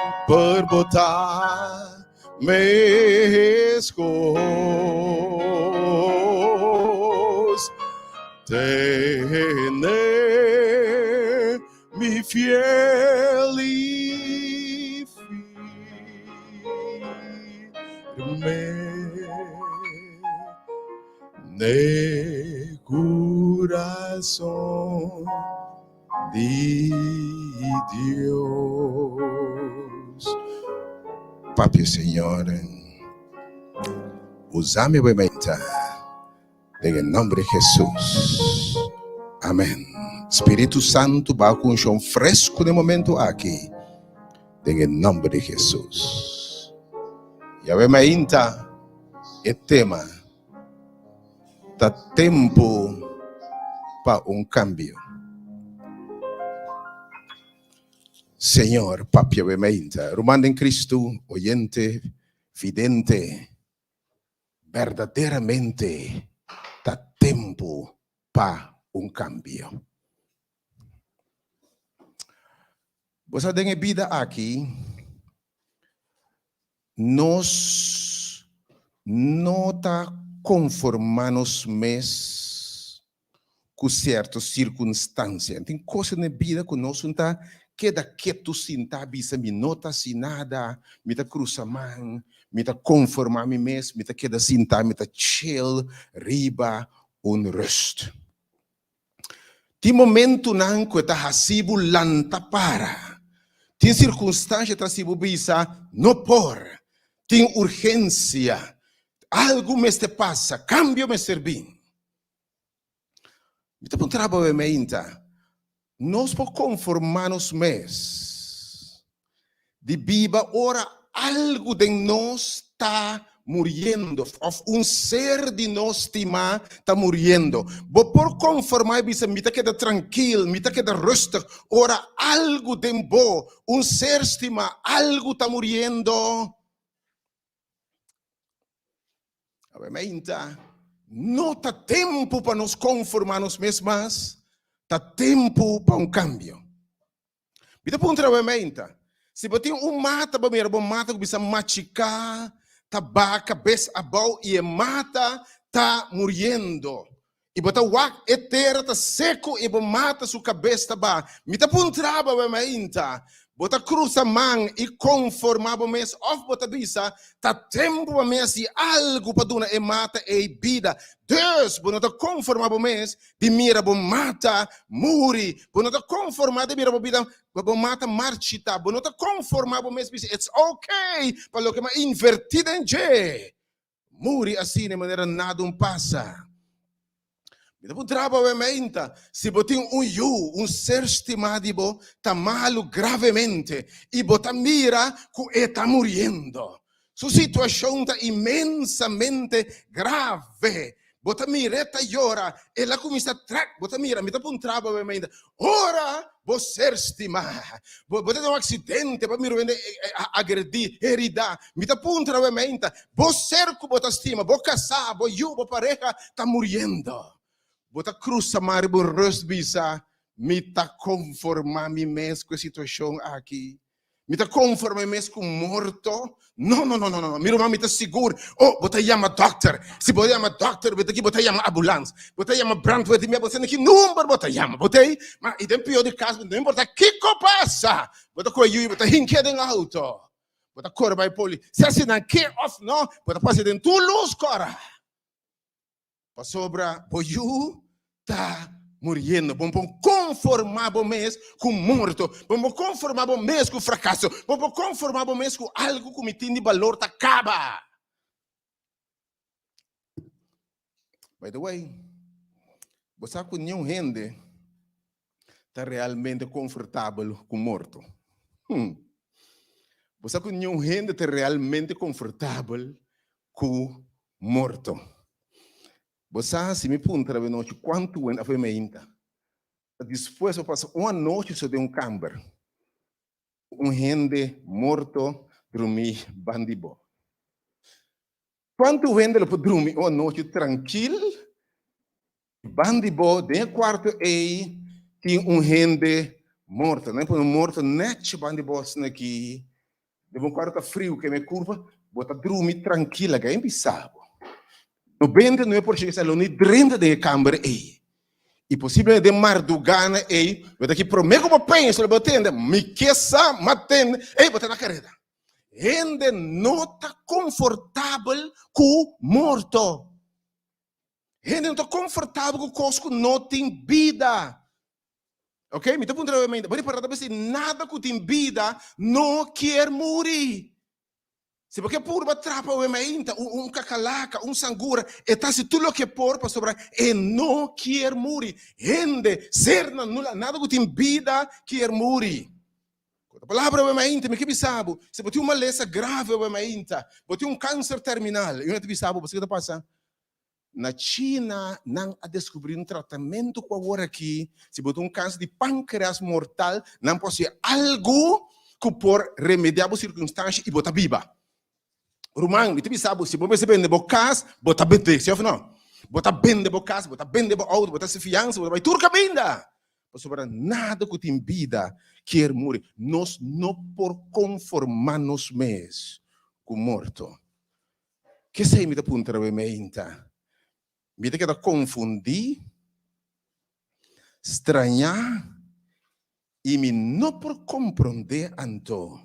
bo ta mescos, tene Mi fiel i firme n'e kurason di Dios. Papia Señor, usa mi bo meta. Den e nomber di Hesus. Amen. Spiritu Santu baha ku unshon fresku den momento aki. Den e nomber di Hesus. Yahweh mainta e tema ta tempu pa un kambio. Señor papia we mainta. Ruman den Kristu, oyente, vidente. Berdaderamente ta tempu pa un kambio. Bo sa den e bida aki. Nos no ta konformá nos mes ku sierto sirkunstansia. Tin kos den e bida ku nos no ta keda ketu sintá bisa mi no ta hasi nada, mi ta krusa man, mi ta konformá mi mes, mi ta keda sintá, mi ta chill riba un rust. Tin momentunan ku e ta hasi bo lanta para. Tin sirkunstansha ta hasi bo bisa, No por! Tin urgensia. Algu mester pasa. Kambio mester bin. Mi ta puntra bo awe meinta, Nos por konformá nos mes di biba ora algu den nos ta muriendo òf un ser di nos stimá ta muriendo? Bo por konformá i bisa, Mi ta keda trankil, mi ta keda rustig ora algu den bo, un ser stimá, algu ta muriendo? Awemeinta, no ta tempu pa nos konformá nos mes mas, ta tempu pa un kambio. Mi ta puntra awemeinta, si bo tin un mata, bo mira bo mata ku bisa machiká, ta baha kabes abou i e mata ta muriendo. I bo ta wak e tera ta seku i bo mata su kabes ta baha. Mi ta puntra bo awemeinta, bo ta krusa man i konformá bo mes òf bo ta bisa, Ta tempu pa mi hasi algu pa duna e mata ei bida? Dus, bo no ta konformá bo mes di mira bo mata muri. Bo no ta konformá di mira bo bida bo mata marchitá. Bo no ta konformá bo mes bisa, It's okay pa loke mi a invertí den dje. Muri asina e manera nada un pasa. Mi ta puntra bo awe meinta, si bo tin un yu, un ser stimá di bo ta malu gravemente i bo ta mira ku e ta muriendo. Su situashon ta inmensamente grave. Bo ta mir'é ta yora, el a kuminsá trèk. Bo ta mira, mi ta puntra bo awe meinta, ora bo ser stimá, bo bo ta den un aksidente, bo a mira un hende agredí, heridá, mi ta puntra awe meinta, bo ser ku bo ta stima, bo kasá, bo yu, bo pareha ta muriendo. Bo ta krusa man riba un rust bisa, Mi ta konformá mi mes ku e situashon aki. Mi ta konformá mi mes ku morto? No, no, no, no, no. Mi ruman, mi ta sigur. Oh, bo ta yama dòkter. Si bo yama dòkter, bo ta ki bo ta yama ambulans. Bo ta yama brandweer di mi, bo sa na ki number bo ta yama. Bo ta ei? Ma i den pió di kas, no importa kiko pasa, bo ta kohe yu i bo ta hink'é den outo. Bo ta kore bai poli. Sea si nan ke òf no, bo ta pasa den tur lus kòrá. Pasobra bo yu ta muriendo. Bo por konformá bo mes ku morto. Bo por konformá bo mes ku frakaso. Bo por konformá bo mes ku algu ku mi tin di balor ta kaba. By the way, bo sa ku niun hende ta realmente konfortabel ku morto. Hmm. Bo sa ku niun hende ta realmente konfortabel ku morto. Bo sa si mi puntra bo anochi kuantu wen afe meinta ta dispuesto pa pasa un anochi so den un kamber ku un hende morto drumí ban di bo? Kuantu hende lo por drumi un anochi trankil ban di bo den e kuarto ei tin un hende morto? Nan pone un morto nèchi ban di bo asina aki. Den bo kuarto ta friu keme e kurpa, bo ta drumi trankil laga e bisa bo. 99 por shento lo ni drenta den e kamber ei. I posiblemente den mardugana ei, bo ta aki promé ku bo pensa lo bo tende, mi ke sa, m'a tende, ei bo ta na kareda. Hende no ta konfortabel ku morto. Hende no ta konfortabel ku kos ku no tin bida. Ok, mi ta puntra nuevamente, bo ripará ta bisa nada ku tin bida no kier muri. Si bo ke purba trapa un mainta, un kakalaka, un sangura, e ta hasi tur loke e por pasobra e no kier muri. Hende, sernan, nula, nada ku tin bida kier muri. Ku otro palabra, awe mainta, mi ke bisa bo, si bo tin un malesa grave awe mainta, bo tin un kanser terminal, i un ta bisa bo, bo sa ke ta pasa? Na China nan a deskubrí un tratamentu ku awor aki si bo tin un kanser di pankreas mortal nan por hasi algu ku por remediá bo sirkunstansha i bo ta biba. Ruman, mi ta bisa bo, si bo mester bende bo kas, bo ta bend'é, si òf no? Bo ta bende bo kas, bo ta bende bo outo, bo ta hasi fiansa, bo ta bai tur kaminda. Pasobra nada ku tin bida kier muri. Nos no por konformá nos mes. ku morto. Kesei mi ta puntra bo e meinta? Mi ta keda konfundí, strañá i mi no por komprondé anto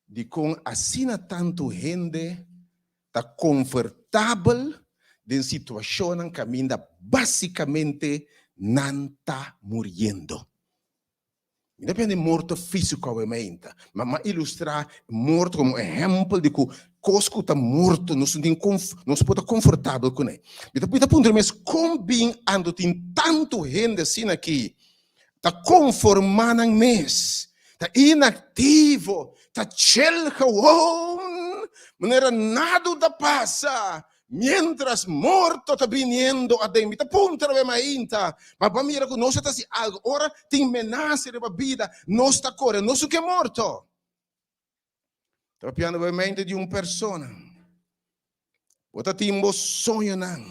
dikon asina tantu hende ta konfortabel den situashonnan kaminda básikamente nan ta muriendo. Mi ta pensa di morto físiko awe meinta, ma mi a ilustrá morto komo ehèmpel di ku kos ku ta morto nos no tin nos por ta konfortabel kuné. Mi ta mi ta puntra mi mes kon bin anto tin tantu hende asina aki ta konformá nan mes, ta inaktivo, ta chel gewoon manera nada ta pasa. Mientras morto ta biniendo aden, mi ta puntra bo mainta, ma bo a mira ku nos a ta hasi algu. Ora tin menasa riba bida, nos ta kore, nos no ke morto. Ta papiando bo mente di un persona. Bo ta tin bo soñonan,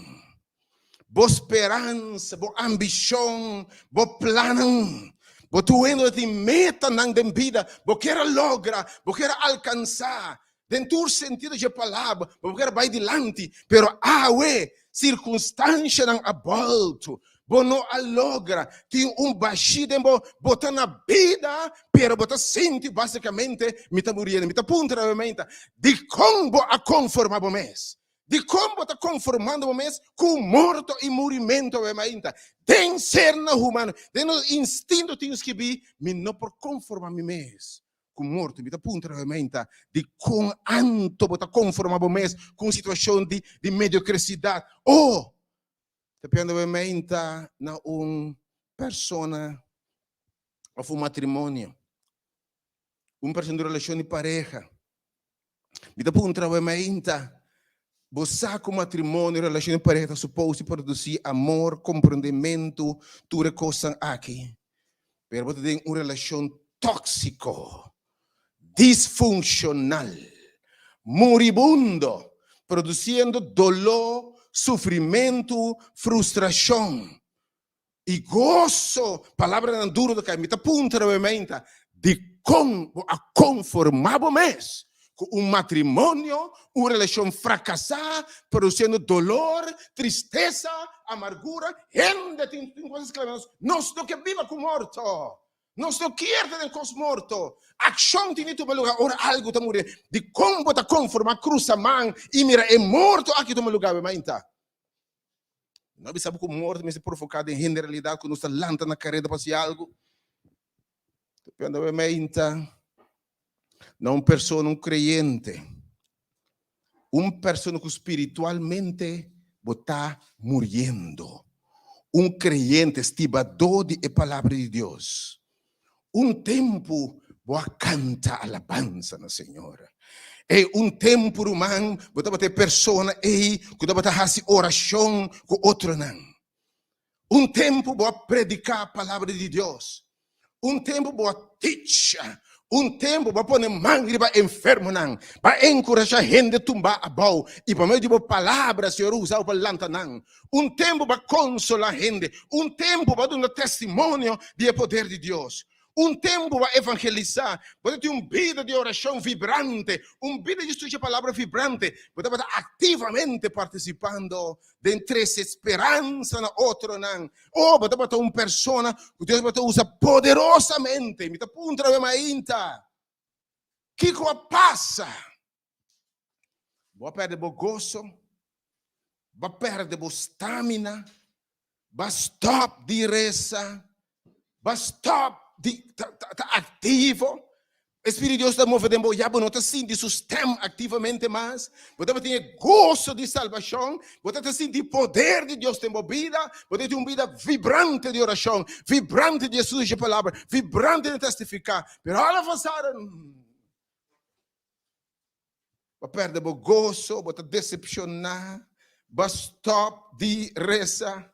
bo speransa, bo ambishon, bo plannan. Bo tur hende ta tin metanan den bida, bo kier a logra, bo kier a alkansá. Den tur sentido dje palabra, bo por bai dilanti, pero awe sirkunstanshanan a boltu. Bo no a logra. Tin un bashí den bo. Bo ta na bida, pero bo ta sinti básikamente, Mi ta muriendo. Mi ta puntra bo meinta, Dikon bo a konformá bo mes? Dikon bo ta konformando bo mes ku morto i murimentu awe mainta? Den sernan humano, den nos instinto tin skibí, Mi no por konformá mi mes ku morto. Mi ta puntra bo meinta, di kon anto bo ta konformá bo mes ku un situashon di di mediokresidat? O ta pianda bo meinta na un persona òf un matrimonio, un persona di un relashon di pareha? Mi ta puntra bo meinta, bo sa ku matrimonio, relashon di pareha ta supos di produsí amor, komprondementu, tur e kosnan aki? Pero bo ta den un relashon tóksiko, disfunshonal, muribundo, produsiendo doló, sufrimentu, frustrashon. I goso, palabranan duru ta kai. Mi ta puntra bo meinta, dikon bo a konformá bo mes ku un matrimonio, un relashon frakasá, produsiendo dolor, tristesa, amargura? Hende tin tin kos sklama nos, nos no ke biba ku morto. Nos no kier ta den kos morto. Akshon tin di tuma lugá ora algu ta muri. Dikon bo ta konformá, krusa man i mira e morto aki tuma lugá, bo meinta? No a bisa bo ku morto mester provoká den hende realidat ku nos ta lanta na kareda pa hasi algu. Ta meinta na un persona, un kreyente, un persona ku spiritualmente bo ta muriendo. Un kreyente stibadó di e palabra di Dios. Un tempu bo a kanta alabansa na Señor. Ei, un tempu, ruman, bo tabata e persona ei ku tabata hasi orashon ku otronan. Un tempu bo a prediká palabra di Dios. Un tempu bo a teach. Un tempu bo a pone man riba enfermonan, pa enkurashá hende tumbá abou, i pa medio di bo palabra Señor a usa bo pa lanta nan. Un tempu bo a konsolá hende. Un tempu bo a duna testimonio di e poder di Dios. Un tempu bo a evangelisá. Bo ta tin un bida di orashon vibrante, un bida di studia palabra vibrante. Bo tabata aktivamente partisipando den trese speransa na otronan. Oh, bo tabata un persona ku Dios tabata usa poderosamente. Mi ta puntra bo mainta, kiko a pasa? Bo a pèrdè bo goso, bo a pèrdè bo stamina, bo a stòp di resa, bo a stòp di ta ta aktivo. E Spiritu di Dios ta move den bo, ya bo no ta sinti su stèm aktivamente mas. Bo tabatin e goso di salbashon, bo ta ta sinti poder di Dios den bo bida, bo ta tin un bida vibrante di orashon, vibrante di estudio dje Palabra, vibrante di testifiká. Pero all of a sudden, Bo a pèrdè bo goso, bo ta desepshoná, bo a stòp di resa,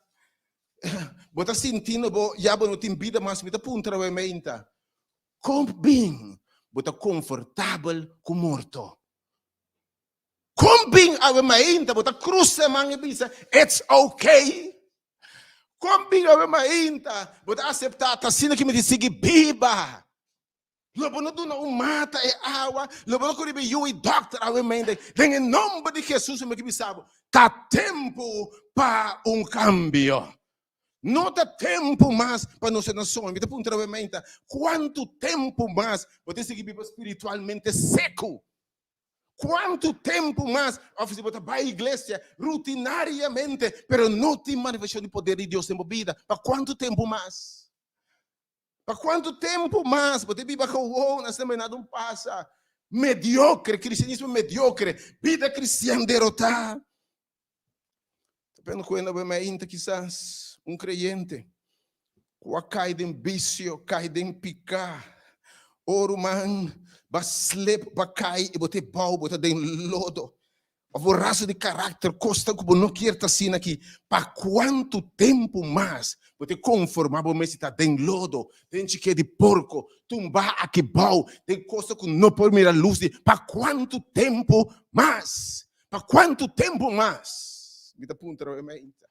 bo ta sintiendo bo ya bo no tin bida mas. Mi ta puntra bo e meinta, kon bin bo ta konfortabel ku morto? Kon bin awe mainta bo ta krusa man i bisa, It's okay? Kon bin awe mainta bo ta aseptá, ta asina ki mi tin sigui biba? Lo bo no duna un mata e awa, lo bo no kuri bi yu i dòkter awe mente. Den e nòmber di Hesus mi ke bisa bo, ta tempu pa un kambio. No ta tempu mas pa nos na soño. Mi ta puntra awe mente, kuantu tempu mas bo ta sigui biba spiritualmente seku? Kuantu tempu mas òf si bo ta bai iglesia rutinariamente, pero no tin manifestashon di poder di Dios den bo bida? Pa kuantu tempu mas? Pa kuantu tempu mas bo ta biba gewoon asina bo nada un pasa? Mediokre, kristianismo mediokre, bida kristian derotá. Ta pena ku enda bo mainta kisas un kreyente ku a kai den bisio, kai den piká. O ruman, ba slip, ba kai i bo ta bou, bo ta den lodo. Of bo rasa di karakter kosta ku bo no kier ta asina aki? Pa kuantu tempu mas bo ta konformá bo mes di ta den lodo, den chiké di porko, tumbá aki bou, den kosta ku no por mira lus di? Pa kuantu tempu mas? Pa kuantu tempu mas? Mi ta puntra bo meinta.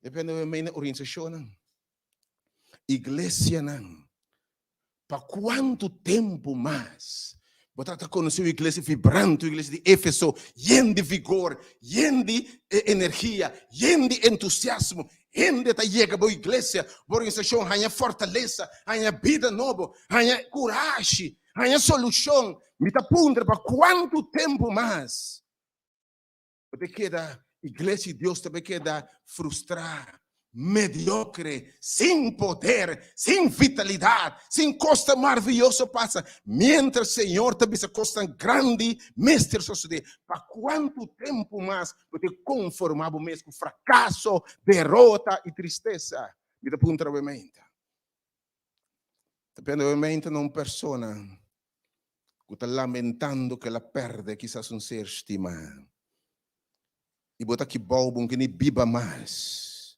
Depende bo mei na organisashonnan, iglesianan. Pa kuantu tempu mas bo ta ta konosé un iglesia vibrante, un iglesia di Efeso, yen di vigor, yen di energia, yen di entusiasmo? Hende ta yega bo iglesia, bo organisashon, haña fortalesa, haña bida nobo, haña kurashi, haña solushon. Mi ta puntra pa kuantu tempu mas Bo ta keda iglesia di Dios ta bay keda frustrá, mediocre, sin poder, sin vitalidad, sin cosnan maravilloso pasa, mientras Señor ta bisa cosnan grandi mester sosode. Pa cuantu tempo mas bo ta conforma bo mes cu fracaso, derota y tristesa? Mi ta puntra bo mente. Ta pende bo mente na un persona ku ta lamentando ku el a pèrdè kisas un ser stimá. I bo ta kibou, bo no ke ni biba mas.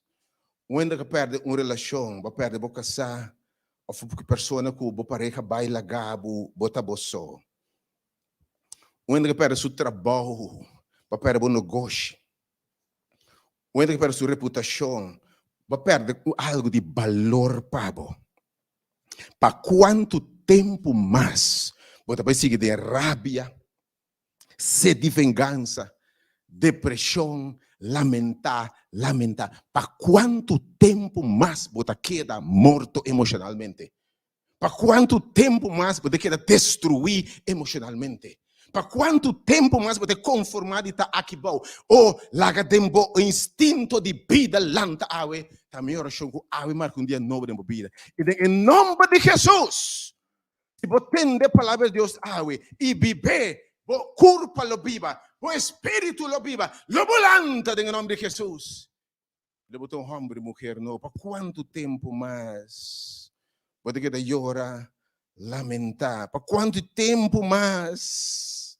Un hende ku a pèrdè un relashon, bo a pèrdè bo kasá òf bo persona ku bo pareha bai laga bo, bo ta bo so. Un hende ku a pèrdè su trabou, bo a pèrdè bo negoshi. Un hende ku a pèrdè su reputashon, bo a pèrdè algu di balor pa bo. Pa kuantu tempu mas bo ta bai sigui den rabia, sed di vengansa, depreshon, lamentá, lamentá? Pa kuantu tempu mas bo ta keda morto emoshonalmente? Pa kuantu tempu mas bo ta keda destruí emoshonalmente? Pa kuantu tempu mas bo ta konformá di ta aki bou? O laga den bo instinto di bida lanta awe. Ta mi orashon ku awe marka un dia nobo den bo bida. I den e nomber di Hesus, si bo tende palabra di Dios awe i bib'é, bo kurpa lo biba, bo espiritu lo biba, lo bo lanta den e nomber di Hesus. Lo bo ta un hòmber i muher nobo. Pa kuantu tempu mas bo ta keda yora, lamentá? Pa kuantu tempu mas?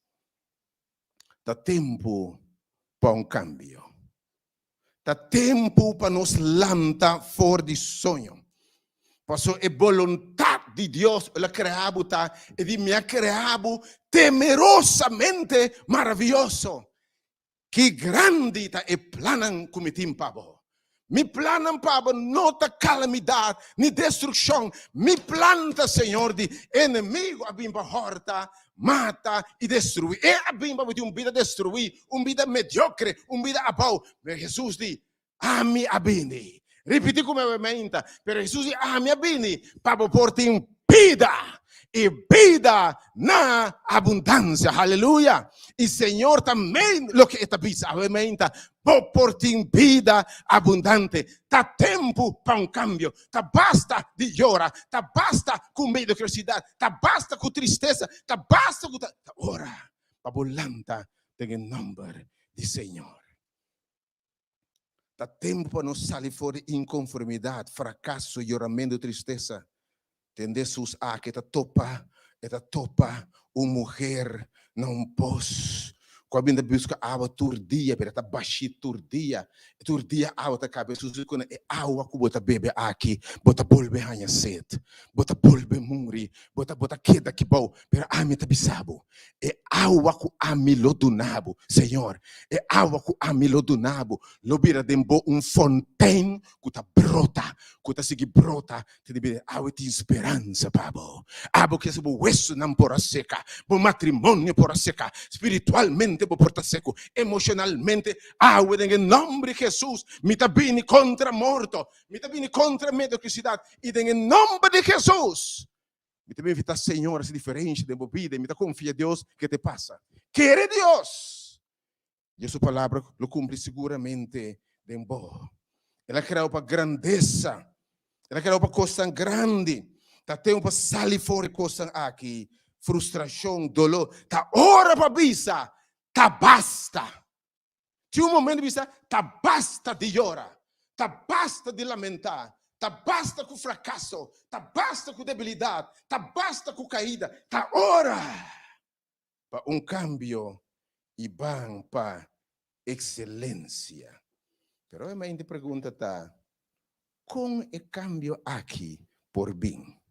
Ta tempu pa un kambio. Ta tempu pa nos lanta for di soño. Pasobra e boluntat di Dios el a krea bo ta e di mi a krea bo temerosamente maravioso. Ki grandi ta e plannan ku mi tin pa bo! Mi plannan pa bo no ta kalamidat ni destrukshon. Mi plan ta, Señor di, enemigu a bin pa hòrta, mata i destruí. E a bin pa bo tin un bida destruí, un bida mediokre, un bida abou. Pero Hesus di, Ami a bini. Ripití ku mi awe mainta. Pero Hesus di, Ami a bini pa bo por tin bida, i bida na abundansia. Haleluya! I Señor ta meen loke e ta bisa awe mainta. Bo por tin bida abundante. Ta tempu pa un kambio. Ta basta di yora. Ta basta ku mediokridat. Ta basta ku tristesa. Ta basta ku ta. Ta ora pa bo lanta den e nòmber di Señor. Ta tempu pa nos sali for di inkonformidat, frakaso, yoramentu i tristesa. Tende Hesus aki ta topa, e ta topa un muher na un pos. Ku a bin ta buska awa tur dia, pero ta bashí tur dia. Tur dia awa ta kaba. Hesus di kuné, e awa ku bo ta bebe aki, bo ta bolbe haña set, bo ta bolbe muri, bo ta bo ta keda aki bou. Pero ami ta bisa bo, e awa ku ami lo duna bo, Señor, e awa ku ami lo duna bo, lo bira den bo un fontein ku ta brota, ku ta sigui brota te di bira. Awe tin speransa pa bo. Abo ke si bo wesunan por a seka, bo matrimonio por a seka, spiritualmente bo por ta seku, emoshonalmente, awe den e nòmber di Hesus mi ta bini kontra morto, mi ta bini kontra mediokrisidad, i den e nòmber di Hesus Mi ta invitá Señor hasi diferensha den bo bida i mi ta konfia Dios ke te pasa. Kere Dios! Dios su palabra lo kumpli siguramente den bo. El a krea bo pa grandesa. El a krea bo pa kosnan grandi. Ta tempu pa sali for e kosnan aki, frustrashon, doló. Ta ora pa bisa, Ta basta! Tin un momento bisa, ta basta di yora, ta basta di lamentá, ta basta ku frakaso, ta basta ku debilidat, ta basta ku kaida, ta ora pa un kambio i ban pa ekselensia. Pero e mente pregunta ta, Kon e kambio aki por bin?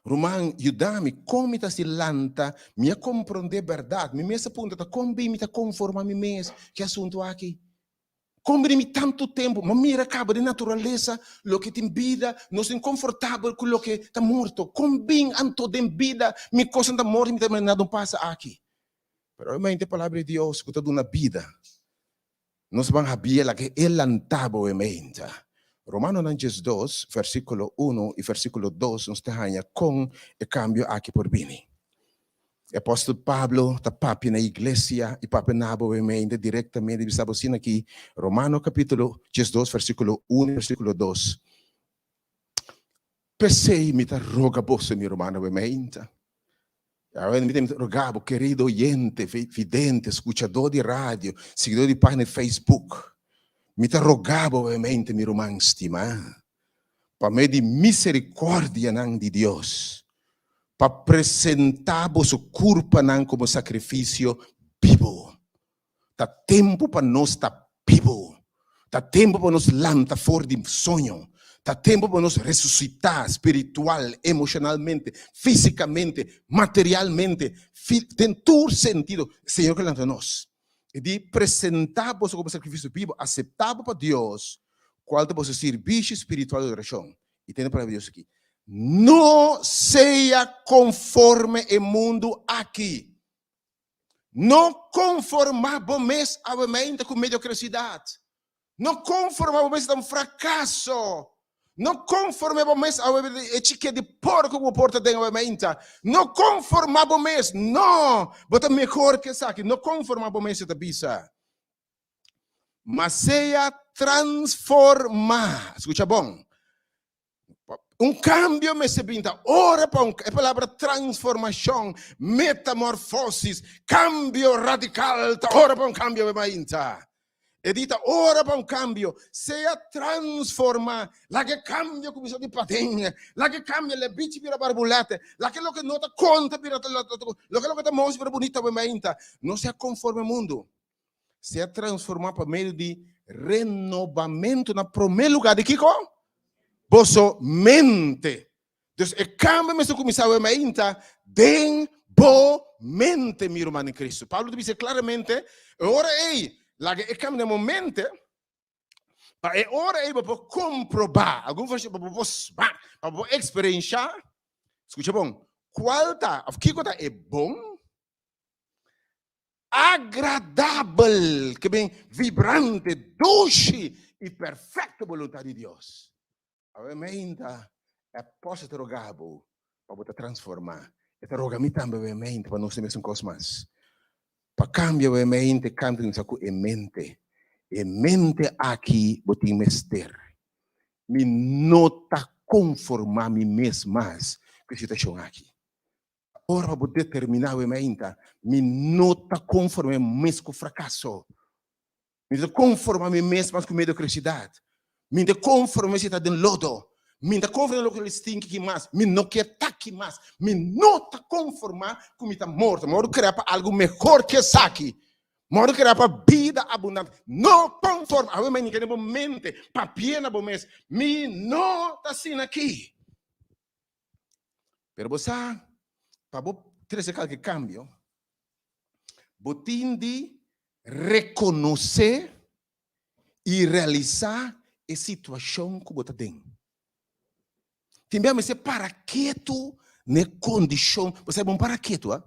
Ruman, yuda mi, kon mi ta hasi lanta? Mi a komprondé bèrdat. Mi mes a puntra ta kon bin mi ta konformá mi mes ku e asuntu aki? Kon bini mi tantu tempu? Mi a mira kaba den naturalesa loke tin bida, nos tin konfortabel ku loke ta morto. Kon bin anto den bida mi kosnan ta morto i mi ta mira nada no pasa aki? Pero obviamente e Palabra di Dios ku ta duna bida. Nos ban habia laga e lanta bo e meinta. Romanonan 12, versíkulo unu i versíkulo dos nos ta haña kon e kambio aki por bini. E apòstel Pablo ta papia na iglesia i papia na bo e meinta direktamente bisa bo asina aki, Romano kapítulo 12, versíkulo unu i versíkulo dos, P'esei mi ta roga boso, mi rumannan, bo e meinta, Awe mi ta roga bo, kerido oyente, vidente, skuchadó di radio, siguidó di página di Facebook, mi ta roga bo obviamente, mi ruman stimá, pa medio di miserikòrdianan di Dios, pa presentá boso kurpanan komo sakrifisio bibu. Ta tempu pa nos ta bibu. Ta tempu pa nos lanta for di soño. Ta tempu pa nos resusitá spiritual, emoshonalmente, físikamente, materialmente, den tur sentido. Señor ke lanta nos. E di, Presentá boso komo sakrifisio bibu, aseptabel pa Dios, kual ta boso sirbishi spiritual di adorashon. I tende palabra di Dios aki, No sea konforme e mundu aki. No konformá bo mes awemente ku mediokridat. No konformá bo mes ta un frakaso. No konformá bo mes awemente e chikia di porko ku bo por ta den awemente. No konformá bo mes. No! Bo ta mehor ku esaki. No konformá bo mes, e ta bisa. Ma sea transformá. Skucha bon. Un kambio mester bin ta ora pa un e palabra transformashon, metamorfosis, kambio radikal ta ora pa un kambio be mainta. E di ta ora pa un kambio, sea transforma, laga e kambio kuminsá di paden, laga e kambio le bichi bira barbulète, laga loke no ta konta bira loke loke ta mos bira bunita be mainta. No sea konforme mundu. Sea transformá pa medio di renobamentu na promé lugá di kiko? Boso mente. Dus e kambio mester kuminsá awe mainta den bo mente, mi ruman den Kristu. Pablo ta bisa klaramente, e ora ei, laga e kambio den bo mente, pa e ora ei bo por komprobá, algun vershon, pa bo por smak, pa bo por eksperenshá, skucha bon, kual ta, òf kiko ta e bon, Agradabel, ke ben vibrante, dushi i perfekto boluntat di Dios. Awe meinta e apòstel ta roga bo pa bo ta transformá. E ta roga mi tambe awe meinta pa nos ta mesun kos mas. Pa kambia awe meinta e kambio ta kuminsá ku e mente. E mente aki bo tin mester. Mi no ta konformá mi mes mas ku e situashon aki. Ora bo determiná awe mainta, Mi no ta konformé mes ku frakaso. Mi no ta konformá mi mes mas ku mediokrisidad. Mi no ta konformé si ta den lodo. Mi ta konformá loke lo stinki ki mas. Mi no kier ta ki mas. Mi no ta konformá ku mi ta morto. Mi wòrdu kreá pa algu mehor ke esaki. Mi wòrdu kreá pa bida abundante. No konformá. Awe mi a den bo mente, papia na bo mes, Mi no ta asina aki. Pero bo sa, pa bo trese kalke kambio, bo tin di rekonosé i realisá e situashon ku bo ta den. Tin bia mester para ketu na e kondishon, bo sa bon para ketu a.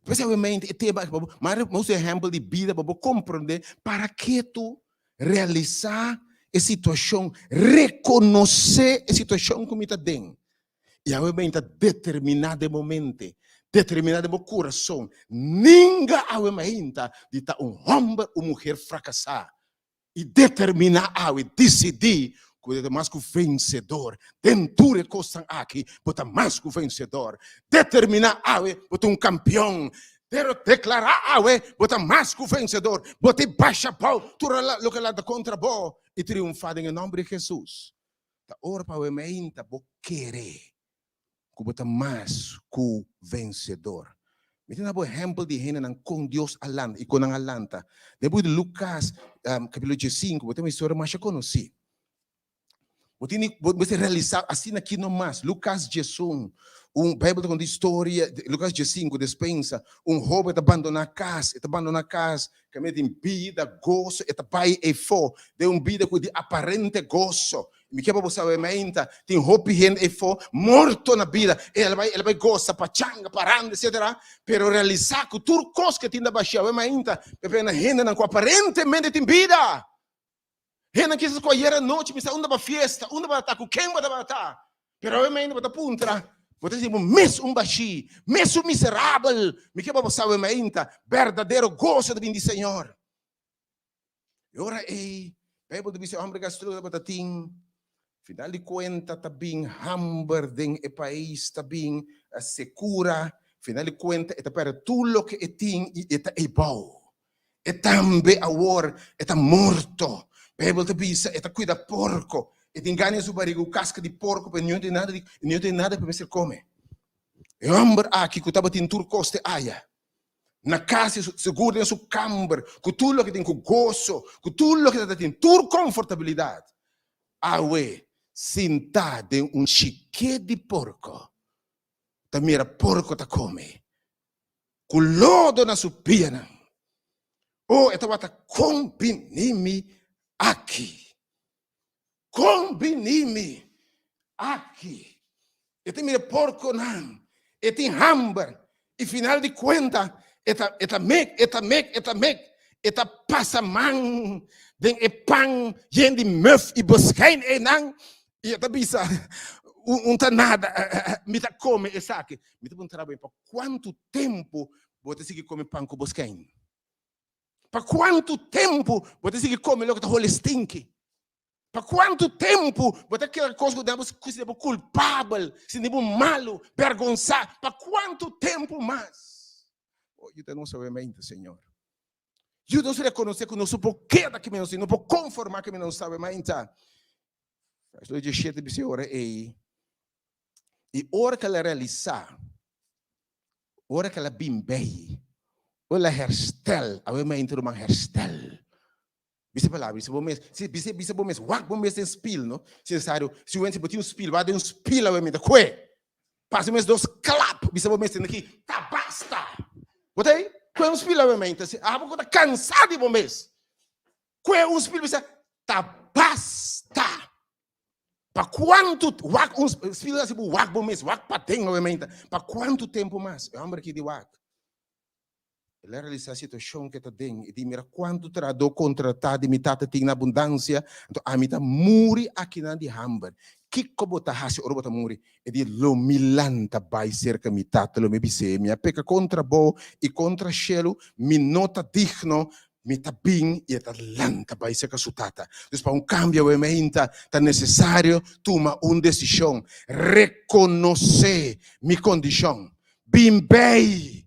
Spesialmente e tema aki pa bo, mi a usa e ehèmpel di bida pa bo komprondé, para ketu, realisá e situashon, rekonosé e situashon ku mi ta den. I awe mi ta determiná den bo mente, determiná den bo kurason, ninga awe mainta di ta un hòmber o muher frakasá. I determiná awe, disidí ku bo ta mas ku vensedor den tur e kosnan aki, bo ta mas ku vensedor. Determiná awe, bo ta un kampion. Pero deklará awe, bo ta mas ku vensedor. Bo ta basha bou tur loke lanta kontra bo i triunfá den e nòmber di Hesus. Ta ora pa awe mainta bo kere ku bo ta mas ku vensedor. Mi ta duna bo ehèmpel di hendenan kon Dios a lanta i kon nan a lanta. Den buki di Lukas kapítulo diesinku bo ta un historia masha konosí. Bo tin di bo mester realisá asina aki nomas. Lukas diesun, un Beibel ta konta historia, Lukas diesinku, despensa, un hóben ta bandoná kas, e ta bandoná kas Kaminda tin bida, goso, e ta bai eifó den un bida ku di aparente goso. Mi ke pa bo sabe mainta, tin hopi hende eifó morto na bida. El a bai, el a bai gosa, pachanga, paranda, etcetera. Pero realisá ku tur kos ke tin ta bashia awe mainta, p'e na hendenan ku aparentemente tin bida. Hendenan kisas ku ayer anochi mi sa unda ba fiesta, unda bo ta, ku ken bo tabata. Pero awe mainta bo ta puntra, bo ta sinti bo mes un bashí, mes un miserabel. Mi ke pa bo sa awe mainta, berdadero goso ta bini di Señor. E ora ei, Bijbel ta bisa e homber gastrudo tabata tin, final di kuenta ta bin hamber den e pais, ta bin sekura, final di kuenta e ta pèrdè tur loke e tin i e ta eibou. E tambe awor e ta morto. Bijbel ta bisa e ta cuida porco. E tin gana den su bariga cu casca di porco, pero no tin nada di, no tin nada pa mester come. E homber aki cu tabatin tur cos te aya, na cas di su, sigur den su camber, cu tur loke tin, cu goso, cu tur loke ta tin, tur confortabilidad, awe sinta den un chique di porco, ta mira porco ta come. Ku lodo na su pianan. O, e tabata kon bini mi aki? Kon bini mi aki? E ta mira porkonan, e tin hamber, i final di kuenta e ta e ta mek, e ta mek, e ta mek, e ta pasa man den e pan yen di muf i beskein einan, i e ta bisa, Un ta nada, mi ta kome esaki. Mi ta puntra bo, pa kuantu tempu bo ta sigui kome pan ku boskein? Pa kuantu tempu bo ta sigui kome loke ta hole stinki? Pa kuantu tempu bo ta keda kos ku bo sinti bo kulpabel, sinti bo malu, bergonsá? Pa kuantu tempu mas? Oh, yuda nos awe mente, Señor. Yuda nos rekonosé ku nos no por keda ku nos, no por konformá ku nos awe mente. Versíkulo diesshete bisa e ora ei, I ora ku el a realisá, ora ku el a bin bei, ora el a herstel, awe mente ruman herstel. Bisa e palabra, bisa bo mes, si bisa bisa bo mes, wak bo mes den spil, no? Si nesesario, si wens bo tin un spil, wak den un spil awe mente, kue! Pasa bo mes dos klap, bisa bo mes tende aki, ta basta! Bo ta ei? Kue un spil awe mente, si abo ku ta kansa di bo mes, kue un spil bisa, ta basta! Pa kuantu, wak un spil asi bo wak bo mes, wak paden awe mente, pa kuantu tempu mas? E hòmber aki di wak. El a realisá situashon ku e ta den i di, Mira kuantu trahadó kontratá di mi tata tin na abundansia, anto ami ta muri akinan di hamber. Kiko bo ta hasi ora bo ta muri? E di, Lo mi lanta bai serka mi tata, lo mi bis'é, Mi a peka kontra bo i kontra shelu, mi no ta digno. Mi ta bin i e ta lanta bai serka su tata. Dus pa un kambio awe-meinta ta nesesario tuma un desishon, rekonosé mi kondishon, bin bei.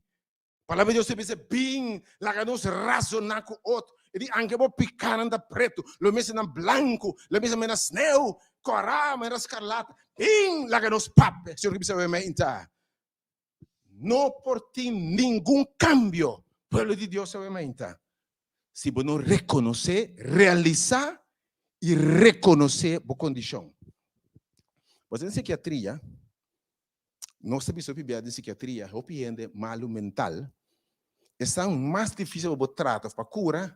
Palabra di Dios ta bisa, Bin, laga nos razoná ku otro. E di, Anke bo pikánan ta pretu, lo mester nan blanku, lo mester mena sneu. Kòrá manera skarlata. Bin laga nos papia. Señor ke bisa awe mainta. No por tin ningun kambio, pueblo di Dios awe mainta, si bo no rekonosé, realisá i rekonosé bo kondishon. Bo den sikiatria, nos ta bisa hopi bia den sikiatria, hopi hende malu mental, esnan mas difísil pa bo trata òf pa kura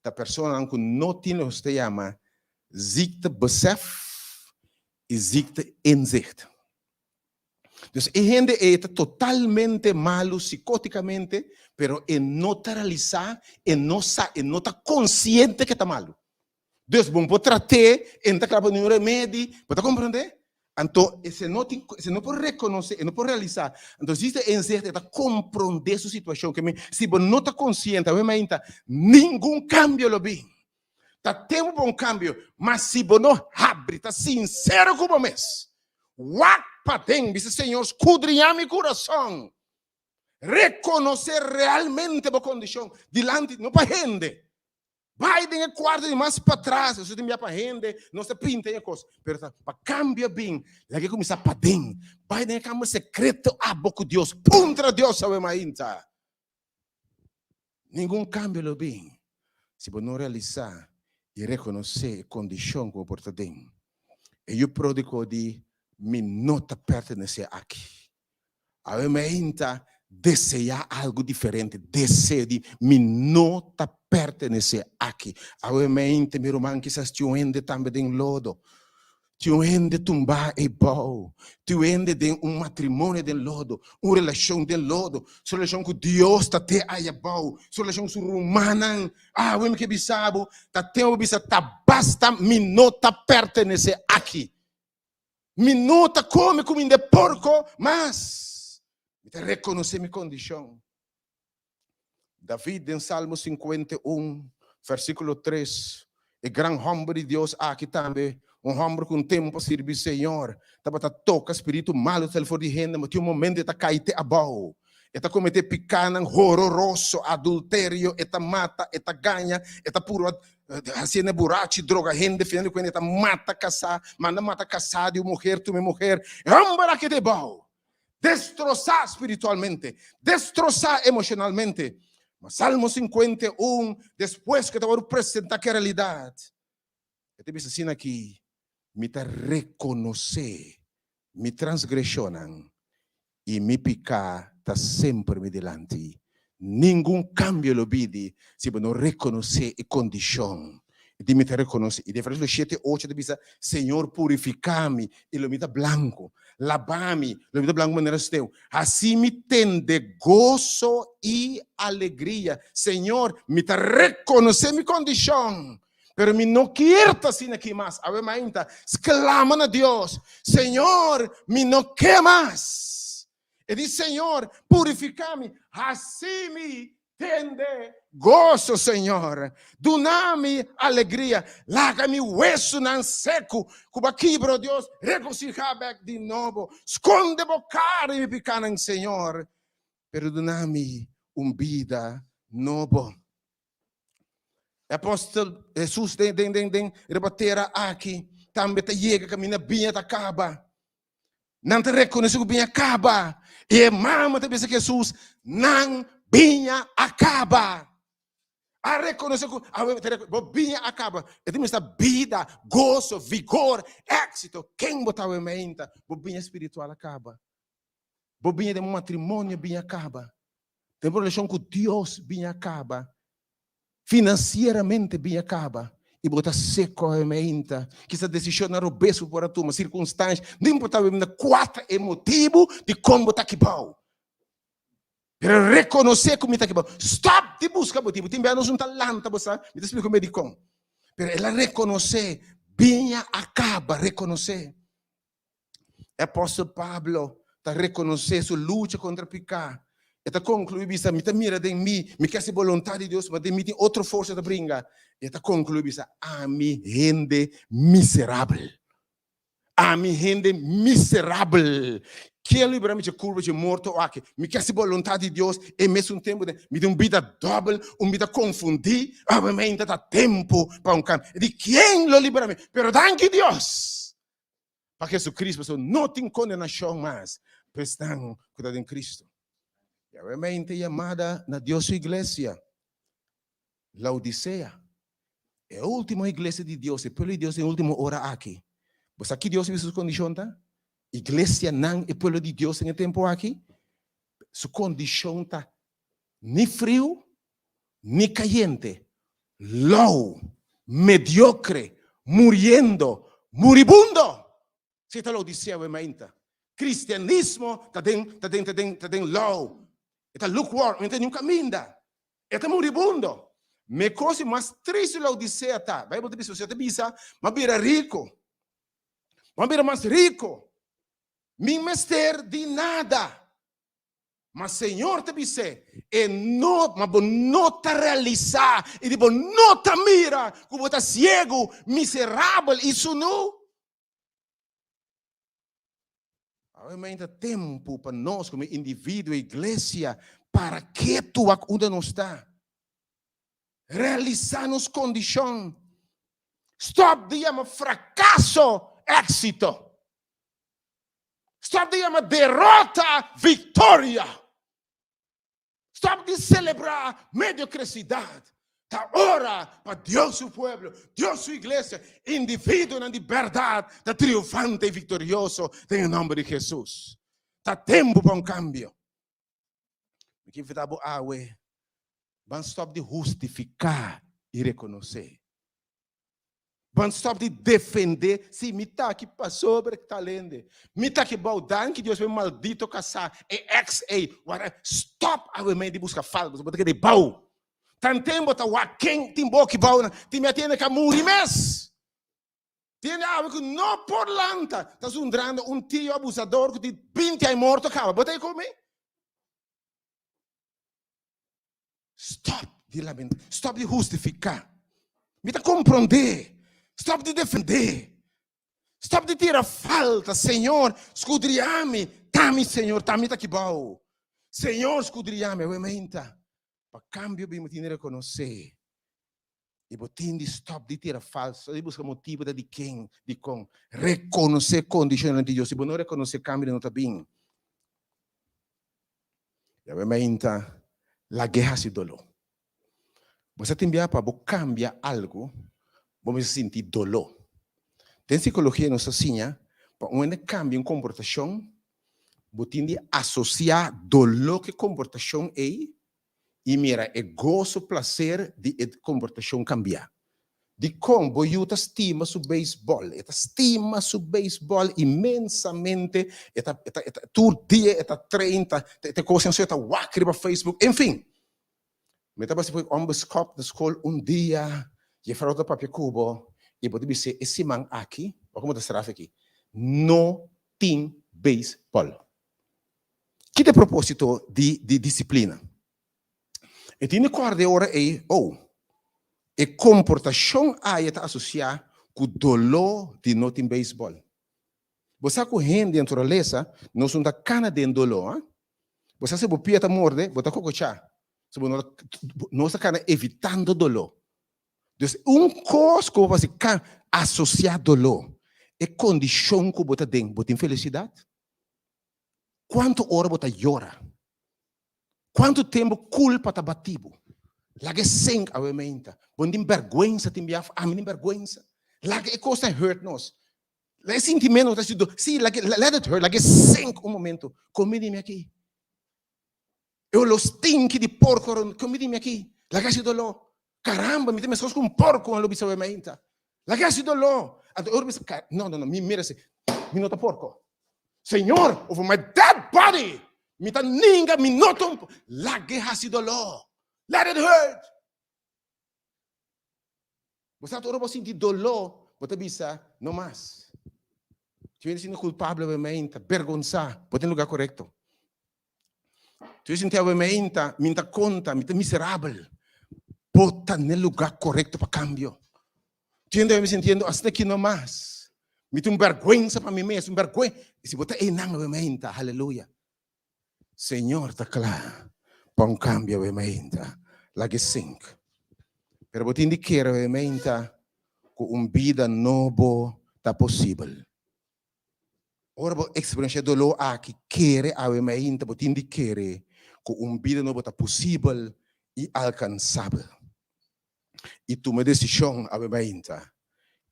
ta personanan ku no tin loke nos ta yama ziektebesef i ziekteinzicht. Dus e hende ei ta totalmente malu psikótikamente, pero e no ta realisá, e no sa, e no ta konsiente ke ta malu. Dus bo no por trat'é, e no ta kla pa niun remedi, bo ta komprondé? Anto e no tin, e no por rekonosé, e no por realisá. Anto si e inzicht e ta komprondé su situashon, ke men si bo no ta konsiente, awe mainta ningun kambio lo bin. Ta tempu pa un kambio, ma si bo no habri, ta sinsero ku bo mes, wak paden, bisa, Señor, skudriñá mi kurason. Rekonosé realmente bo kondishon dilanti, no pa hende. Bai den e kuarto di mas patras, nos ta bia pa hende, nos ta pinta e kos, pero ta pa kambia bin, laga e kuminsá paden. Bai den e kamber sekreto abo ku Dios, puntra Dios awe mainta. Ningun kambio lo bin si bo no realisá i rekonosé e kondishon ku bo por ta den. E yu pródigo di, Mi no ta pertenesé aki. Awe mainta deseá algu diferente, deseo di, Mi no ta pertenesé aki. Awe mainta mi ruman kisas tin un hende tambe den lodo. Tin un hende tumbá eibou. Tin un hende den un matrimonio den lodo, un relashon den lodo. Su relashon ku Dios ta te aya bou. Su relashon ku su rumannan. Awe mi ke bisa bo, ta tempu pa bisa ta basta, mi no ta pertenesé aki. Mi no ta kome kuminda e porko mas. Mi ta rekonosé mi kondishon. David den Salmo 51, versíkulo 3, e gran hòmber di Dios aki tambe, un hòmber ku un tempu a sirbi Señor, tabata toka spiritu malu sali for di hende, ma tin un momento e ta kai te abou. E ta kometé pikánan hororoso, adulterio, e ta mata, e ta gaña, e ta purba hasi hende burachi, droga hende, final di kuenta e ta mata kasá, manda mata kasá di un muher, tuma e muher. E hòmber aki te abou. Destrosá spiritualmente, destrosá emocionalmente. Ma Salmo 51, despues ku e ta wòrdu presentá ku e realidat, e ta bisa asina aki, Mi ta rekonosé mi transgreshonnan i mi piká ta semper mi dilanti. Ningun kambio lo bini si bo no rekonosé e kondishon. E di mi ta rekonosé. I den versíkulo shete, ocho ta bisa, Señor, purifiká mi i lo mi ta blanku. Labá mi, lo mi ta blanku manera sneu. Hasi mi tende goso i alegria. Señor, mi ta rekonosé mi kondishon, pero mi no kier ta asina aki mas. Awe mainta, sklama na Dios, Señor, mi no ke mas. E di, Señor, purifiká mi, hasi mi tende goso, Señor. Duna mi alegria. Laga mi wesunan seku ku bo a kibra, o Dios, regosihá bèk di nobo. Skonde bo kara di mi pikánan, Señor, pero duna mi un bida nobo. E apòstel Hesus den den den den riba tera aki tambe ta yega kaminda biña ta kaba. Nan ta rekonosé ku biña kaba. I e mama ta bisa Hesus, nan biña a kaba. A rekonosé ku awe ta bo biña a kaba. E ta mester bida, goso, vigor, éksito. Ken bo ta awe mainta? Bo biña spiritual a kaba. Bo biña den bo matrimonio biña a kaba. Den bo relashon ku Dios biña a kaba. Finansieramente biña kaba i bo ta seko awe meinta. Kisas desishonnan robes bo por a tuma, sirkunstansha, no importa awe meinta kua ta e motibu dikon bo ta kibou. Pero rekonosé ku mi ta kibou. Stòp di buska motibu. Tin bia nos no ta lanta bo sa, mi ta splika un dikon. Pero el a rekonosé, biña a kaba, rekonosé. E apòstel Pablo ta rekonosé su lucha kontra piká. E ta konkluí bisa, Mi ta mira den mi, mi ke hasi boluntat di Dios, ma den mi tin otro forsa ta bringa. E ta konkluí bisa, Ami hende miserabel. Ami hende miserabel. Ken lo libra mi dje kurpa dje morto aki? Mi ke hasi boluntat di Dios, e mesun tempu mi tin un bida dòbel, un bida konfundí. Awe mainta ta tempu pa un kambio. E di, Ken lo libra mi? Pero danki Dios! Pa Jesucristo, pasobra no tin kondenashon mas pa esnan ku ta den Cristo. Yawèmente yamada na Dios su iglesia, Laodisea, e último iglesia di Dios, e pueblo di Dios den e último ora aki. Bo sa ki Dios a bisa su kondishon ta? Iglesianan, e pueblo di Dios den e tempu aki, su kondishon ta ni friu ni kayente, lou, mediokre, muriendo, muribundo! Si ta Laodisea we mainta. Kristianismo ta den, ta den, ta den, ta den lou. E ta lukewarm, e no ta niun kaminda. E ta muribundo. Me kos i mas tristu Laodisea ta, Beibel ta bisa, Osea ta bisa, M'a bira riku. M'a bira mas riku. Mi mester di nada. Ma Señor ta bis'é, E no, ma bo no ta realisá i di bo no ta mira ku bo ta siegu, miserabel i sunú. Awe mainta tempu pa nos komo individuo, iglesia, para ketu wak unda nos ta. Realisá nos kondishon. Stòp di yama frakaso éksito. Stop di yama derota victoria. Stop di celebra mediocresidad. Ta ora pa Dios su pueblo, Dios su iglesia, individuonan di berdad ta triunfante y victorioso den e nomber di Jesus. Ta tempo pa un cambio. Mi ke invita bo awe, ban stop di hustifica y reconoce. Ban stop di defende, si mi ta aki pasobra e tal hende, mi ta aki bou danki Dios pa e maldito kasá, e ex ei, wara, stop awe mei di buska falta, pasobra bo ta keda ei bou. Tanten bo ta wak ken tin bo aki bou nan, tin mi a tende ka muri mes. Tin hende awe ku no por lanta, ta zundrando un tio abusador ku tin binti aña morto kaba, bo ta ei ku mi? Stop di lamenta, stop di hustifiká. Mi ta komprondé. Stop di defendé. Stop di tira falta. Señor, skudriá mi. Ta mi, Señor, ta mi ta kibou. Señor, skudriá mi. Awe meinta. Pa kambio bin bo tin di rekonosé. I bo tin di stop di tira falta, stop di buska motibu ta di ken, di kon. Rekonosé kondishonnan di Dios. Si bo no rekonosé kambio no ta bin. Yawe mainta lag'é hasi doló. Bo sa tin bia pa bo kambia algu, bo mester sinti doló. Den sikologia nos ta siña pa un hende kambia un komportashon, bo tin di asosiá doló ku e komportashon ei i mira e goso, plaser di e komportashon kambiá. Dikon bo yu ta stima su beisbòl? E ta stima su beisbòl inmensamente, e ta e ta e ta tur dia e ta train, ta ta kos e ta wak riba Facebook, enfin. Mi ta basa pui ònbeskòp na skol un dia, jefrou ta papia ku bo i bo ta bis'é e siman aki, wak komo ta straf aki, no tin beisbòl. Ki ta e propósito di di disiplina? E tin di kòrda e ora ei, oh, e komportashon aya ta asosiá ku doló di no tin beisbòl. Bo sa ku hende naturalesa nos no ta kana den doló, ah? Bo sa si bo pia ta morde, bo ta kokochá. So bo no ta, nos ta kana evitando doló. Dus un kos ku bo por hasi ka asosiá doló, e kondishon ku bo ta den, bo tin felisidat? Kuantu ora bo ta yora? Kuantu tempu kulpa ta bati bo? Laga e sink awe meinta. Bo no tin bèrgwensa tin biaha? Ami tin bèrgwensa. Laga e kosnan hurt nos. Laga e sintimentu ta sido. Sí, laga, let it hurt. Laga e sink un momento. Komi di mi aki. E olor stinky di porko rond. Komi di mi aki. Laga hasi doló. Caramba, mi ta meskos ku un porko, nan lo bisa awe mainta. Laga hasi doló. Anto e ora bisa, no, no, no, mi mira si, mi no ta porko. Señor, over my dead body, mi ta ninga, mi no ta un porko. Laga hasi doló. Let it hurt. Bo sa ora bo sinti doló, bo ta bisa, no mas. Ti wende sinti kulpabel awe mainta, bergonsá, bo ta den lugá korekto. Tu sinti awe meinta, mi ta konta, mi ta miserabel. Bo ta n'e lugá korekto pa kambio. Tu hende mi sintiendo asina ki no mas. Mi tin un bèrgwensa pa mi mes, un bèrgwen. I si bo ta einan awe meinta, haleluya. Señor ta kla pa un kambio awe meinta. Laga e sink. Pero bo tin di kere awe meinta ku un bida nobo ta posibel. Ora bo eksperenshá e doló aki, kere awe mainta bo tin di kere ku un bida nobo ta posibel i alkansabel. I tuma e desishon awe mainta,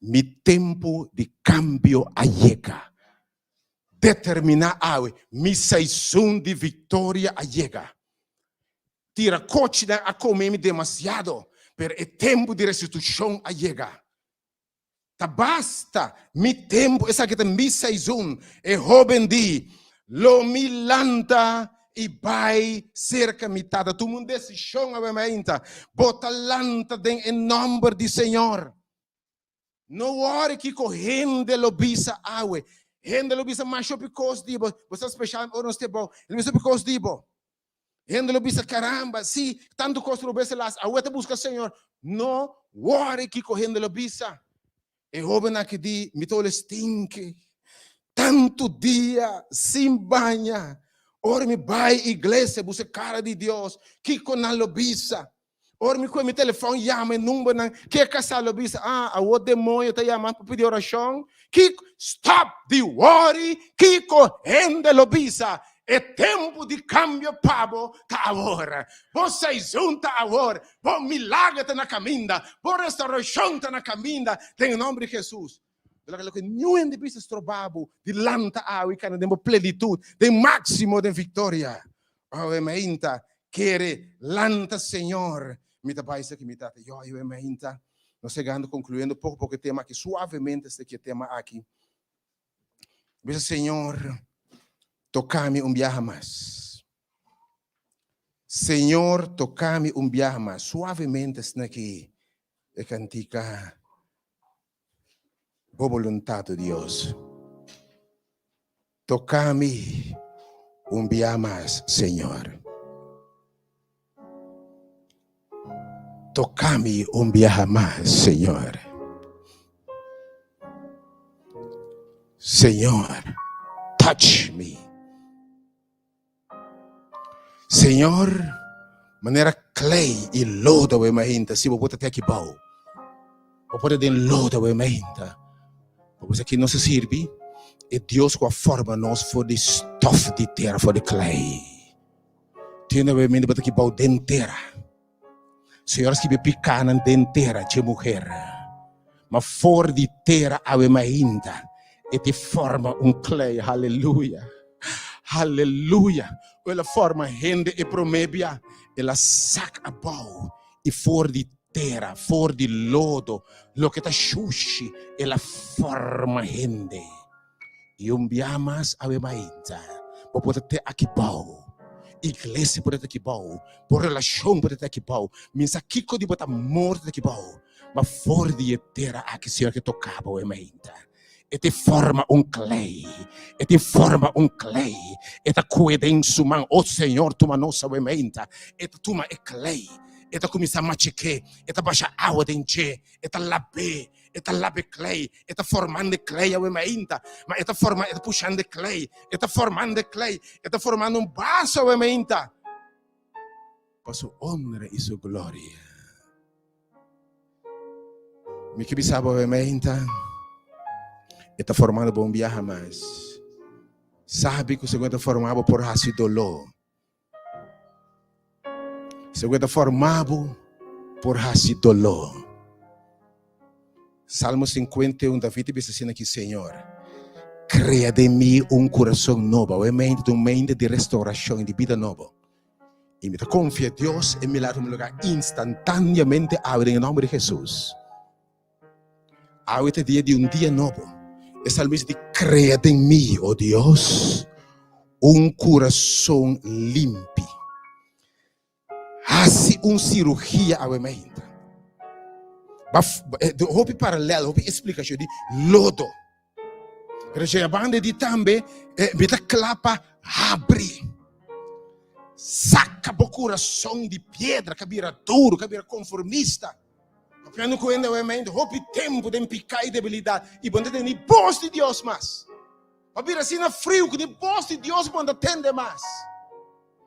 Mi tempu di kambio a yega. Determiná awe, Mi saison di viktoria a yega. Tira kochinan a kome mi demasiado, pero e tempu di restitushon a yega. Ta basta mi tempu, esaki ta mi seizon, e hoben di, Lo mi lanta i bai serka mi tata. Tuma un desishon awe mainta, bo ta lanta den e nòmber di Señor. No wòri kiko hende lo bisa awe. Hende lo bisa masha hopi kos di bo. Bo sa spesial ora nos ta bou. Hende lo bisa hopi kos di bo. Hende lo bisa, Caramba, si, tantu kos robes el hasi, awe ta buska Señor. No wòri kiko hende lo bisa. E hóben aki di, Mi ta ol stinki. Tantu dia sin baña. Ora mi bai iglesia buska kara di Dios, kiko nan lo bisa? Ora mi kue mi telefòn yama e numbernan, ke kasá lo bisa, Ah, awor demoño ta yama pa pidi orashon? Kiko? Stòp di wòri kiko hende lo bisa. E tempu di kambio pa bo ta awor. Bo seizon ta awor. Bo milager ta na kaminda. Bo restaurashon ta na kaminda den e nòmber di Hesus. Loke loke niun hende bisa stroba bo di lanta awe i kana den bo plenitut, den máksimo, den viktoria. Awe mainta, kere, lanta Señor, mi ta bai esaki mi tata. Yo, awe mainta, nos yegando konkluyendo poko poko e tema aki, suavemente esaki e tema aki. Bisa Señor, toka mi un biaha mas. Señor, toka mi un biaha mas. Suavemente esaki e kantika. Bo boluntat, o Dios. Toka mi un bia mas, Señor. Toka mi un biaha mas, Señor. Señor, touch me. Señor, manera klei i lodo awe mainta, si bo por ta te aki bou. Bo por ta den lodo awe mainta. Bo por sa ki nos a sirbi? E Dios ku a forma nos for di stof di tera, for di klei. Tin awe mainta bo ta aki bou den tera. Señor a skibi pikánan den tera dje muher. Ma for di tera awe mainta e te forma un klei. Haleluya! Haleluya! El a forma hende e promé bia, el a sak abou i for di tera, for di lodo, loke ta shushi, el a forma hende. I un bia mas awe mainta, bo por ta te aki bou. Iglesia por ta te aki bou. Bo relashon por ta te aki bou. Mi sa kiko di bo ta morto te aki bou. Ma for di e tera aki Señor ke toka bo awe mainta. E te forma un klei. E te forma un klei. E ta kue den su man. O Señor, tuma nos awe mainta. E ta tuma e klei. E ta kuminsá machik'é. E ta basha awa den dje. E ta lab'é. E ta laba e klei, e ta formando e klei awe mainta, ma e ta forma, e ta pushando e klei, e ta formando e klei, e ta formando un vaso awe mainta pa su honra i su gloria. Mi ke bisa bo awe mainta, e ta formando bo un biaha mas. Sabi ku segun e ta forma bo por hasi doló. Segun e ta forma bo por hasi doló. Salmo 51, David ta bisa asina aki, Señor, krea den mi un kurason nobo. Awe mente ta un mente di restaurashon i di bida nobo. I mi ta konfia Dios e milagro tuma lugá instantáneamente awe den e nòmber di Hesus. Awe ta dia di un dia nobo. E salmista di, Krea den mi, o Dios, un kurason limpi. Hasi un sirugia awe mainta. Hopi paralel, hopi esplikashon di lodo. Pero si banda di tambe, mi ta kla pa habri. Saka bo kurason di piedra ka bira duru, ka bira konformista. Papiando ku hende awe hopi tempu den piká i debilidat i bo no ta tende ni bos di Dios mas. Bo a bira asina friu ku ni bos di Dios bo no ta tende mas.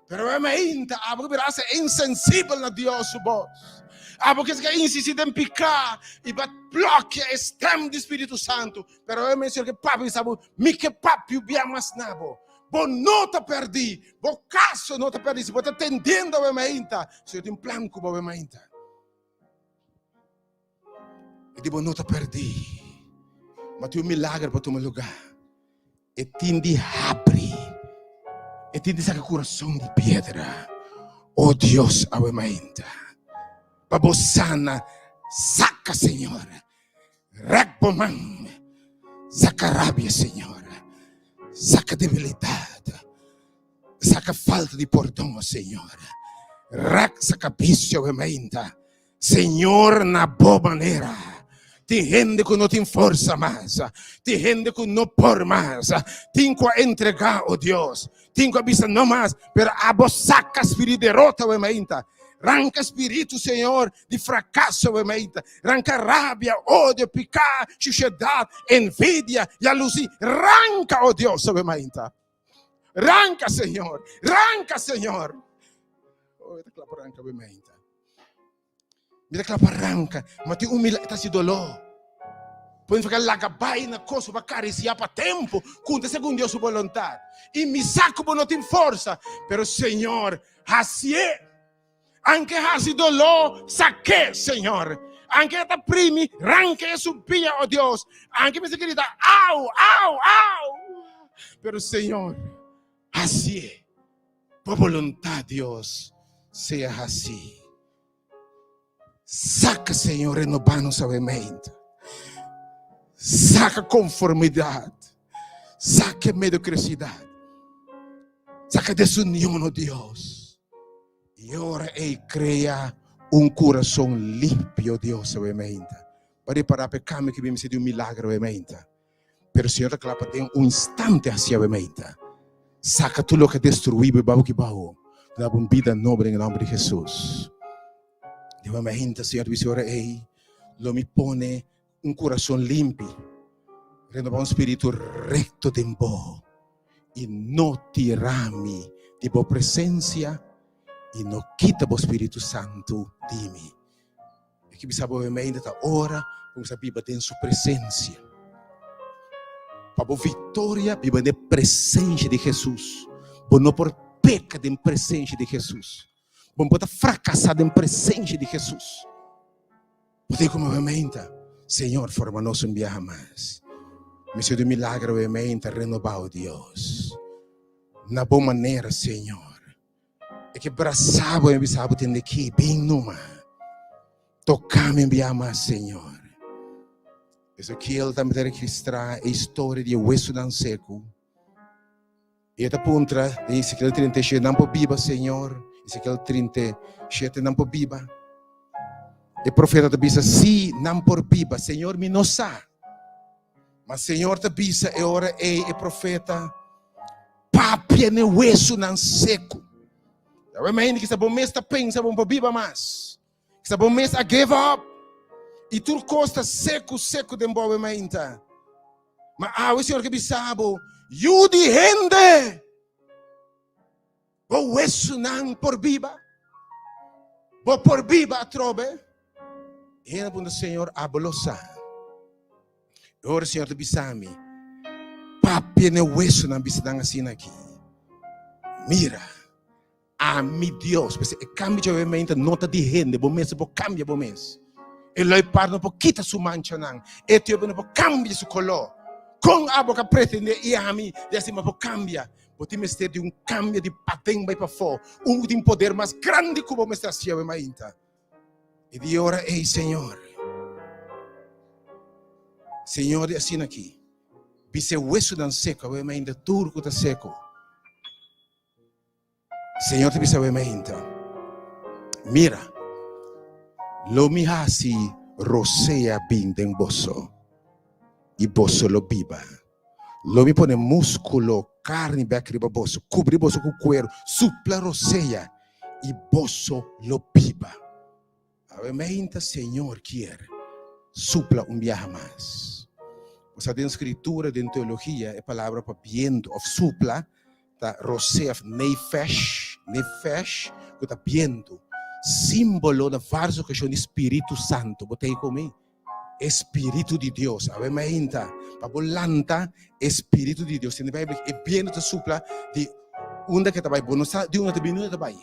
Pero e mainta abo ke bira hasta insensibel na Dios su bos. Abo ke ke insistí den piká i ba blòkia e stèm di Spiritu Santu. Pero e menshon ke papia bisa bo, mi ke papia bia mas na bo. Bo no ta pèrdí, bo kaso no ta pèrdí. Si bo ta tendiendo awe mainta, Señor tin plan ku bo awe mainta. E di bo no ta pèrdí. Ma tin un milager pa tuma lugá. E tin di habri. E tin di saka kurason di piedra. O Dios, awe mainta. Pa bo sana, saka, Señor. Rèk bo man. Saka rabia, Señor. Saka debilidat. Saka falta di pordon, o Señor. Rèk saka bisio awe mainta. Señor na bo manera. Tin hende ku no tin forsa mas. Tin hende ku no por mas. Tin ku a entregá, o Dios. Tin ku a bisa no mas. Pero abo saka spiritu derota awe mainta. Ranka spiritu, Señor, di frakaso awe mainta. Ranka rabia, odio, piká, shushedat, envidia, yalusí. Ranka, o Dios, awe mainta. Ranka, Señor. Ranka, Señor. Oh, ta kla pa ranka awe mainta. Mi ta kla pa ranka, ma tin un mila ta hasi doló. Por eso laga bai na kos pa karisiá pa tempu, ku ta segun Dios su boluntat. I mi sa ku bo no tin forsa, pero Señor, hasié. Anke hasi doló, sak'é, Señor. Anke e ta primi, ranka e su pia, o Dios. Anke mester grita, au, au, au. Pero Señor, hasié. Bo boluntat, Dios, sea hasí. Saka, Señor, renobá nos awe mente. Saka konformidat. Saka mediokridat. Saka desunion, oh Dios. I ora ei krea un kurason limpio, Dios, awe mente. Pa repará pa e kambio ki bini mester di un milagro awe mente. Pero Señor ta kla pa den un instante hasi awe meita. Saka tur loke a destruí bo i babo ki bao. Duna bo un bida nobo den e nomber di Jesus. Den awe meinta Señor ta bisa ora ei, lo mi pone un kurason limpi, renobá un spiritu rekto den bo, i no tira mi di bo presensia i no kita bo Spiritu Santu di mi. E ki bisa bo mainta ta ora ku bo biba den su presensia. Pa bo viktoria biba den e presensia di Hesus. Bo no por peka den presensia di Hesus. Bo no por ta frakasá den presensia di Hesus. Bo tin ku bo mainta, Señor forma nos un biaha mas. Mester di un milagro bo mainta renobá, o Dios. Na bo manera, Señor. E ke brasa bo i bisa bo tende ki, bin numa. Toka mi bia mas, Señor. Ezekiel tambe ta registrá e historia di e wesunan seku. I e ta puntra den Ezekiel 37, nan por biba, Señor? Ezekiel 37, nan por biba? E profeta ta bisa, sí, nan por biba. Señor, mi no sa. Ma Señor ta bisa e ora ei e profeta, Papia n'e wesunan seku. Awe mainta kisa bo mes ta pensa bo no por biba mas. Kisa bo mes a give up. I tur kos ta seku seku den bo awe mainta. Ma awe Señor ke bisa bo, Yu di hende! Bo wesunan por biba? Bo por biba atrobe? E hende a puntra, Señor, abo lo sa. E ora Señor ta bisa mi, Papia n'e wesunan, bisa nan asina aki, Mira, ami Dios. P'esei e kambio djawemente no ta di hende, bo mes no por kambia bo mes. E loipar no por kita su manchanan, e etiopio no por kambia su koló. Kon abo ka pretendé i ami di asina por kambia? Bo tin mester di un kambio di paden bai pafó, un ku tin poder mas grandi ku bo mester hasi awe mainta. I di ora ei, Señor, Señor di asina aki, bisa e wesunan seku awe mainta, tur ku ta seku. Señor ta bisa awe mainta, Mira, lo mi hasi rosea bin den boso, i boso lo biba. Lo mi pone múskulo, karni bèk riba boso, kubri boso ku kueru, supla rosea, i boso lo biba. Awe meinta Señor kier supla un biaha mas. Bo sa den Skritura, den teologia, e palabra pa bientu òf supla ta rosea òf nefesh. Nefesh, ku ta bientu, símbolo na vários okashon di Spiritu Santu. Bo ta ei ku mi? E Spiritu di Dios. Awe mainta, pa bo lanta e Spiritu di Dios. Den e Bijbel, e bientu ta supla di unda ke ta bai. Bo no sa di unda ta bini, unda ta bai.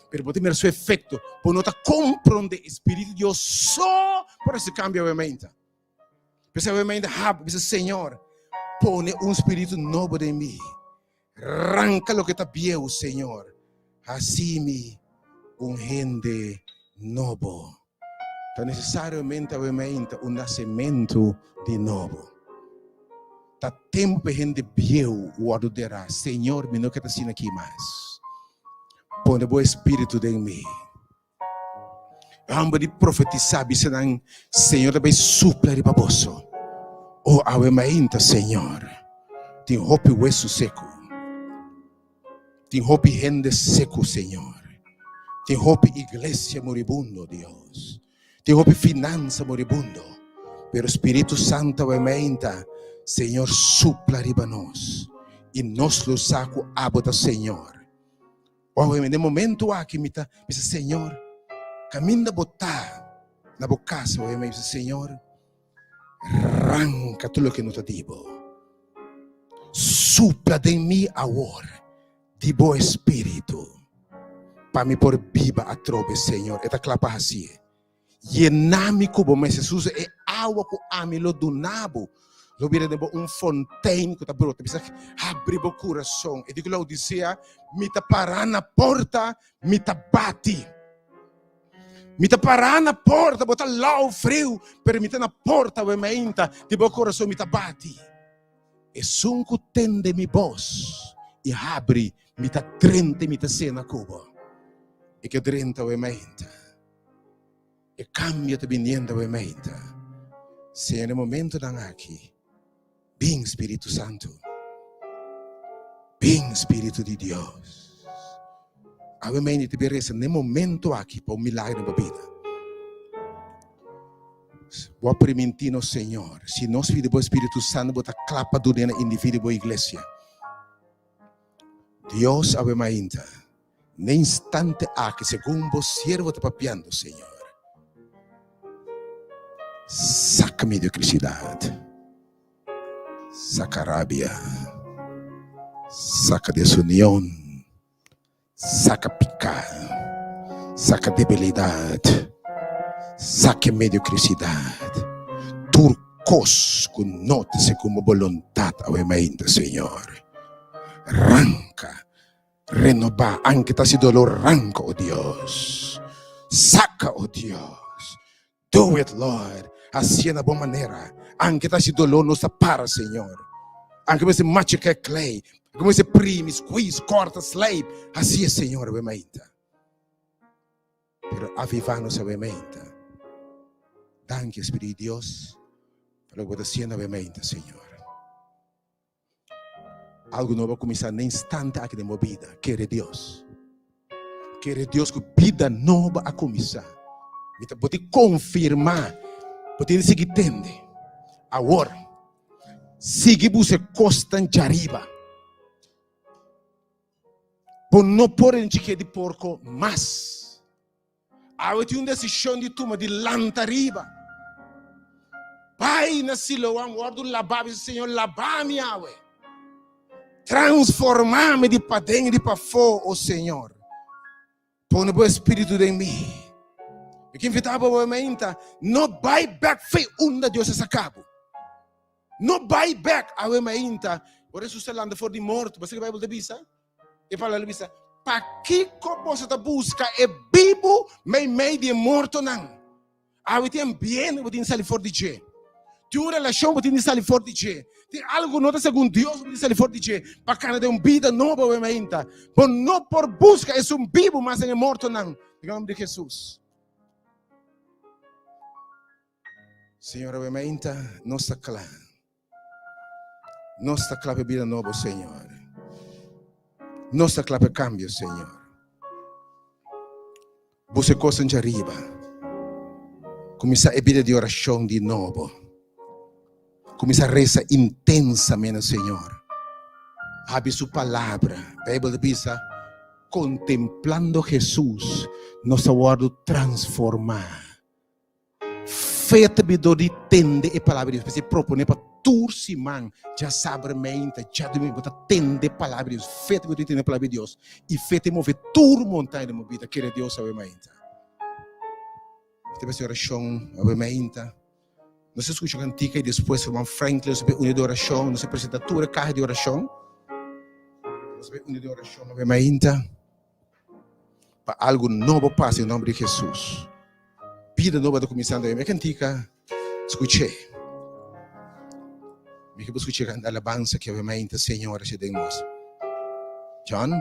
Pero bo ta mira su efekto. Bo no ta komprondé e Spiritu di Dios so por hasi kambio awe mainta. P'esei awe mainta hab, bisa, Señor, pone un spiritu nobo den mi. Ranka loke ta bieu, Señor. Hasi mi un hende nobo. Ta nesesariamente awe mainta un nasementu di nobo. Ta tempu pa e hende bieu wòrdu derá. Señor, mi no ke ta asina aki mas. Pone bo espiritu den mi. E hòmber di profetisá bisa nan, Señor ta bai supla riba boso. O awe mainta, Señor, tin hopi wesu seku. Tin hopi hende seku, Señor. Tin hopi iglesia moribundo, Dios. Tin hopi finansa moribundo. Pero Spiritu Santu awe mainta, Señor, supla riba nos. I nos lo sa ku abo ta Señor. Wou, den momento aki mi ta bisa, Señor, caminda bo ta na bo casa, wou, mi bisa, Señor, ranca tur loke no ta di bo. Supla den mi awor di bo Espíritu, pa mi por biba atrobe, Señor. E ta cla pa hacié. Yena mi ku bo mes, Hesus, e awa ku ami lo duna bo lo bira den bo un fontein ku ta brota. Bisa, habri bo kurason. E di ku Laodisea, Mi ta pará na porta, mi ta bati. Mi ta pará na porta, bo ta lou, friu, pero mi ta na porta awe mainta di bo kurason, mi ta bati. Esun ku tende mi bos i habri, mi ta drenta i mi ta sena ku bo. E ke drenta awe mainta. E kambio ta biniendo awe mainta. Señor, e momentonan aki, bin Spiritu Santu. Bin Spiritu di Dios. Awe mainta ta bin resa n'e momento aki pa un milagro den bo bida. Bo a priminti nos, Señor, si nos pidi bo Spiritu Santu, bo ta kla pa dun'e na individuo di bo iglesia. Dios awe mainta. N'e instante aki, segun bo siervo ta papiando, Señor, saca mediocricidad, saca rabia, saca desunion, saca pica, saca debilidad, saca mediocricidad, tur cos cu no ta segun bo boluntad awe mainta, Señor. Ranca Renobá, anke ta si dolor ranka, o Dios. Saka, o Dios. Do it, Lord. Hasié na bo manera. Anke ta si dolor, nos ta para, Señor. Anke mester machiká e klei, anke mester primi, squeeze, kòrta, slijp. Hasié, Señor, awe mainta. Pero avivá nos awe mainta. Danki, Espíritu di Dios, pa loke bo ta hasiendo awe mainta, Señor. Algo nobo a kuminsá na instante aki den bo bida. Kere Dios. Kere Dios ku bida nobo a kuminsá. Mi ta bo tin konfirmá. Bo tin di sigui tende. Awor, sigui buska e kosnan djariba. Bo no por den chik'é di porko mas. Awe tin un desishon di tuma di lanta riba. Bai na Siloam, wòrdu labá, bisa Señor, labá mi awe. Transformá mi di paden i di pafó, o Señor. Pone bo espíritu den mi. Mi ke invitá bo awe mainta, no bai bèk fe unda Dios a saka bo. No bai bèk awe mainta. Ora Hesus a lanta for di morto, bo sa ke Beibel ta bisa? E palabra bisa, Pakiko boso ta buska e bibu meimei di e mortonan? Awe tin ambiente ku bo tin di sali for di dje. Tin un relashon ku bo tin di sali for di dje. Tin algu ku no ta segun Dios ku bo tin di sali for di dje pa kana den un bida nobo awe mainta. Bo no por buska esun bibu mas den e mortonan. Den nomber di Hesus. Señor, awe mainta nos ta kla. Nos ta kla pa bida nobo, Señor. Nos ta kla pa kambio, Señor. Buska e kosnan djariba. Kuminsá e bida di orashon di nobo. Kuminsá resa intensamente na Señor. Habri Su Palabra. Beibel ta bisa. Kontemplando Hesus, nos ta wòrdu transformá. Fe ta bini dor di tende e Palabra di Dios. P'esei proponé pa tur siman, djasabra meinta, djadumingu, bo ta tende Palabra di Dios. Fe ta bini dor di tende Palabra di Dios. I fe ta move tur montaña den bo bida. Kere Dios awe mainta. Mi ta hasi orashon awe mainta. Nos a skucha kantika i despues ruman Franklin nos a bai uni den orashon. Nos a presenta tur e kaha di orashon. Nos a bai uni den orashon awe mainta pa algu nobo pasa den nomber di Hesus. Bida nobo ta kuminsando awe. E kantika skuch'é. Mi ke bo skucha e alabansa ki awe mainta Señor a hasi den nos. John.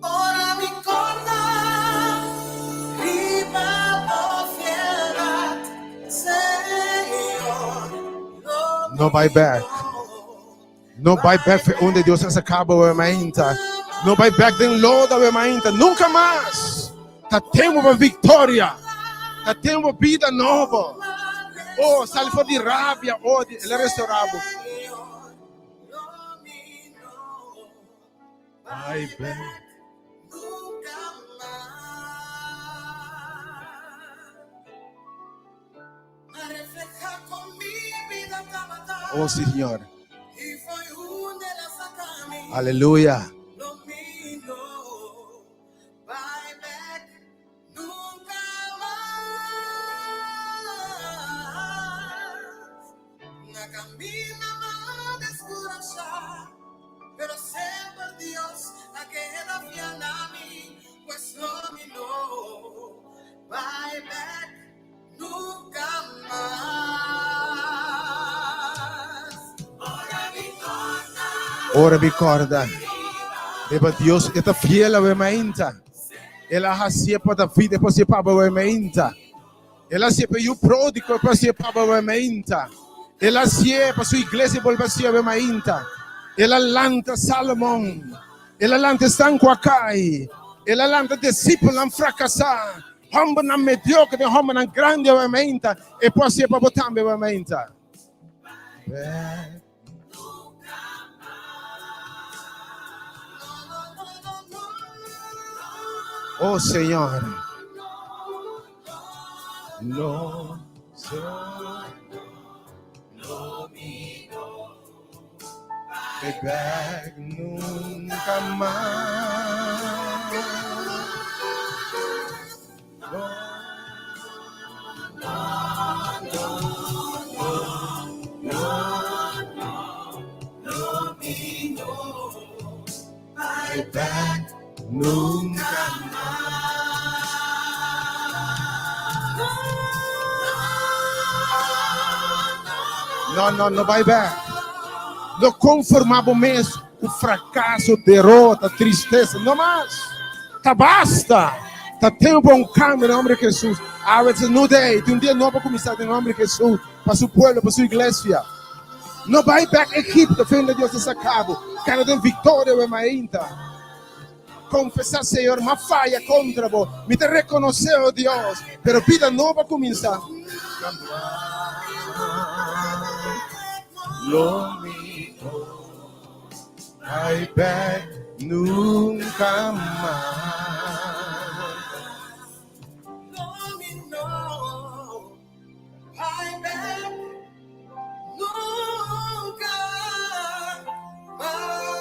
Ora mi corda riba bo fieldat, Señor, lo No bai bek. No bai bek fe unda Dios a saca bo awe mainta. No bai bek den lodo awe mainta. Nunca mas. Ta tempo pa victoria. Ta tempo pa bida nobo. Oh, sali for di rabia, odio. El a restaura bo. Bai bek. Oh, Señor. Aleluya. Nunca mas. Ora mi corda. Ora mi corda. Riba Dios, e ta fiel awe mainta. El a hacié pa David, e por hacié pa awe mainta. El a hacié pa yu pródigo, e por hacié pa awe mainta. El a hacié pa su iglesia, e bolbe hacié awe mainta. El a lanta Salomon. El a lanta esnan cu a cai. El a lanta discipelnan fracasá. Hombernan mediocre den hombernan grandi awe meinta, e por hacié pa bo tambe awe meinta. Oh Señor. No, Back nunca mas. No, no, no, no, no, Back nunca mas. No, no, no bai bek. No konformá bo mes ku frakaso, derota, tristesa. No mas. Ta basta. Ta tempu pa un kambio den nomber di Hesus. Awe ta new day. Tin un dia nobo a kuminsá den nomber di Hesus pa su pueblo, pa su iglesia. No bai bek Egipto, fe unda Dios a saka bo. Kana den viktoria awe mainta. Konfesá, Señor, m'a faya kontra bo. Mi ta rekonosé, o Dios, pero bida nobo a kuminsá. Lo mi no bai bek nunka mas. Lo mi no bai bek nunca mas.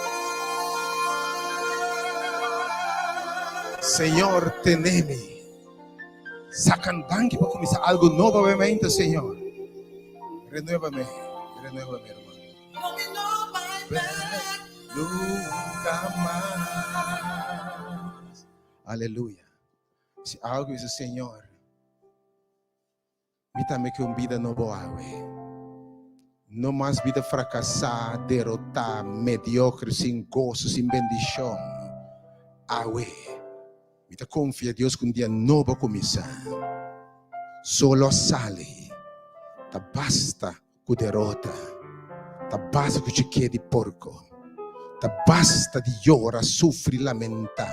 Señor, tene mi. Sacan danki pa cuminsa algo nobo awe Señor. Renuévame, renuévame, hermano. Nunca mas. Aleluya. Si algo dice, Señor, Mi tambe ke un bida nobo awe. No mas bida frakasá, derotá, mediokre, sin goso, sin bendishon. Awe, mi ta konfia Dios ku un dia nobo a kuminsá. Solo a sali, ta basta ku derota. Ta basta ku chik'é di porko. Ta basta di yora, sufri, lamentá.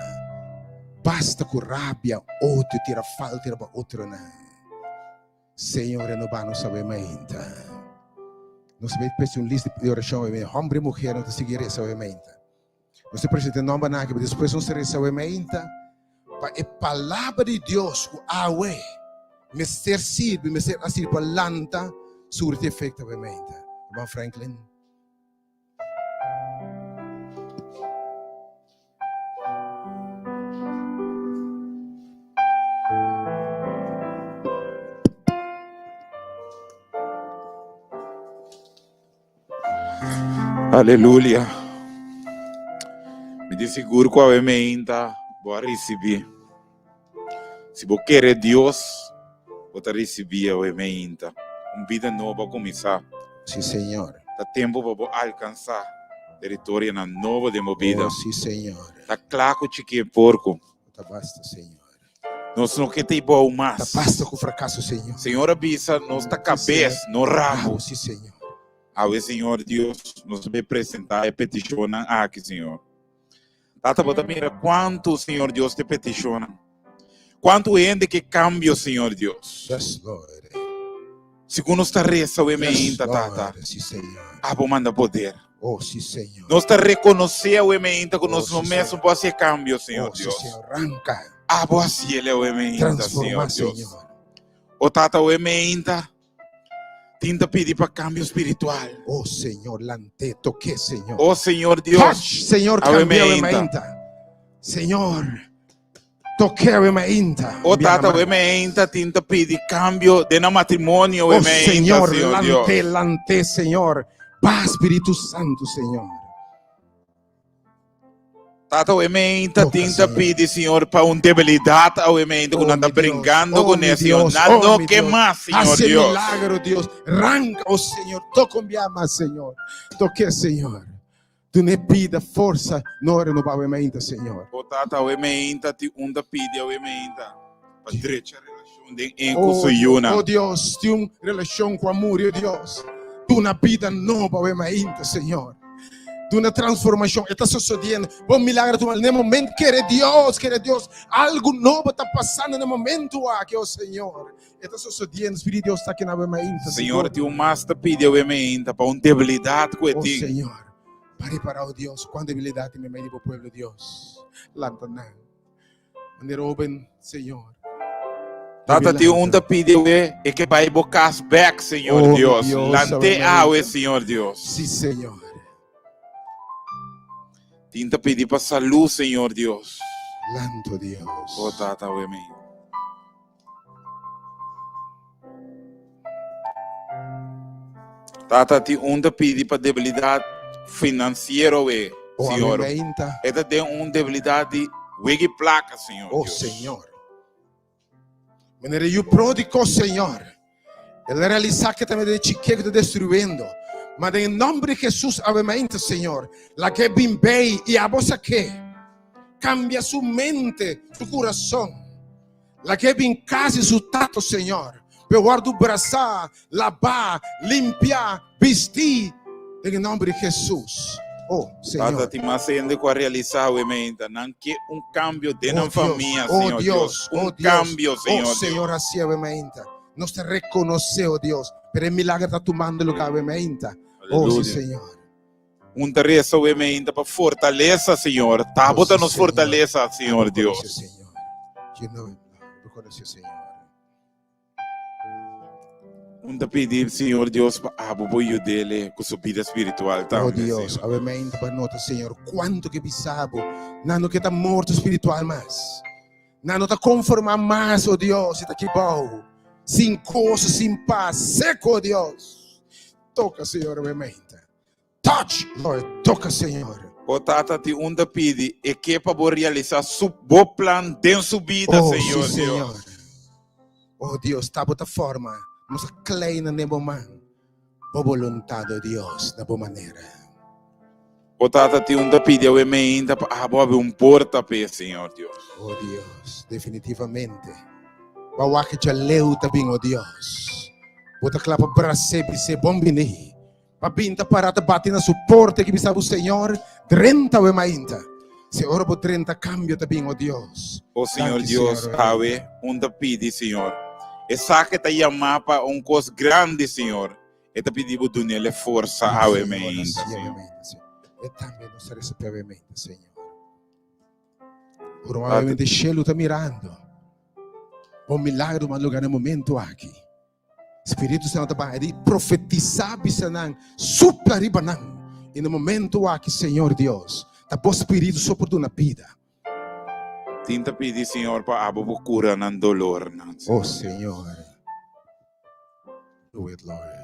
Basta ku rabia, odio, tira falta riba otronan. Señor, renobá nos awe mainta. Nos ta bai p'e un lista di orashon awe mainta. Homber i muher nos ta sigui resa awe mainta. Nos ta presenta e nombernan aki, pero despues nos ta resa awe mainta pa e palabra di Dios ku awe mester sirbi, mester a sirbi pa lanta surti efekto awe mainta. Herman Franklin. Aleluya. Mi di sigur ku awe meinta bo a risibí. Si bo kere Dios, bo ta risibí awe meinta. Un bida nobo a kuminsá. Sí, Señor. Ta tempu pa bo alkansá teritorionan nobo den bo bida. Oh, sí, Señor. Ta kla ku chikí e porko. Ta basta, Señor. Nos no ke ta ibou mas. Ta basta ku frakaso, Señor. Señor a bisa nos ta kabes, no rabo. Sí, Señor. Awe, Señor Dios, nos ta bay presenta e petishonnan aki, Señor. Tata, bo ta mira kuantu, Señor Dios, te petishonnan. Kuantu hende ke kambio, Señor Dios. Yes, Lord. Segun nos ta resa awe Yes, meinta, Tata, Lord. Sí, Señor. abo manda poder. Oh, sí, Señor. Nos ta rekonosé awe meinta ku Oh, nos sí, no mes Señor. no por hasi e kambio, Señor Oh, sí, Dios. Señor. Ranka. Abo hasiel awe meinta, Transforma, Señor Dios. Señor. O Tata, awe meinta, tin ta pidi pa kambio spiritual. Oh, Señor, lante, toke, Señor. Oh, Señor Dios. Touch, Señor, Awe cambia awe meinta. mainta. Señor, toke awe mainta. O Tata, awe meinta, tin ta pidi kambio den nan matrimonio, awe Oh, meinta, Señor, Señor Dios. lante, lante, Señor. Pa Spiritu Santu, Señor. Tata awe meinta Toca, tin ta Señor. pidi Señor pa un debilidad awe meinta ku Oh, nan ta mi Dios. bringando Oh, ku mi ne Señor. Dios. Nan Oh, no mi ke Dios. mas Señor Hace Dios. milagro, Dios. Ranca, oh Señor. Toca un bia mas, Señor. Toque, Señor. Dune bida, forsa, no renoba awe meinta, Señor. O Tata awe meinta tin un ta pidi awe meinta pa drecha relashon den en ku Oh, su yunan. oh Dios, tin un relashon ku a muri, oh Dios. Duna bida nobo awe meinta, Señor. Duna transformashon. E ta sosodiendo. Bo milagro tuma na e momento. Kere Dios, kere Dios. Algu nobo ta pasando na e momento aki, oh Señor. E ta sosodiendo. Spiritu di Dios ta aki na awe mainta, Señor, sigur. tin un mas ta pidi awe mainta pa un debilidat ku e Oh tin. Señor, pa repará, oh Dios, kuan debilidat tin meimei di bo pueblo, Dios. Lanta nan. Manera hoben, Señor. Tata, tin un ta pidi awe e ke bai bo kas bek, Señor Oh, mi Dios. Dios, Lant'é awe awe, mainta. Señor Dios. Sí, Señor. Tin ta pidi pa salú, Señor Dios. Lanto, Dios. Oh, Tata, awe mainta. Tata tin un ta pidi pa debilidad financiero we, Oh, Señor. mainta. E ta den un debilidad di wegi placa, Señor. Oh, Dios. Señor. Manera yu pródigo, Señor. El a realisá ke ta mete chiké ku ta destruyendo. Ma den e nòmber di Hesus awe mainta, Señor, lag'é bin bei i abo sak'é. Kambia su mente, su kurason. Lag'é bin kas di su Tato, Señor, p'e wòrdu brasá, labá, limpiá, bistí den e nòmber di Hesus. Oh, Tata, Señor. tin mas hende ku a realisá awe mainta. Nan ke un kambio den Oh nan Dios, famia, oh Señor Dios, Dios. oh Un Dios, kambio, oh Señor Dios. Señor, hasi awe mainta. Nos ta rekonosé, oh Dios, pero e milagro ta tumando lugá awe mainta. Oh, sí, Aleluya. Señor. Un ta resa awe mainta pa fortalesa, Señor. Ta Oh, bo ta sí, nos Señor. fortalesa, Señor Abo Dios. konosé, Señor. You know it, Lord. Bo konosé, Señor. Un ta pidi, Señor Dios, pa abo bo yudele ku su bida spiritual Oh tambe, Dios, Señor. awe mainta pa nota, Señor, kuantu ke bisa bo, nan no ke ta morto spiritual mas. Nan no ta konformá mas, oh Dios, i ta kibou, sin goso, sin pas, seko, oh Dios. Toka, Señor, awe mainta. Touch, Lord, toka, Señor. O Tata, ti un ta pidi e ke pa bo realisá su bo plan den su bida, Oh, Señor sí, Dios. Señor. Oh, Dios, ta bo ta forma nos a kleina den bo man. Bo boluntad, oh Dios, na bo manera. O Tata, ti un ta pidi awe meinta pa abo abri un porta p'e, Señor Dios. Oh Dios, definitivamente. Bo a wak dja leu ta bin, oh Dios. Bo ta kla pa bras'é, bis'é, Bon bini. Pa bin ta para ta bati na su porta i bisa bo, Señor, drenta awe mainta. Si ora bo drenta kambio ta bin, o Dios. O Señor Danki, Dios, Señor. awe un ta pidi, Señor. Esaki ta yamá pa un kos grandi, Señor. E ta pidi bo dun'el e forsa awe Señor, mainta, así awe Señor. mainta, Señor. E tambe nos ta resa pe awe mainta, Señor. Probablemente shelu ta mirando. Un milagro tuma lugar na e momento aki. Spiritu Santo ta baha di profetisa bisa nan, supla riba nan. I na momento aki, Señor Dios, ta bo Spiritu so por duna bida. Tin ta pidi, Señor, pa abo por cura nan dolornan. Oh, Señor. Do it, Lord.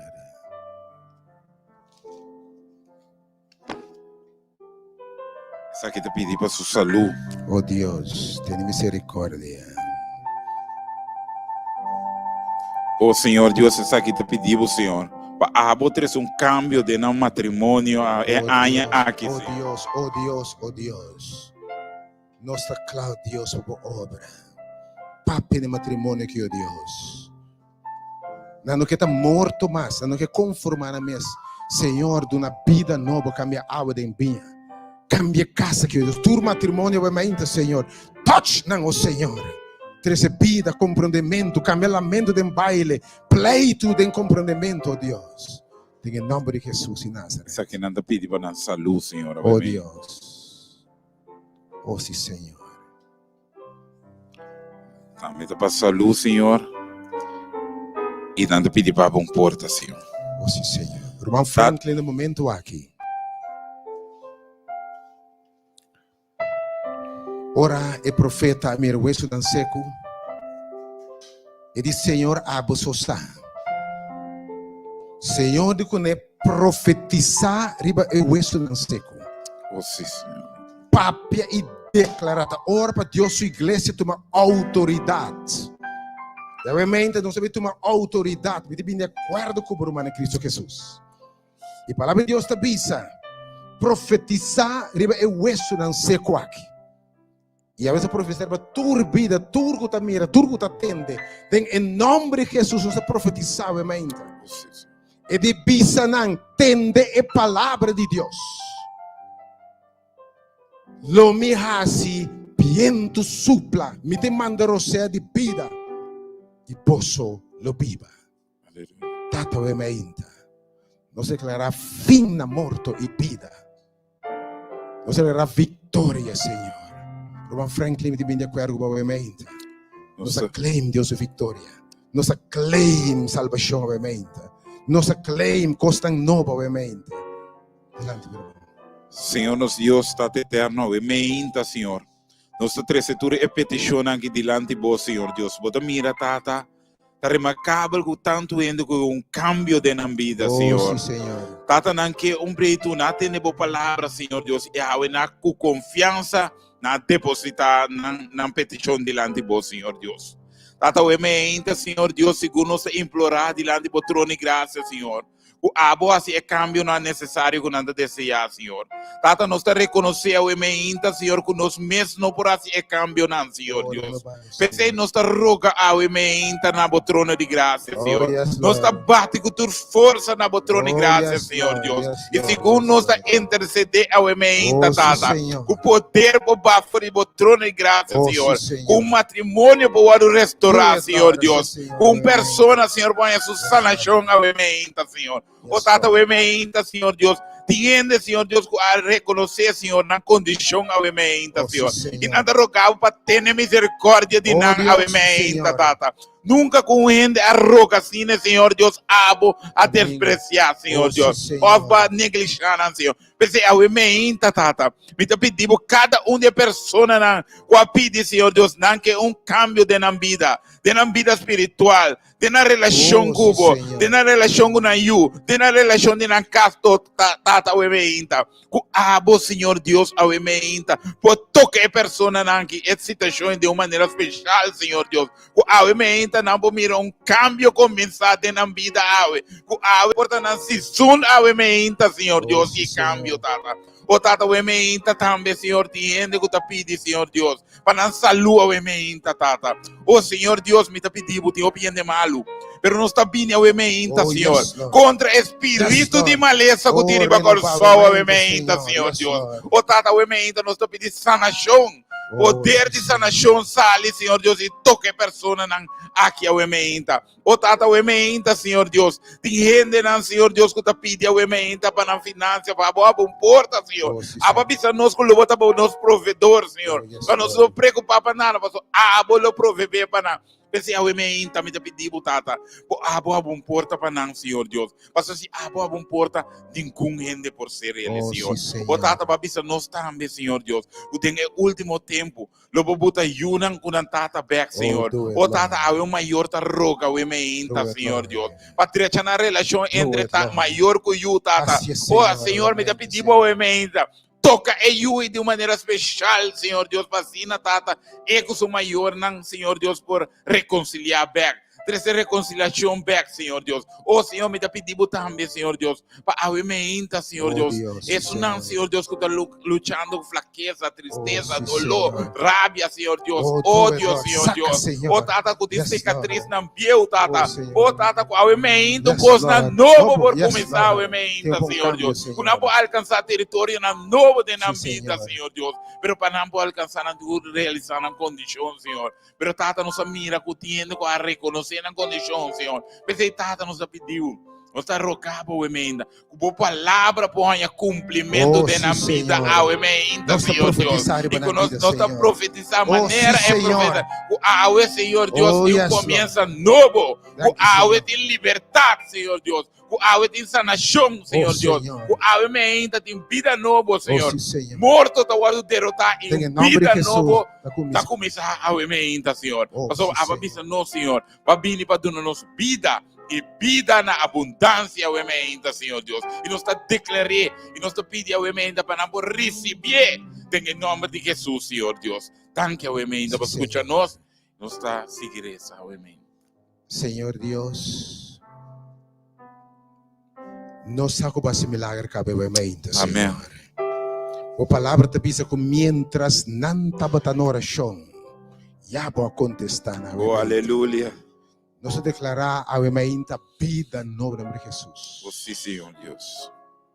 Esaki ta pidi pa su salú. O Dios, tene misericordia. O Señor Dios, esaki ta pidi bo, Señor, pa abo trese un cambio den nan matrimonio e O aña Dios, aki, o Señor. Dios, o Dios, o Dios. Nos ta kla, Dios, pa bo obra. Papia den matrimonio aki, o Dios. Nan no ke ta morto mas, nan no ke konformá nan mes. Señor, duna bida nobo, kambia awa den biña. Kambia kasa ki Dios. Tur matrimonio bai mainta, Señor. Touch nan, o Señor. Trese bida, komprondementu, kambia lamento den baile, pleitu den komprondementu, o Dios. Den e nòmber di Jesus di Nazaret. Esaki nan ta pidi pa nan salú, Señor. O Dios. O si, Señor. Tambe ta pa salú, Señor. I nan ta pidi pa un porta, Señor. O si, Señor. Ruman Franklin, na momento aki. Ora e profeta a mira wesunan seku, e di, Señor, abo so sa. Señor di kuné, profetisá riba e wesunan seku. O si, Señor. Papia i deklará. Ta ora pa Dios su iglesia tuma outoridat. Realmente nos debe tuma outoridat. Mi ta bini di akuerdo ku bo ruman den Kristu Hesus. E palabra di Dios ta bisa, profetisá riba e wesunan seku aki. I a ta profetisá riba tur bida, tur ku ta mira, tur ku ta tende. Den e nòmber di Hesus nos ta profetisá awe mainta. E di bisa nan, tende e palabra di Dios. Lo mi hasi bientu supla, mi te manda rosea di bida, i boso lo biba. Tata awe mainta, nos deklará fin na morto i bida. Nos deklará viktoria, Señor. Ruman Franklin, mi ta bin di akuerdo ku bo awe mainta. Nos a claim Dios su viktoria. Nos a claim salbashon awe mainta. Nos a claim kosnan nobo awe mainta. Adelante, mi ruman. Señor nos Dios, Tata Eterno, awe mainta, Señor, nos ta trese tur e petishonnan aki dilanti bo, Señor Dios. Bo ta mira, Tata, Ta remarkabel ku tantu hende ku un kambio den nan bida, Oh, Señor. sí, Señor. Tata nan ke un preitu na tene bo palabra, Señor Dios, i awe na ku konfiansa na depositá nan nan petishon dilanti bo, Señor Dios. Tata, awe meinta, Señor Dios, sigur nos ta implorá dilanti bo trono di grasia, Señor. Ku abo hasi e kambionan nesesario ku nan ta deseá, Señor. Tata, nos ta rekonosé awe meinta, Señor, ku nos mes no por hasi e kambionan, Señor Oh, Dios. no, P'esei nos ta roga awe meinta na bo trono di grasia, Oh, Señor. yes, Nos ta Lord. bati ku tur forsa na bo trono di Oh, grasia, yes, Señor Lord. Dios. Yes, I Lord. segun Yes, nos ta Lord. intersedé awe meinta, Oh, sí, Tata, Señor. ku poder por baha for di bo trono di grasia, Oh, sí, Señor. Señor. Ku un matrimonio por wòrdu restorá, Do it, Señor Lord. Sí, Dios. Señor. Ku un persona, Señor, por haña su sanashon awe meinta, Señor. O Yes, Tata, Lord. awe meinta, Señor Dios. Tin hende, Señor Dios, ku a rekonosé, Señor, nan kondishon awe meinta, Oh, sí, Señor. Señor. I nan ta roga bo pa tene misericordia di Oh, nan Dios, awe sí, meinta, Señor. Tata. Nunka ku un hende a roga asina, Señor Dios, abo a Amén. despresiá, Señor Oh, sí, Dios. Señor. Òf pa neglishá nan, Señor. P'esei awe meinta, Tata, mi ta pidi bo kada un di e personanan ku a pidi, Señor Dios, nan ke un kambio den nan bida, den nan bida spiritual, den nan relashon Oh, ku sí, bo, Señor. den nan relashon ku nan yu, den nan relashon di nan kas, to, ta, Tata, awe meinta. Ku abo, Señor Dios, awe meinta, por toka e personanan aki e situashon den un manera speshal, Señor Dios. Ku awe meinta nan por mira un kambio kuminsá den nan bida awe. Ku awe por ta nan sisun awe meinta, Señor Oh, Dios, sí, i kambio, Señor. Tata. O Tata, awe meinta tambe, Señor, tin hende ku ta pidi, Señor Dios, pa nan salú awe meinta, Tata. O Señor Dios, mi ta pidi bo, tin hopi hende malu. Pero nos ta bini awe meinta, Oh, Señor. yes, Lord. Kontra e spiritu Yes, Lord. di malesa ku Oh, tin riba renoba Kòrsou awe awe meinta, meinta, Señor. Señor Yes, Dios. Lord. O Tata, awe meinta nos ta pidi sanashon. Oh, Poder di sanashon sali, Señor Dios, i toka e personanan aki awe meinta. O Tata, awe meinta, Señor Dios. Tin hendenan, Señor Dios, ku ta pidi awe meinta pa nan finansia, pa abo habri un porta, Señor. Oh, sí, Abo Señor. bisa nos ku lo bo ta bo nos proveedor, Señor. Oh, yes, Pa nos Lord. no preokupá pa nada, pasobra abo lo proveé pa nan. P'esei awe meinta mi ta pidi bo, Tata, bo abo habri un porta pa nan, Señor Dios. Pasobra si abo habri un porta, ningun hende por ser'el, Oh, Señor. sí, Bo Señor. Tata bo a bisa nos tambe, Señor Dios, ku den e último tempu Lo bo buta yunan ku nan tata bek, Oh, Señor. do it, O tata, Lord. awe un mayor ta roga awe meinta, Do it, Señor Lord. Dios. Pa drecha nan relashon Do entre it, ta Lord. mayor ku yu, tata. Así es, O Señor. Señor, mi ta Amén, pidi bo Señor. awe meinta. Toka e yu di un manera speshal, Señor Dios, pa asina, tata, e ku su mayornan, Señor Dios, por rekonsiliá bek. Trese rekonsiliashon bek, Señor Dios. O Señor, mi ta pidi bo tambe, Señor Dios, pa awe meinta, Señor Oh, Dios. Dios, sí, Esunnan, Señor. Señor Dios, ku ta luchando ku flakesa, tristesa, Oh, sí, doló, Señor. rabia, Señor Dios, Oh, do it, odio, Lord. Señor Saca, Dios. Señor. O tata ku tin Yes, sikatris Lord. nan bieu, tata. Oh, Señor. O tata ku awe meinta Yes, kosnan Lord. nobo Nobo, por yes, kuminsá Lord. awe meinta, Tempo un Señor cambio, Dios. Ku nan Señor. por alkansá teritorionan nobo den nan Sí, bida, Señor. Señor Dios. Pero pa nan por alkansá nan tin ku realisá nan kondishon, Señor. Pero tata nos a mira ku tin hende ku a rekonosé nan kondishon, Señor. P'esei tata nos a pidiu, nos ta roga bo awe meinta, ku bo palabra por haña kumplimentu Oh, den sí, nan bida Señor. awe meinta, Nos ta Señor Dios. profetisá riba I ku nan nos, bida, nos ta Señor. profetisá Oh, sí, manera e Señor. profeta. Ku awe, Señor Dios, Oh, tin un yes, Lord. komiensa nobo. Ku Thank you, awe Señor. tin libertat, Señor Dios. Ku awe tin sanashon, Oh, Señor Dios. Señor. Ku awe meinta tin bida nobo, Oh, Señor. sí, Señor. Morto ta wòrdu derotá i Den e un nòmber di bida Hesus nobo ta kuminsá. ta kuminsá awe meinta, Señor. Oh, Pasobra sí, aba Señor. bisa nos, Señor, bo a bini pa duna nos bida i bida na abundansia awe meinta, Señor Dios. I nos ta deklar'é i nos ta pidi awe meinta pa nan por risibié den e nòmber di Hesus, Señor Dios. Danki awe meinta Sí, pa skucha Señor. nos. Nos ta sigui resa awe meinta. Señor Dios, nos sa ku bo hasi milager kabe bo mente, Amén. Señor. Bo palabra ta bisa ku mientras nan tabata na orashon, ya bo a kontestá nan awe Oh, mainta. aleluya. Nos a deklará awe mainta bida nobo den nomber di Hesus. Oh, sí, Señor Dios.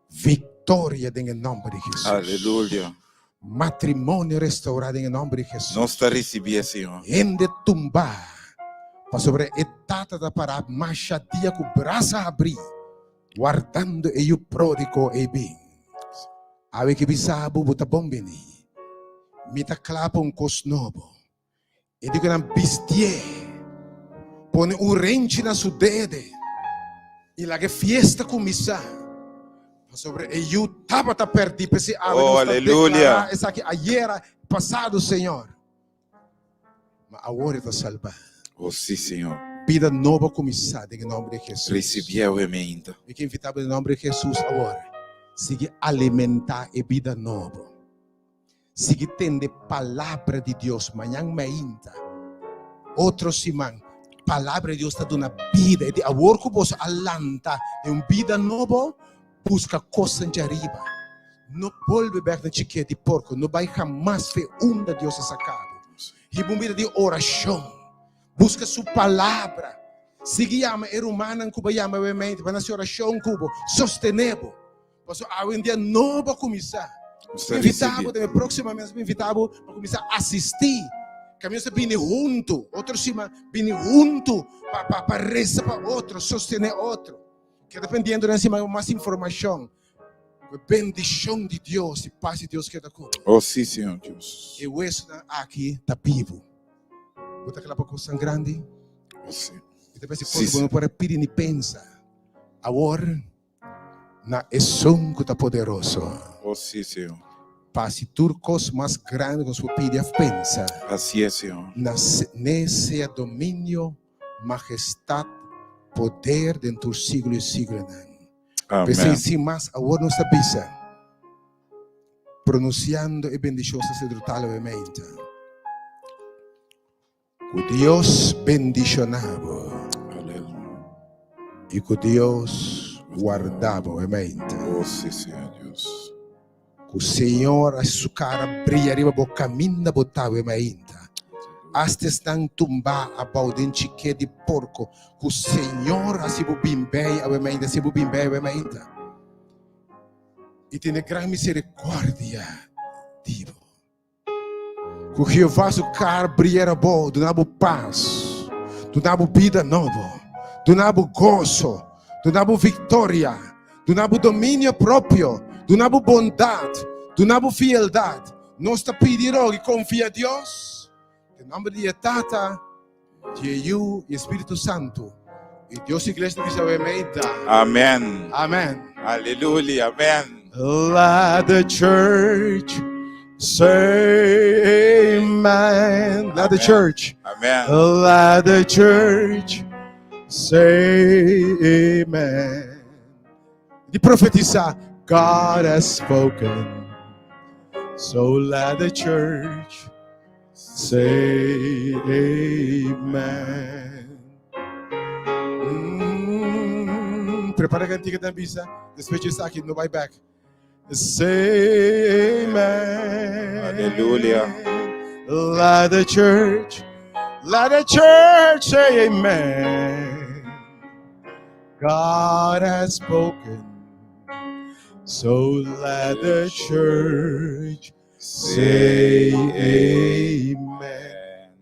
Victoria den e nomber di Hesus. Aleluya. Matrimonio restaurá den e nomber di Hesus. Nos ta risibié, Señor. Hende tumbá pasobra e tata ta pará masha dia ku brasa habrí, wardando e yu pródigo ei bin. Awe ki bisa bo, bo ta bon bini. Mi ta kla pa un kos nobo. E di ku nan bistié, pone un renchi na su dede i laga e fiesta kuminsá, pasobra e yu tabata pèrdí. P'esei awe Oh, nos ta aleluya. deklará esaki ayera pasado, Señor, ma awor e ta salbá. Oh, sí, Señor. Bida nobo a kuminsá den e nòmber di Hesus. Risibié awe meinta. Mi ke invitá bo den nòmber di Hesus awor, sigui alimentá e bida nobo. Sigui tende palabra di Dios mañan mainta, otro siman. Palabra di Dios ta duna bida. E di awor ku boso a lanta den un bida nobo, buska kosnan djariba. No bolbe bek na chiket di porko, no bai hamas fe unda Dios a saka bo. Hiba un bida di orashon. Buska su palabra. Sigui yama e rumannan ku bo a yama awe mainta pa nan hasi orashon ku bo, sostené bo. Pasobra awendia no bo a kuminsá. Nos ta Invitá risibí. bo tambe próksimamente nos invitá bo pa kuminsá asistí. Kaminda nos ta bini huntu, otro siman bini huntu pa pa pa resa pa otro, sostené otro. Keda pendiente den siman mas informashon. Ku e bendishon di Dios i pas di Dios keda ku bo. Oh sí, Señor Dios. E wesonan aki ta bibu. Bo ta kla pa kosnan grandi? Oh sí. Mi ta pensa Sí, kos ku bo no por a pidi ni pensa. Awor na esun ku ta poderoso. Oh, sí, Señor. Pa hasi tur kos mas grandi ku nos por pidi òf pensa. Así es, Señor. Na n'e sea dominio, majestat, poder den tur siglo i siglonan. Amén. P'esei, sin mas, awor nos ta bisa, pronunsiando e bendishon saserdotal awemente, Ku Dios bendishoná bo. I ku Dios warda bo e mente. Oh, sí, Señor Dios. Ku Señor hasi su kara bria riba bo kaminda bo ta e mainta. Asta esnan tumbá abou den chiké di porko, ku Señor hasi bo bin bei awe mainta, hasi bo bin bei awe mainta. I tene gran misericordia di bo. Ku Jehová su kar bria riba bo, duna bo pas, duna bo bida nobo, duna bo goso, duna bo viktoria, duna bo dominio propio, duna bo bondat, duna bo fieldat. Nos ta pidi roga i konfia Dios. Den nòmber di e Tata, di e Yu i e Spiritu Santu. I Dios Iglesia ta bisa awe meinta. Amen. Amen. Aleluya. Amen. Let the church say amen. Let the church. Amen. Let the church say amen. Di profetisa, God has spoken. So let the church Say amen. Mm, prepara cantica dan bisa. Después de esaki no bai back. Say amen. Hallelujah. Let the church, let the church say amen. God has spoken. So let the church Say amen.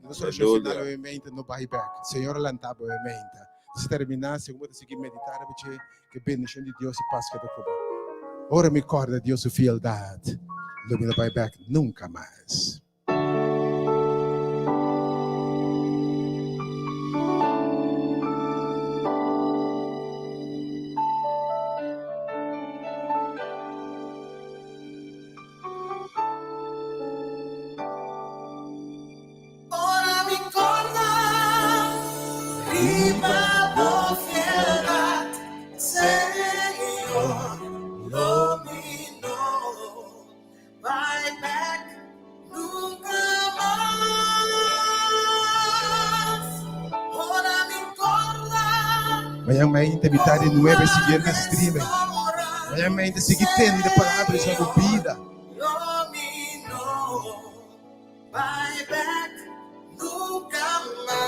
Nos oracion final Aleluya. awe mente no bai bek. Señor a lanta bo awe mente. Si termina, segun bo ta sigui medita riba dje, ke bendicion di Dios i pas keda ku bo. Ora mi corda Dios su fieldad, lo mi no bai bek nunca mas. Ora mi corda riba bo fieldat, Señor, lo mi no bai bek nunca mas. Ora mi corda. Mañan mainta mitad di nuebe siguiente streaming. Mañan mainta sigui tende palabra di bo bida. Lo mi no bai bek nunca mas.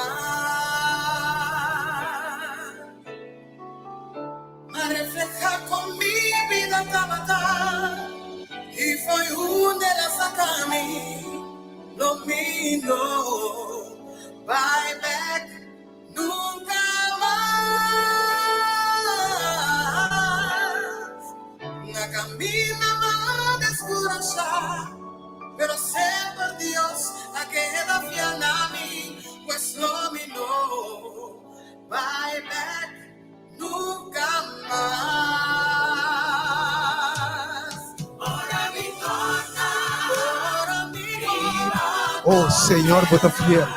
Ma refleja con mi vida tabata y foi hunde la saca mi. Lo mi no bai bek Nunca mas Na camina m'a descurasha Pero semper Dios a keda fiel na mi Pues lo mi no bai bek nunca mas Ora mi torna Ora mi torna Oh Señor bo ta fiel.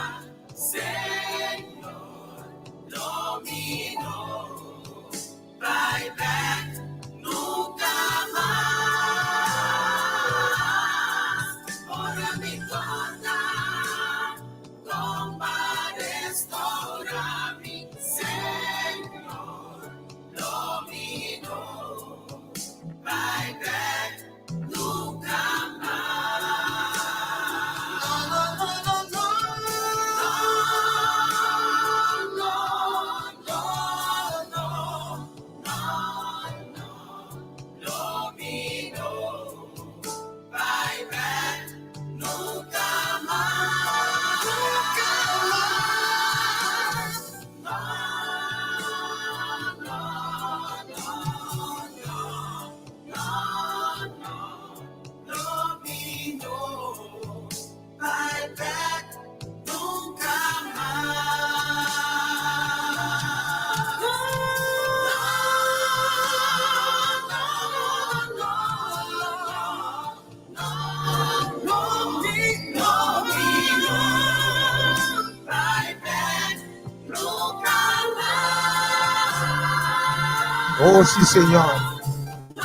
Oh, sí, Señor.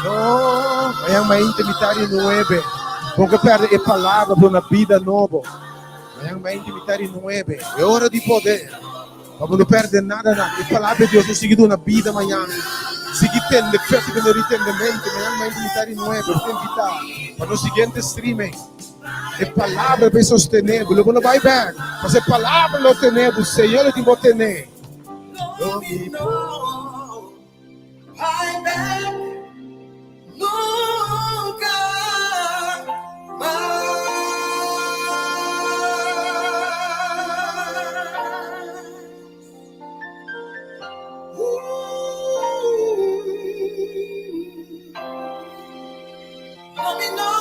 No, mañana mainta mitad di nuebe. Bo ke perde e palabra por una bida nobo. Mañana mainta mitad di nuebe. E ora di poder. Pa bo no perde nada nada. E palabra di Dios no sigui duna bida mañana. Sigui tende fe, sigui no ritende mente. Mañana mainta mitad di nuebe. Bo ta invita pa nos siguiente streaming. E palabra bai sostené bo. Lo bo no bai bèk. Pasobra e palabra lo tené bo. Señor lo tin bo tené. Lo mi no bai bèk nunka mas. Lo mi no.